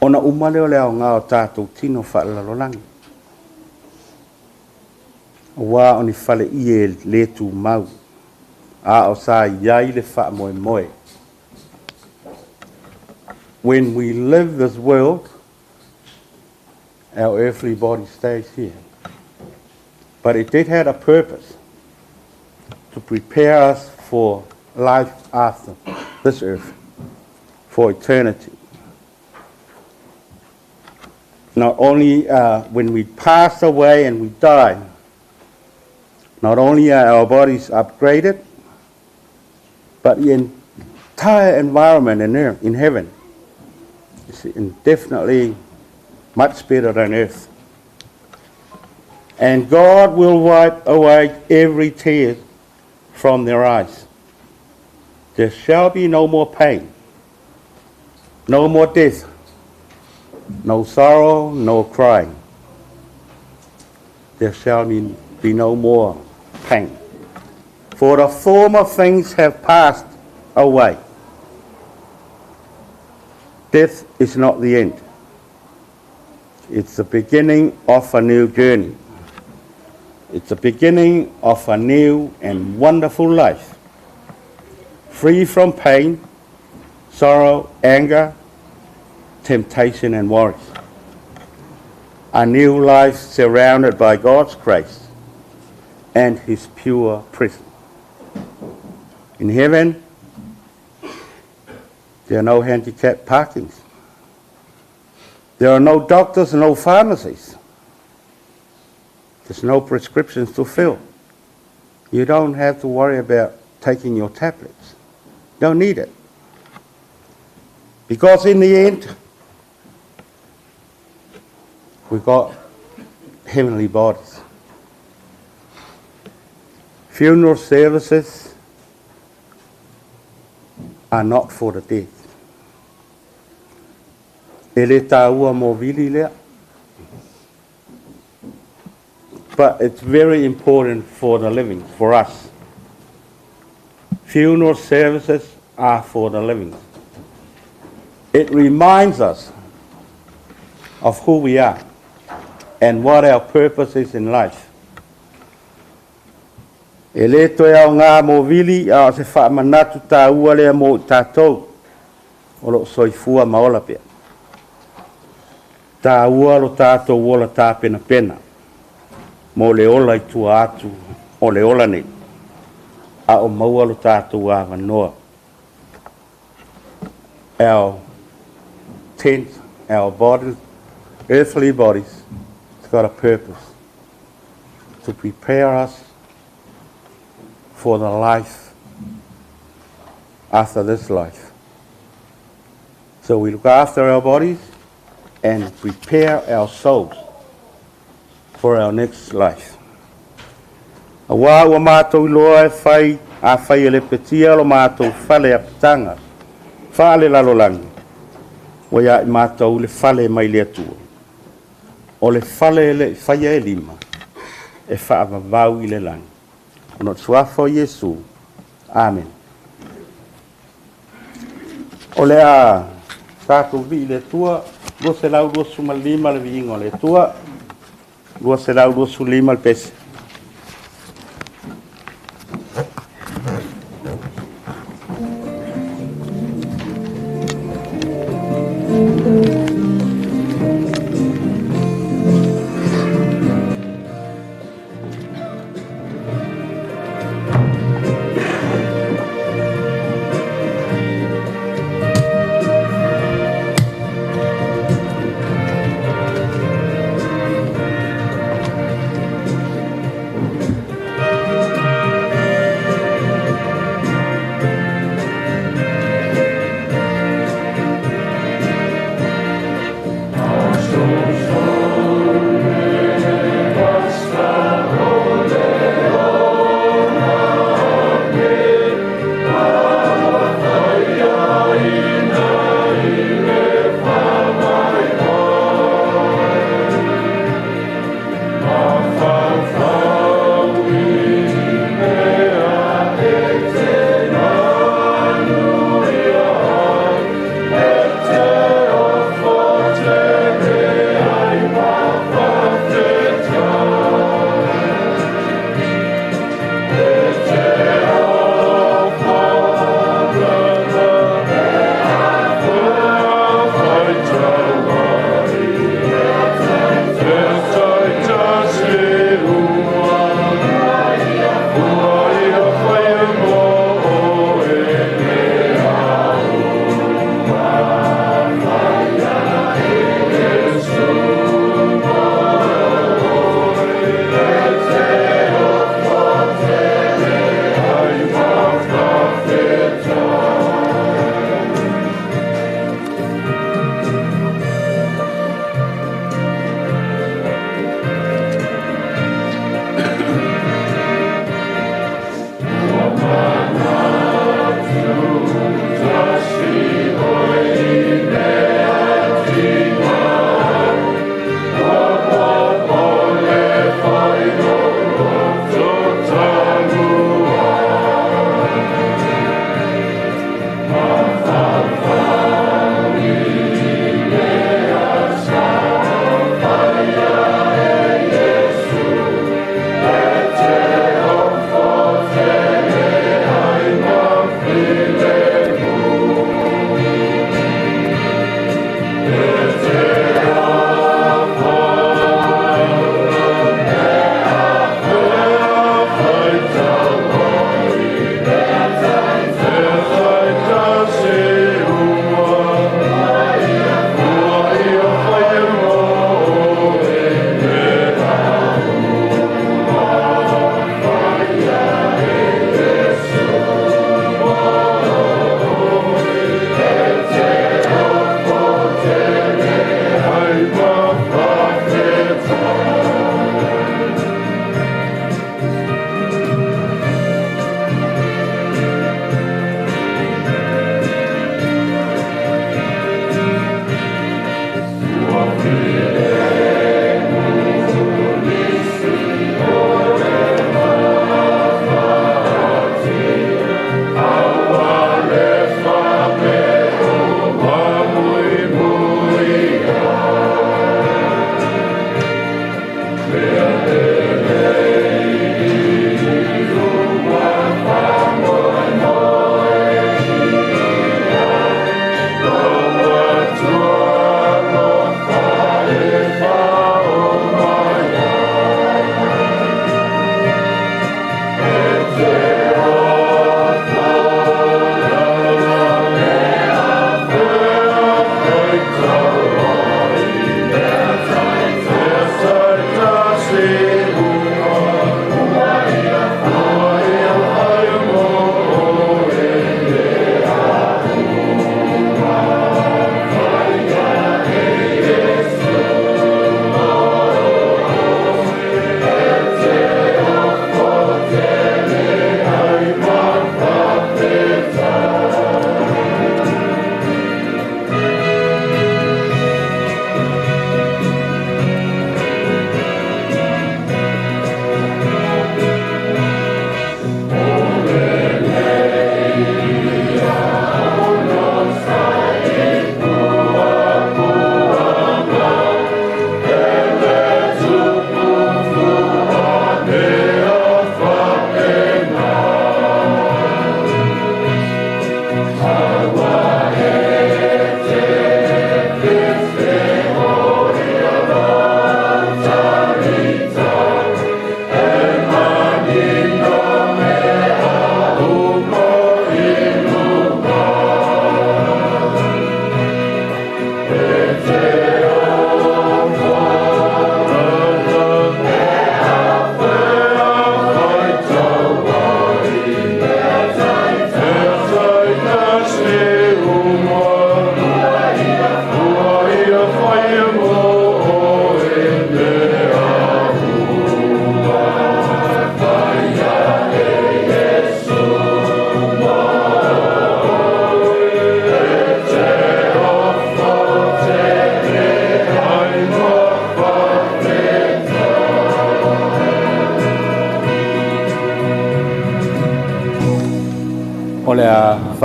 ona uma lea o le aoga o tatou tino faalelalolagi. Aua o ni faleie e le tumau, a o sa i ai le faamoemoe. When we live this world, our earthly body stays here. But it did have a purpose to prepare us for life after this earth, for eternity. Not only when we pass away and we die, not only are our bodies upgraded, but the entire environment in, earth, in heaven is indefinitely much better than earth. And God will wipe away every tear from their eyes. There shall be no more pain, no more death, no sorrow, no crying. There shall be, be no more pain. For the former things have passed away. Death is not the end. It's the beginning of a new journey. It's the beginning of a new and wonderful life, free from pain, sorrow, anger, temptation, and worries. A new life surrounded by God's grace and His pure presence. In heaven, there are no handicapped parkings. There are no doctors, no pharmacies. There's no prescriptions to fill. You don't have to worry about taking your tablets. Don't need it. Because in the end, we've got heavenly bodies. Funeral services are not for the dead. E le tāua mō Vili lea. But it's very important for the living, for us. Funeral services are for the living. It reminds us of who we are and what our purpose is in life. E le toe aoga mō Vili, a o se faamanatu tāua lea mo i tātou o loo soifua ma ola pea. Tāua lo tātou ola tāpenapena mo le ola i tua atu o le ola nei, a o maua lo tātou avanoa. Our tent, our bodies, earthly bodies, it's got a purpose to prepare us for the life after this life. So we look after our bodies and prepare our souls for our next life. Auā ua mātou iloa e fai, afai e lepetia lo mātou fale apitaga, faalelalolagi, ua ia i mātou le fale mai le Atua. O le fale e le i faia e lima, e faavavau i le lagi. Ona o le Suafa o Iesu. Amene. O le a tatou vii i le Atua, 225 le viiga o le Atua, 225 le pese.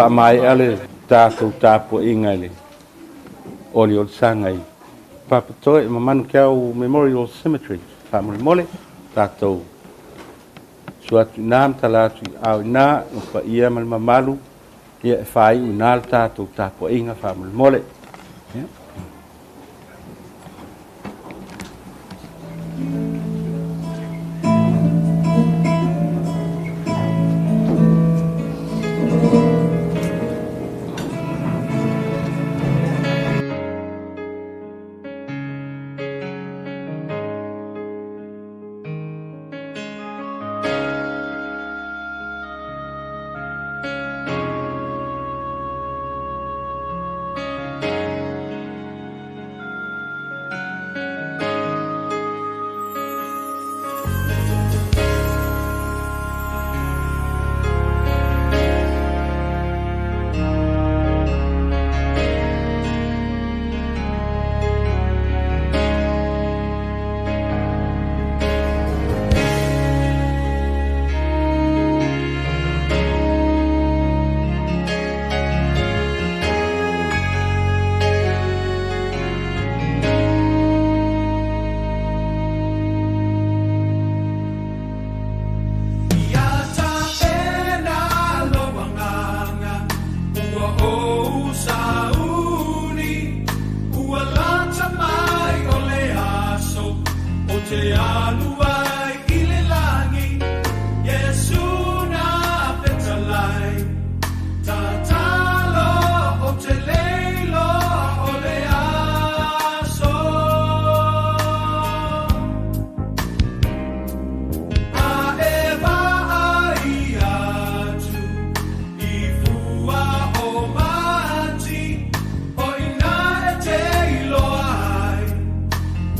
Faamaea le tatou tapuaiga i le oliolisaga i Papatoe ma Manukau Memorial Cemetery. Faamolemole tatou susu atu i ina ma tala atu i aao i ina le paia ma le mamalu ia e faaiu i ina le tatou tapuaiga faamolemole. Ia.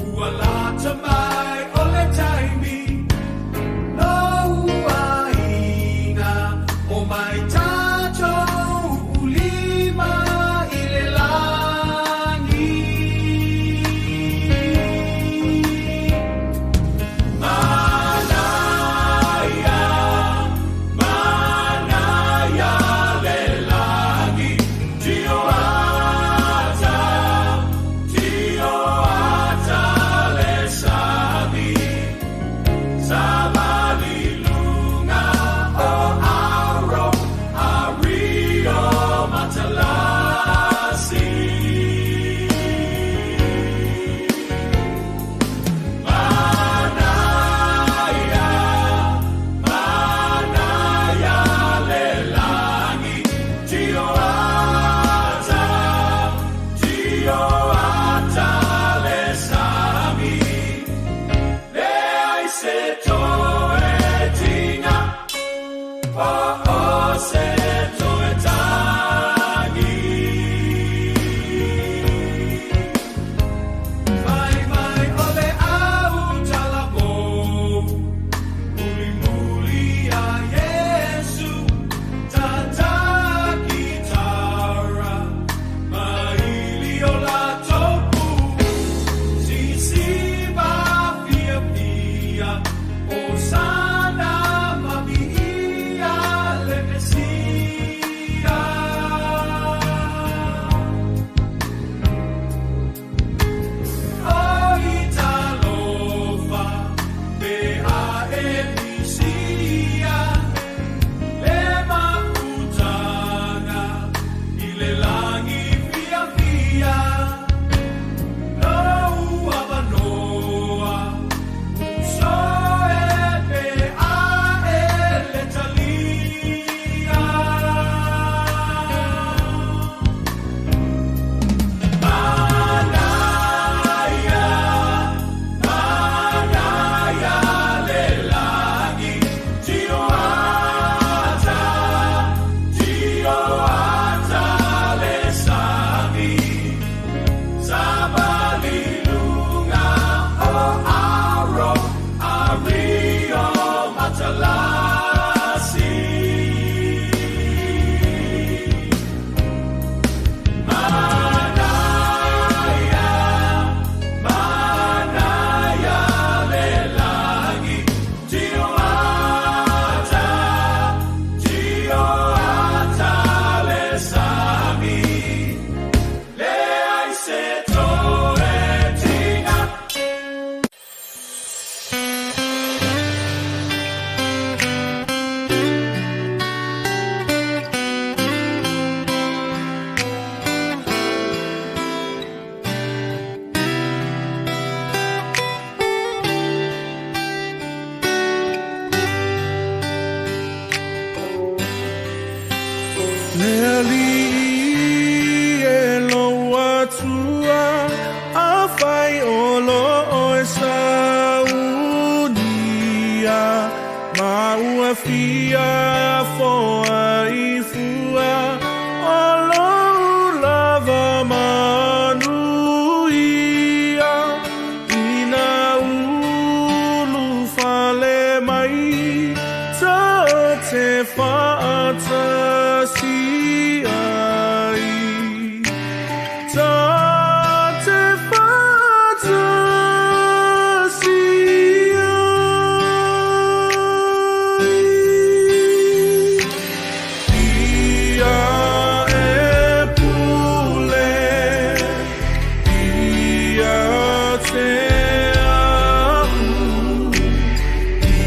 Ua lata mai o le. Fiafia foaifua o lou lava manuia ina ulufale mai ta te faatasi ai ta te faatasi ai. Ia e pule ia te au i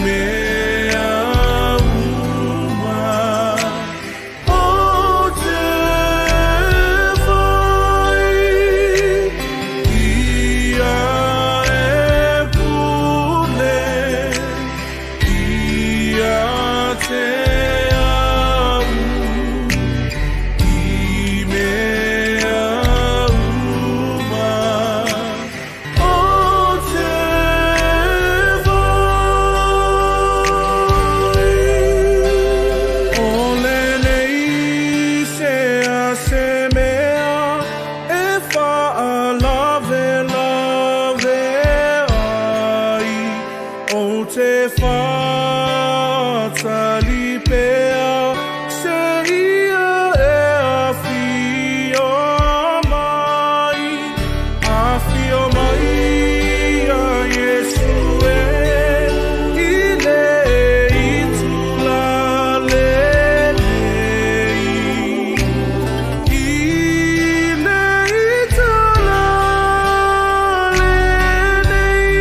mea uma o te whai. Ia e pule ia te au i mea uma o te whai. O lenei se a se mea e faalavelave ai o te whātalipea se ia e awhio mai. Awhio mai a Iesu e i le itula lenei. I le itula lenei.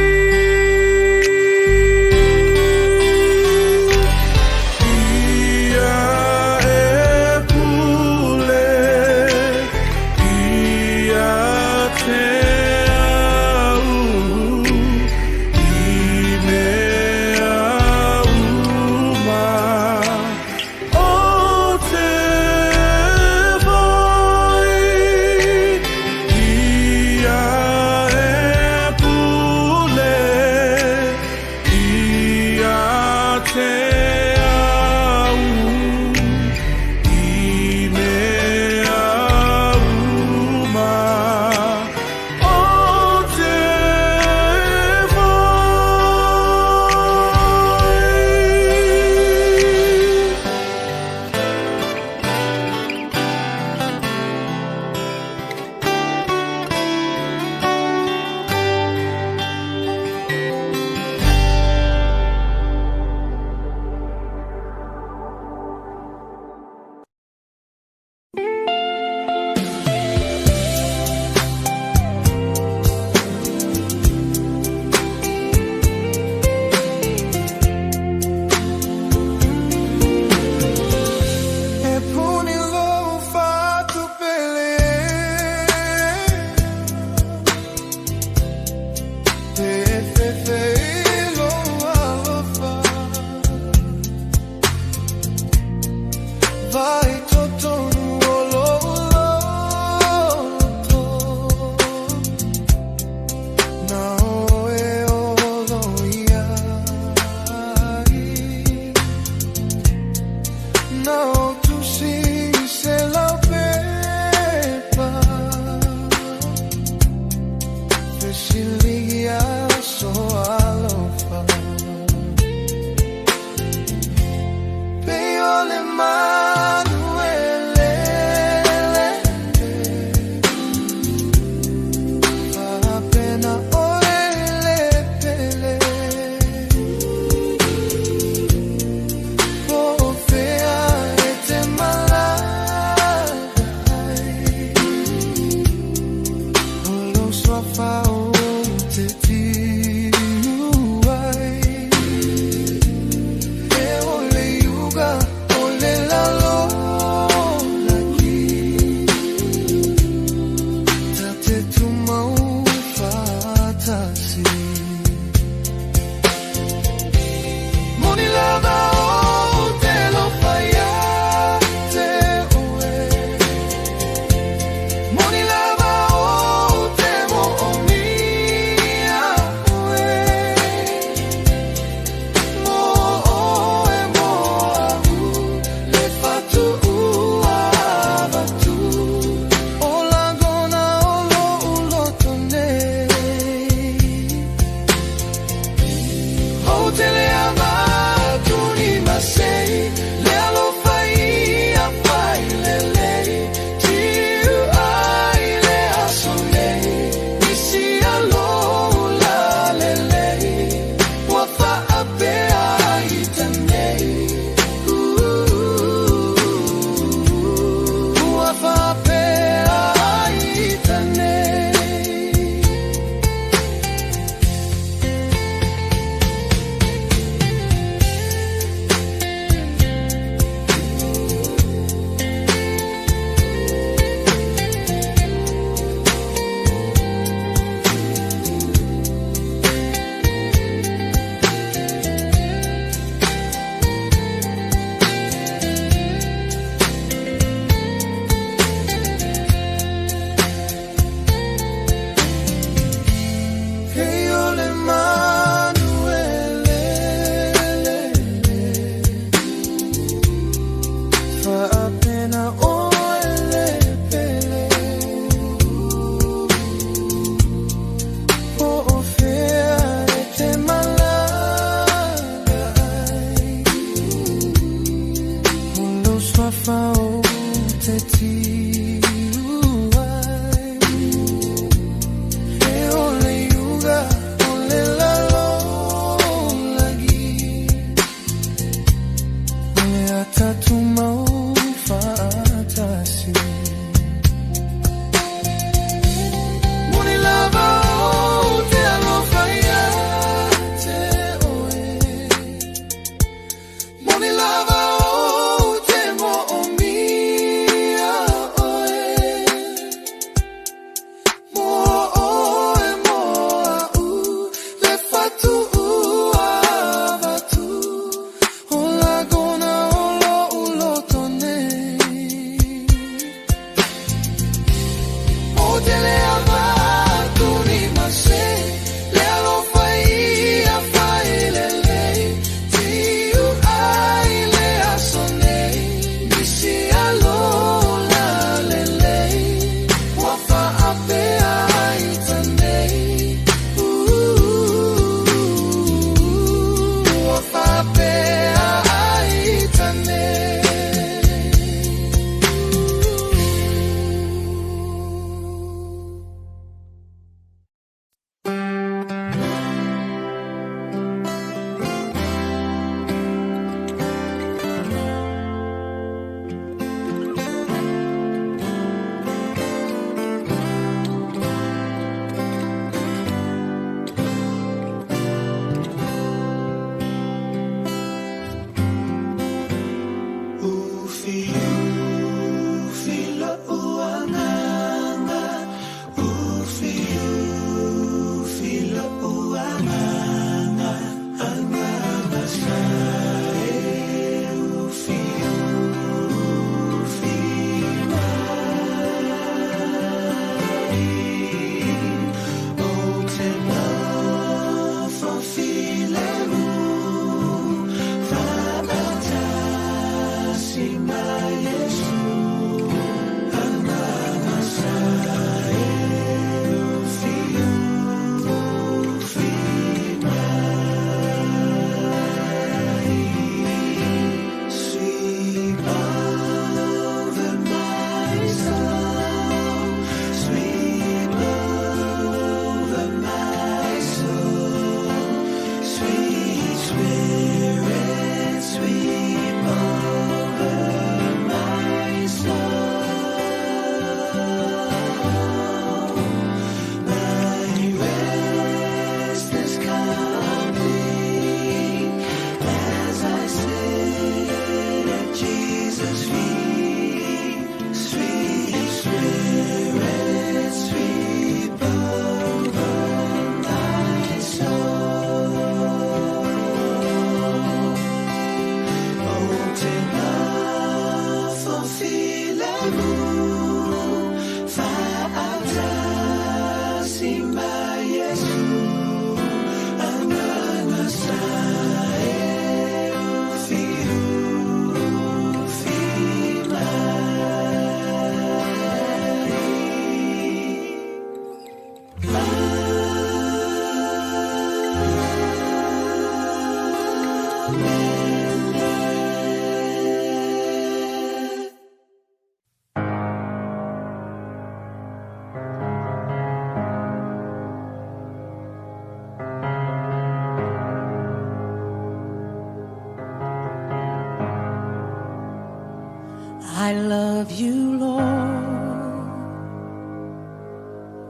love you, Lord,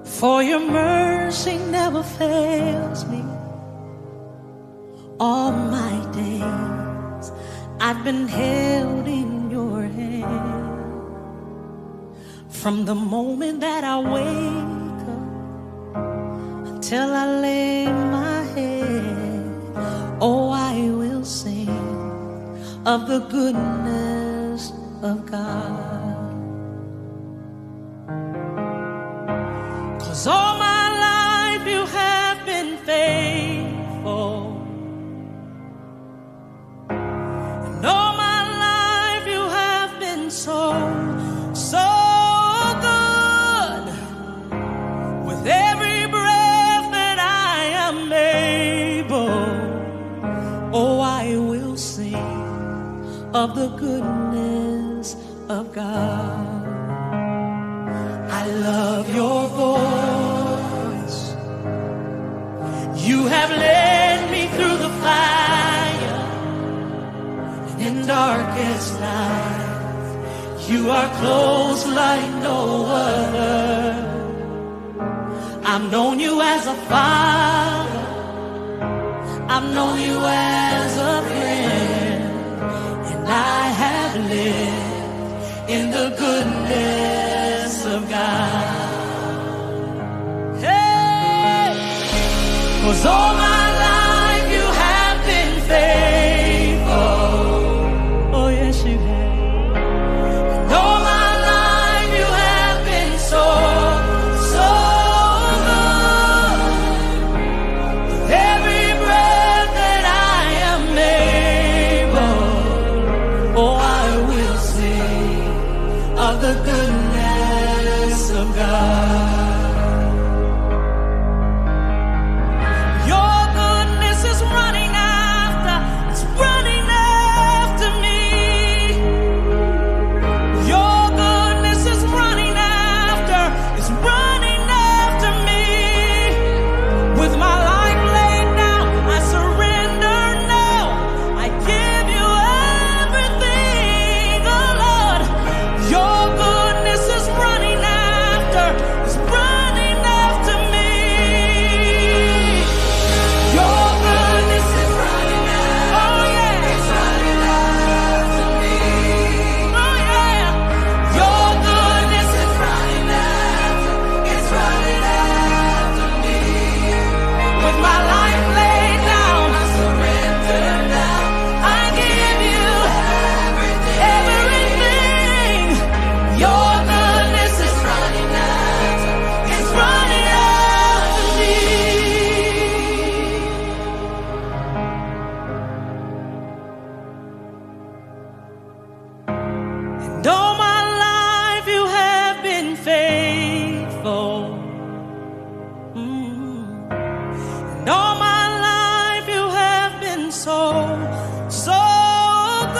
for your mercy never fails me. All my days I've been held in your hand. From the moment that I wake up until I lay my head, oh, I will sing of the goodness of God. 'Cause all my life you have been faithful. And all my life you have been so, so good. With every breath that I am able, oh, I will sing of the goodness of God. I love your voice. You have led me through the fire and in darkest nights. You are close like no other. I've known you as a father. I've known you as a friend. And I have lived in the goodness of God. Hey! 'Cause all my life you have been faithful. Oh, yes, you have. And all my life you have been so, so good. With every breath that I am able, oh, I will sing of the goodness of God. Your goodness is running after, it's running after me. Your goodness is running after, it's running after me. With my life laid down, I surrender now. I give you everything, oh Lord. Your goodness is running after, it's running after me. Your goodness is running after, oh yeah, it's running after me. Oh yeah, your goodness is running after, it's running after me. With my life laid down, I surrender now. I give you everything. Your goodness is running after, it's running after me. And all my life you have been faithful. And all my life you have been so, so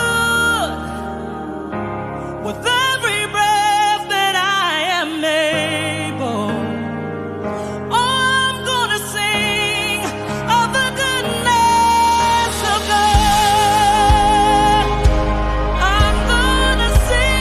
good. With every breath that I am able, oh, I'm gonna sing of the goodness of God. I'm gonna sing.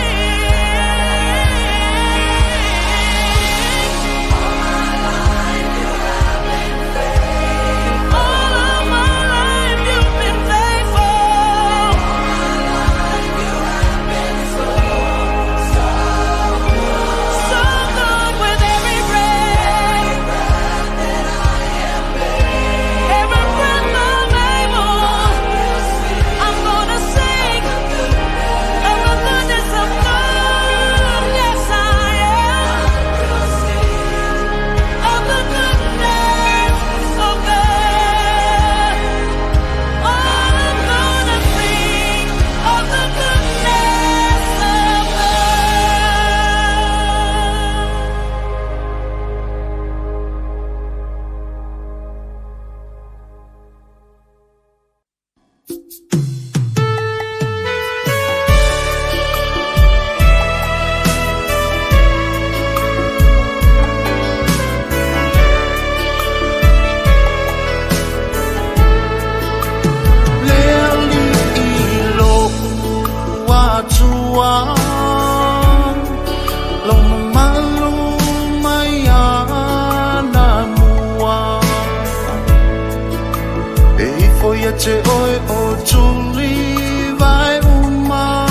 te oe o tuli vai uma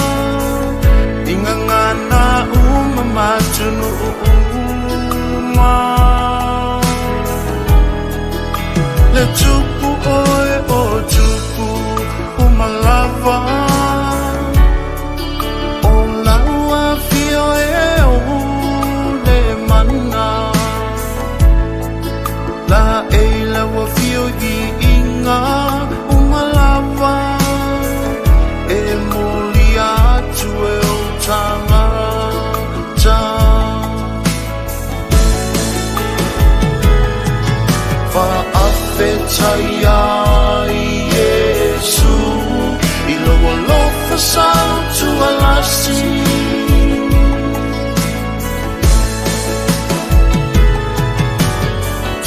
I ngangana uma matunu uma Le tupu oe o tupu uma lava O laua fio e o le mana La e laua fio i inga uma lava E moli atu e o tangata Faafetai ai Iesu i lou alofa sautualasi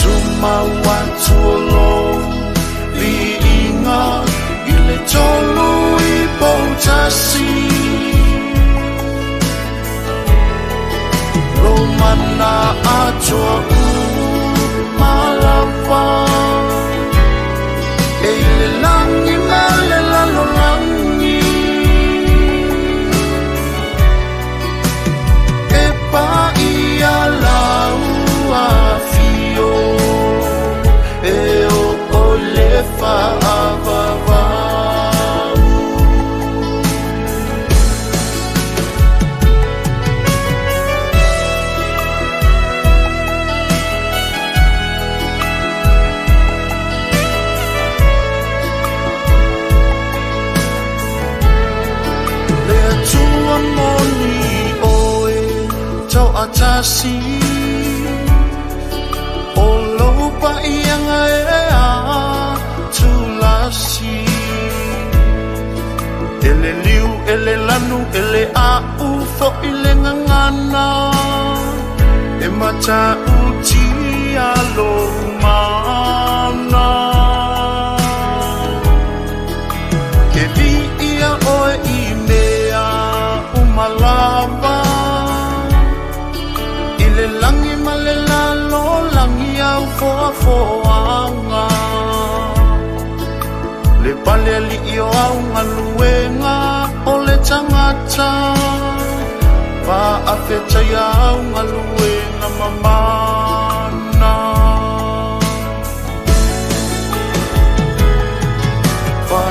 Tumau atu o lou viiga i le tolu i poutasi Lou mana atoa uma lava E i le lagi ma le lalolagi E paia lau afio E oo i le faavavau. Le Atua moni oe tauatasi O lou paiaga e atulasi E le liu e le lanu e le a'u fo'i le gagana E matautia lou mana E viia oe i mea uma lava I le lagi ma le lalolagi au foafoaga Le pale alii o au galuega o le tagata Faafetaia au galuega mamana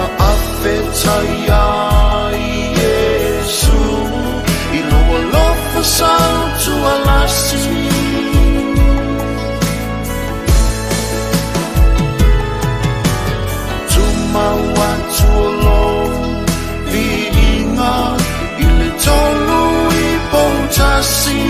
Faafetai ai Iesu i lou alofa sautualasi Tumau atu o lou viiga i le tolu i poutasi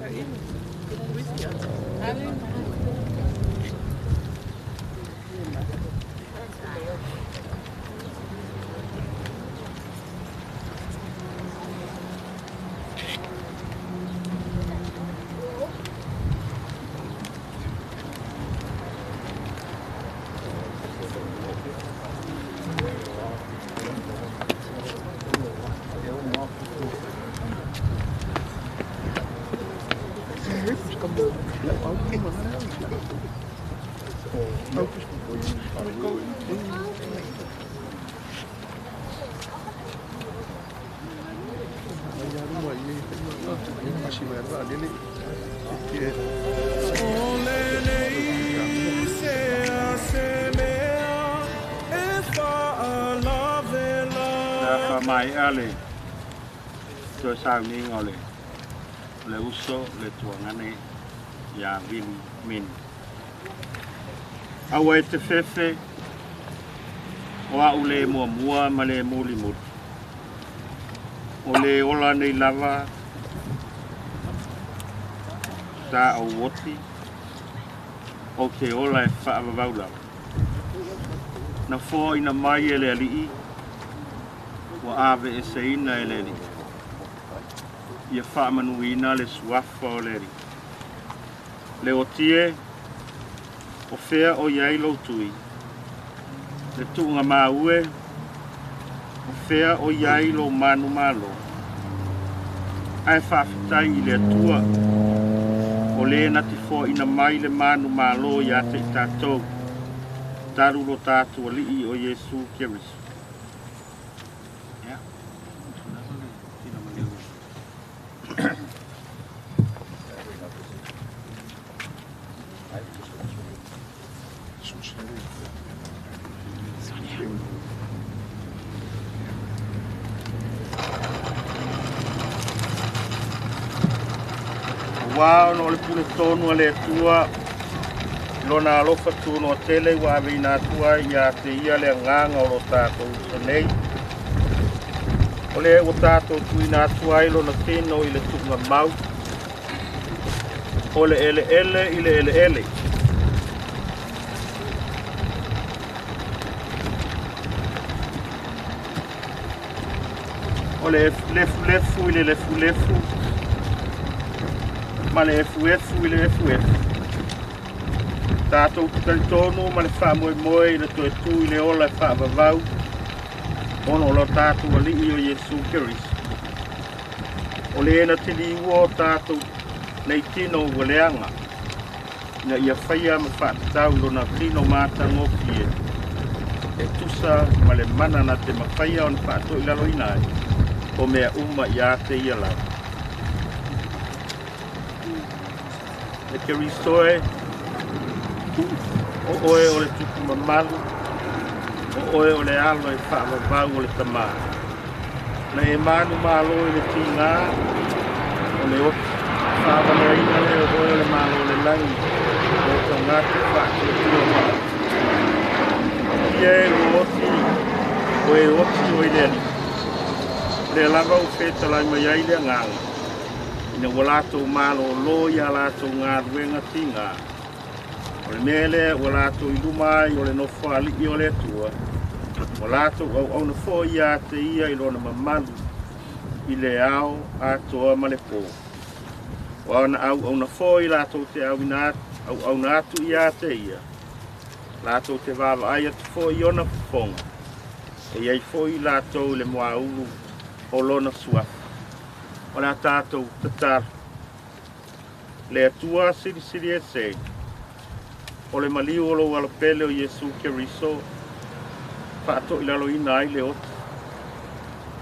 Le a faamaea le toe sauniga o le uso le tuagane iā Vili Meni. Aua e te fefe o a'u lē muamua ma lē mulimuli. O lē ola nei lava sa ou oti ou te ola e faavavau lava. Na foaina mai e le Alii ua aveeseina e le Alii. Ia faamanuina le suafa o le Alii. Le oti e o fea o iai lou tui. Le tuuga maue o fea o iai lou manumalo. Ae faafetai i le Atua o lē na te foaina mai le manumalo iā te i tatou talu lo tatou Alii o Iesu Keriso. Ia. Ua ona o le pule tonu a le Atua lona alofa tunoa tele ua aveina atu ai iā te ia le agaga o lo tatou uso nei. O lea ua tatou tuuina atu ai lona tino i le tuuga mau. O le eleele i le eleele. O le lefulefu i le lefulefu ma le efuefu i le efuefu. Tatou te talitonu ma le faamoemoe i le toe tu i le ola e faavavau ona o lo tatou Alii o Iesu Keriso. O lē na te liua o tatou nei tino ua leaga ina ia faia ma faatatau lona tino matagofie e tusa ma le mana na te mafaia ona faatoilaloina ai o mea uma iā te ia lava. E Keriso e o oe o le tupu mamalu, o oe o le alo e faavavau o le tamā. Na e manumalo i le tigā o le oti faavaleaina lea o oe o le malo o le lagi o tagata faatuatua maa. Ia e ua oti o e oti o i le Alii. Lea lava ua fetalai mai ai le agaga ina ua latou malōlō iā latou galuega tigā. O le mea lea ua latou i luma ai o le nofo alii o le Atua, ua latou auauna foi iā te ia i lona mamalu i le ao atoa ma le pō. Ua ona auauna foi latou te auauna atu iā te ia, latou te vaavaai atu foi i ona fofoga, e iai foi latou i le muaulu o lona suafa. O le a tatou tatalo. Le Atua silisili ese, o le maliu o lou alopele o Iesu Keriso, faatoilaloina ai le oti.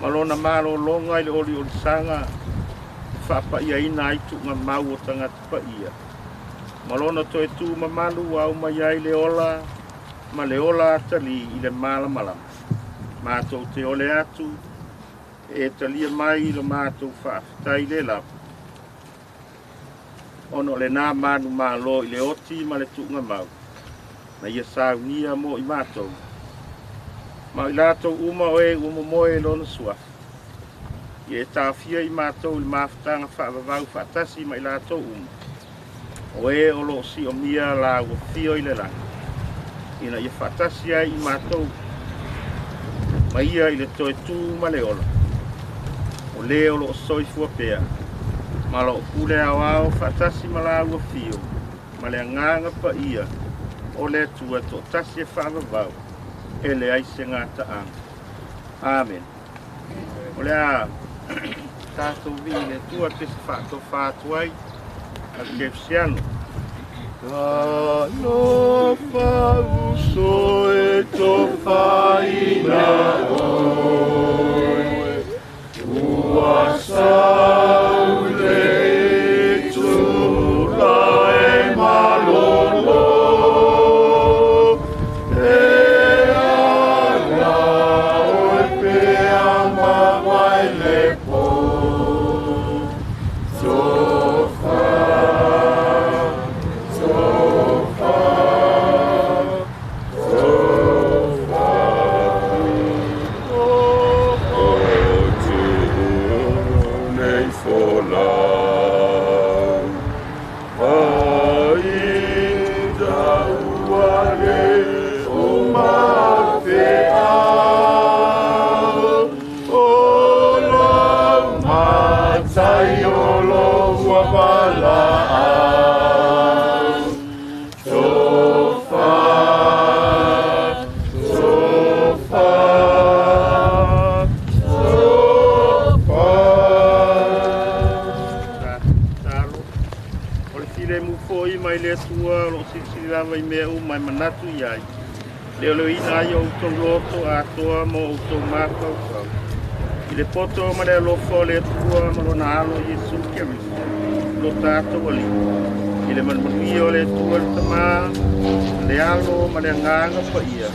Ma lona malōlōga i le oliolisaga, e faapaiaina ai tuuga mau o tagata paia. Ma lona toe tu mamalu ua aumai ai le ola ma le ola atalī i le malamalama. Matou te ole atu e talia mai i lo matou faafetai le lava. Ona o lenā manumalo i le oti ma le tuuga mau. Na ia saunia mo i matou. Ma i latou uma o e ua momoe i lona suafa. Ia e taofia i matou i le mafutaga faavavau faatasi ma i latou uma, o e o lo o siomia laua afio i le lagi, ina ia faatasi ai i matou ma ia i le toe tu ma le ola, o le o lo o soifua pea, ma lo o pule aoao faatasi ma laua afio, ma le Agaga Paia o le Atua e toatasi e faavavau, e leai se gataaga. Amene. O le a tatou vii i le Atua te se faatofa atu ai a le Kerisiano. Talofa uso e tofaina oe, ua sau le itula e malolo, e ala oe pea ma mai le po. Tofa, tofa, tofa. O nei folau, ai taua le o mafeau, o lau matai o lo ua valaau. Tofa, tofa, tofa. Talo. O le filemu foi mai le Atua o lo o silisili lava i mea uma e manatu i ai. Leoleoina ai o outou loto atoa ma o outou mafaufau. I le poto ma le alofa o le Atua ma lona alo Iesu Keriso, lo tatou Alii. I le manumanuia o le Atua le Tamā, le Alo ma le Agaga Paia,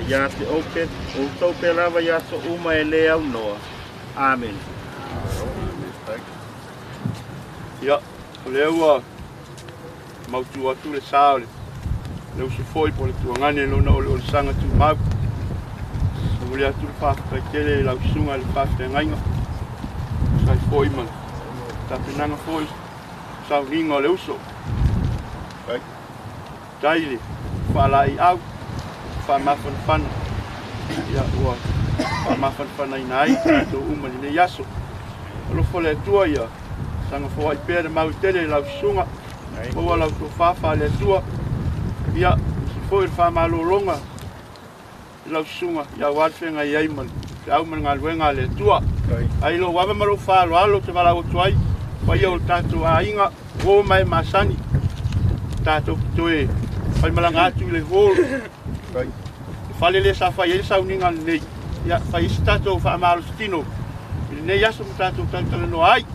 e ia te outou pea lava i aso uma e le aunoa. Amene. Ia, o lea ua mautu atu le sa o le le uso foi po o le tuagane lona o le olesaga tumau. Momoli atu le faafetai tele i lau susuga i le faafeagaiga. Sai foi ma le tapenaga foi sauniga o le uso. Tai le faalaeiau, faamafanafana. Ia ua faamafanafanaina ai tatou uma i lenei aso. Alofa le Atua ia saga foai pea le mau tele i lau susuga. Maua lau tofa faale-Atua. Ia, si foi le faamalologa i lau susuga, ia aua le feagai ai ma le feau ma le galuega a le Atua. Ai lou ava ma lou faaaloalo ou te valaau atu ai, paia o le tatou aiga, uo ma e masani, tatou te toe faimalaga atu i le hall. Le fale lea sa fai ai le sauniga lenei, ia fai ai se tatou faamalositino i lenei aso ma tatou talatalanoa ai.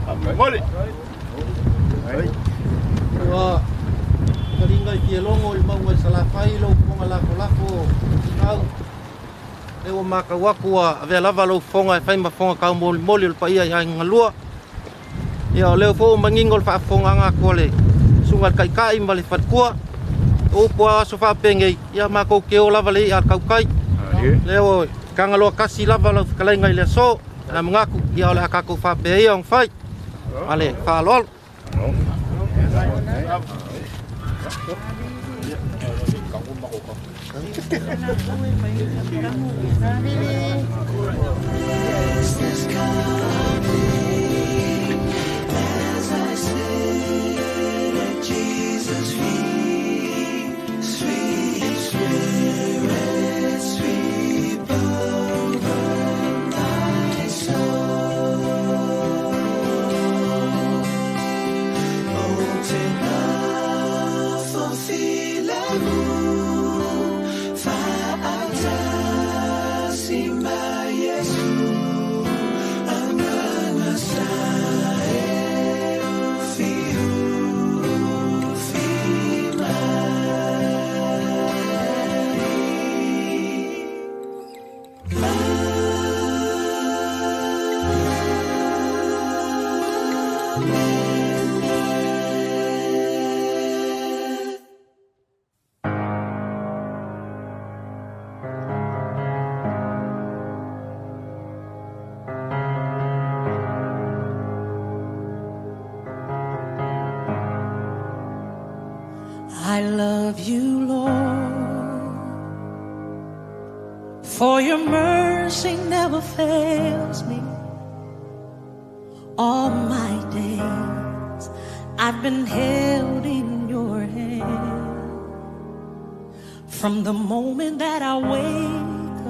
Faamolemole. Ua taliga i Fialogo i le mauga i Salafai lou fofoga lafolafo au. Lea ua matau atu ua avea lava lou fofoga e fai ma fofoga taumolimoli o le paia i aiga galua. Ia o lea foi ua manino le faafofogaaga atu a le susuga i le Taitai ma le faletua. O upu a aso faapenei, ia matou te o lava le i'a a le tautai. Lea ua tagaloa tasi lava lau fetalaiga i le aso. Ae manatu, ia o le a tatou faapea ia ona fai. Ma le faaaloalo. As I sit at Jesus' feet, sweet Spirit, sweep over my soul. Oh, te filemu, fa'atasi ma Iesu, agaga sa e ufiufi mai. Amen. I love you, Lord, for your mercy never fails me. All my days I've been held in your hand. From the moment that I wake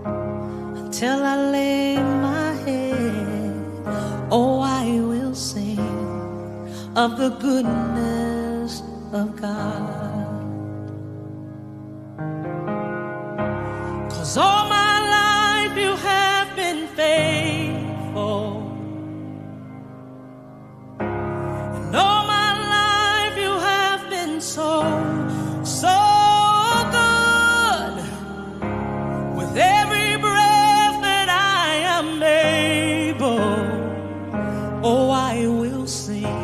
up until I lay my head, oh, I will sing of the goodness of God. 'Cause all my life you have been faithful. And all my life you have been so, so good. With every breath that I am able, oh, I will sing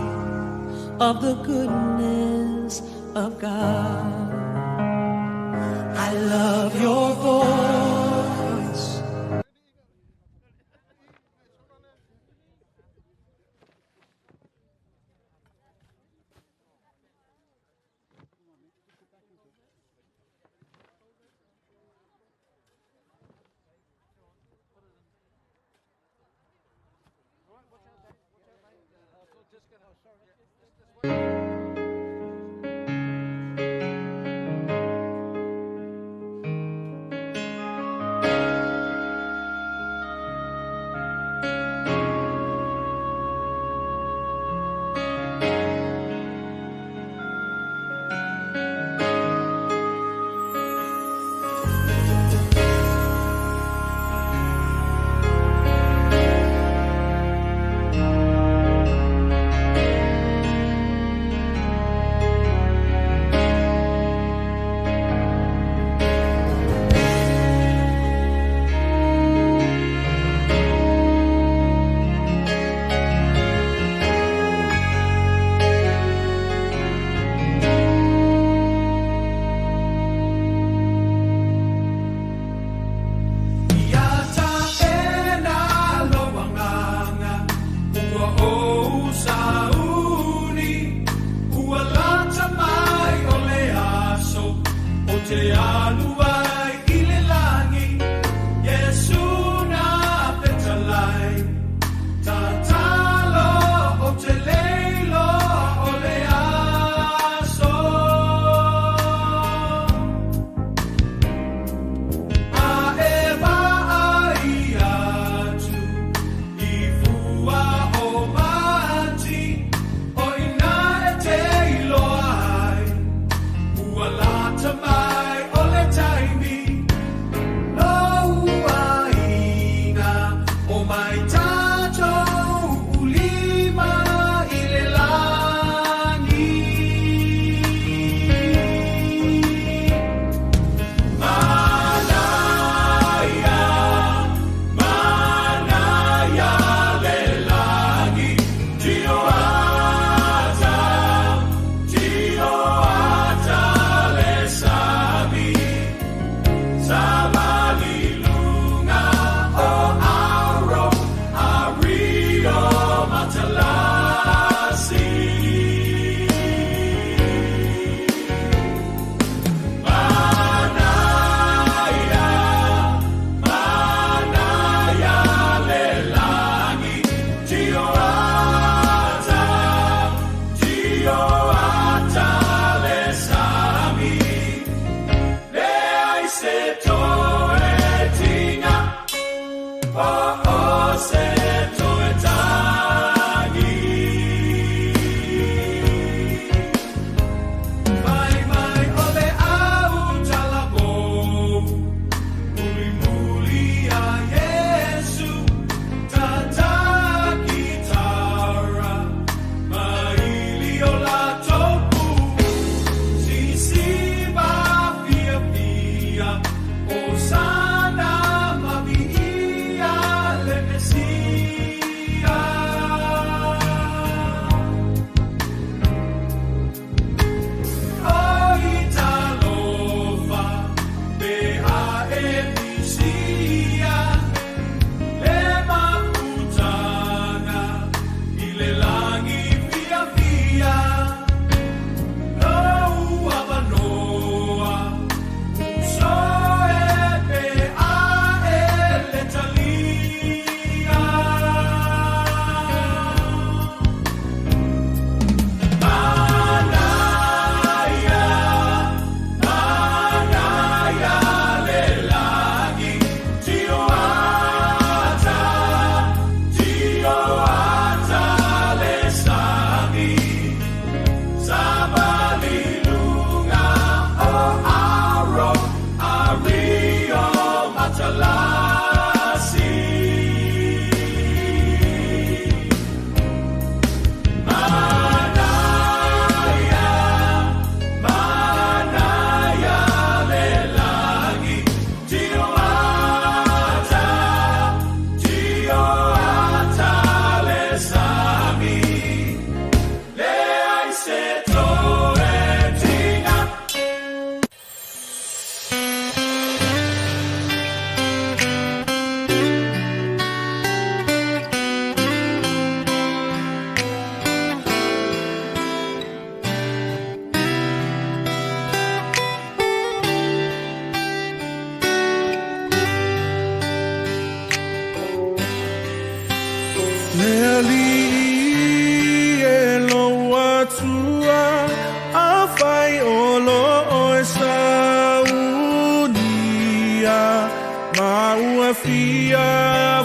of the goodness of God. I love your voice. Ia taena lou agaga, ua ou sauni, ua lata mai o le aso, o te alu ai i le lagi, Iesu na fetalai, tatalo o te le iloa o le aso. A e vaai atu i fua o mati, o ina e te iloa ai, ua lata mai o le Fiafia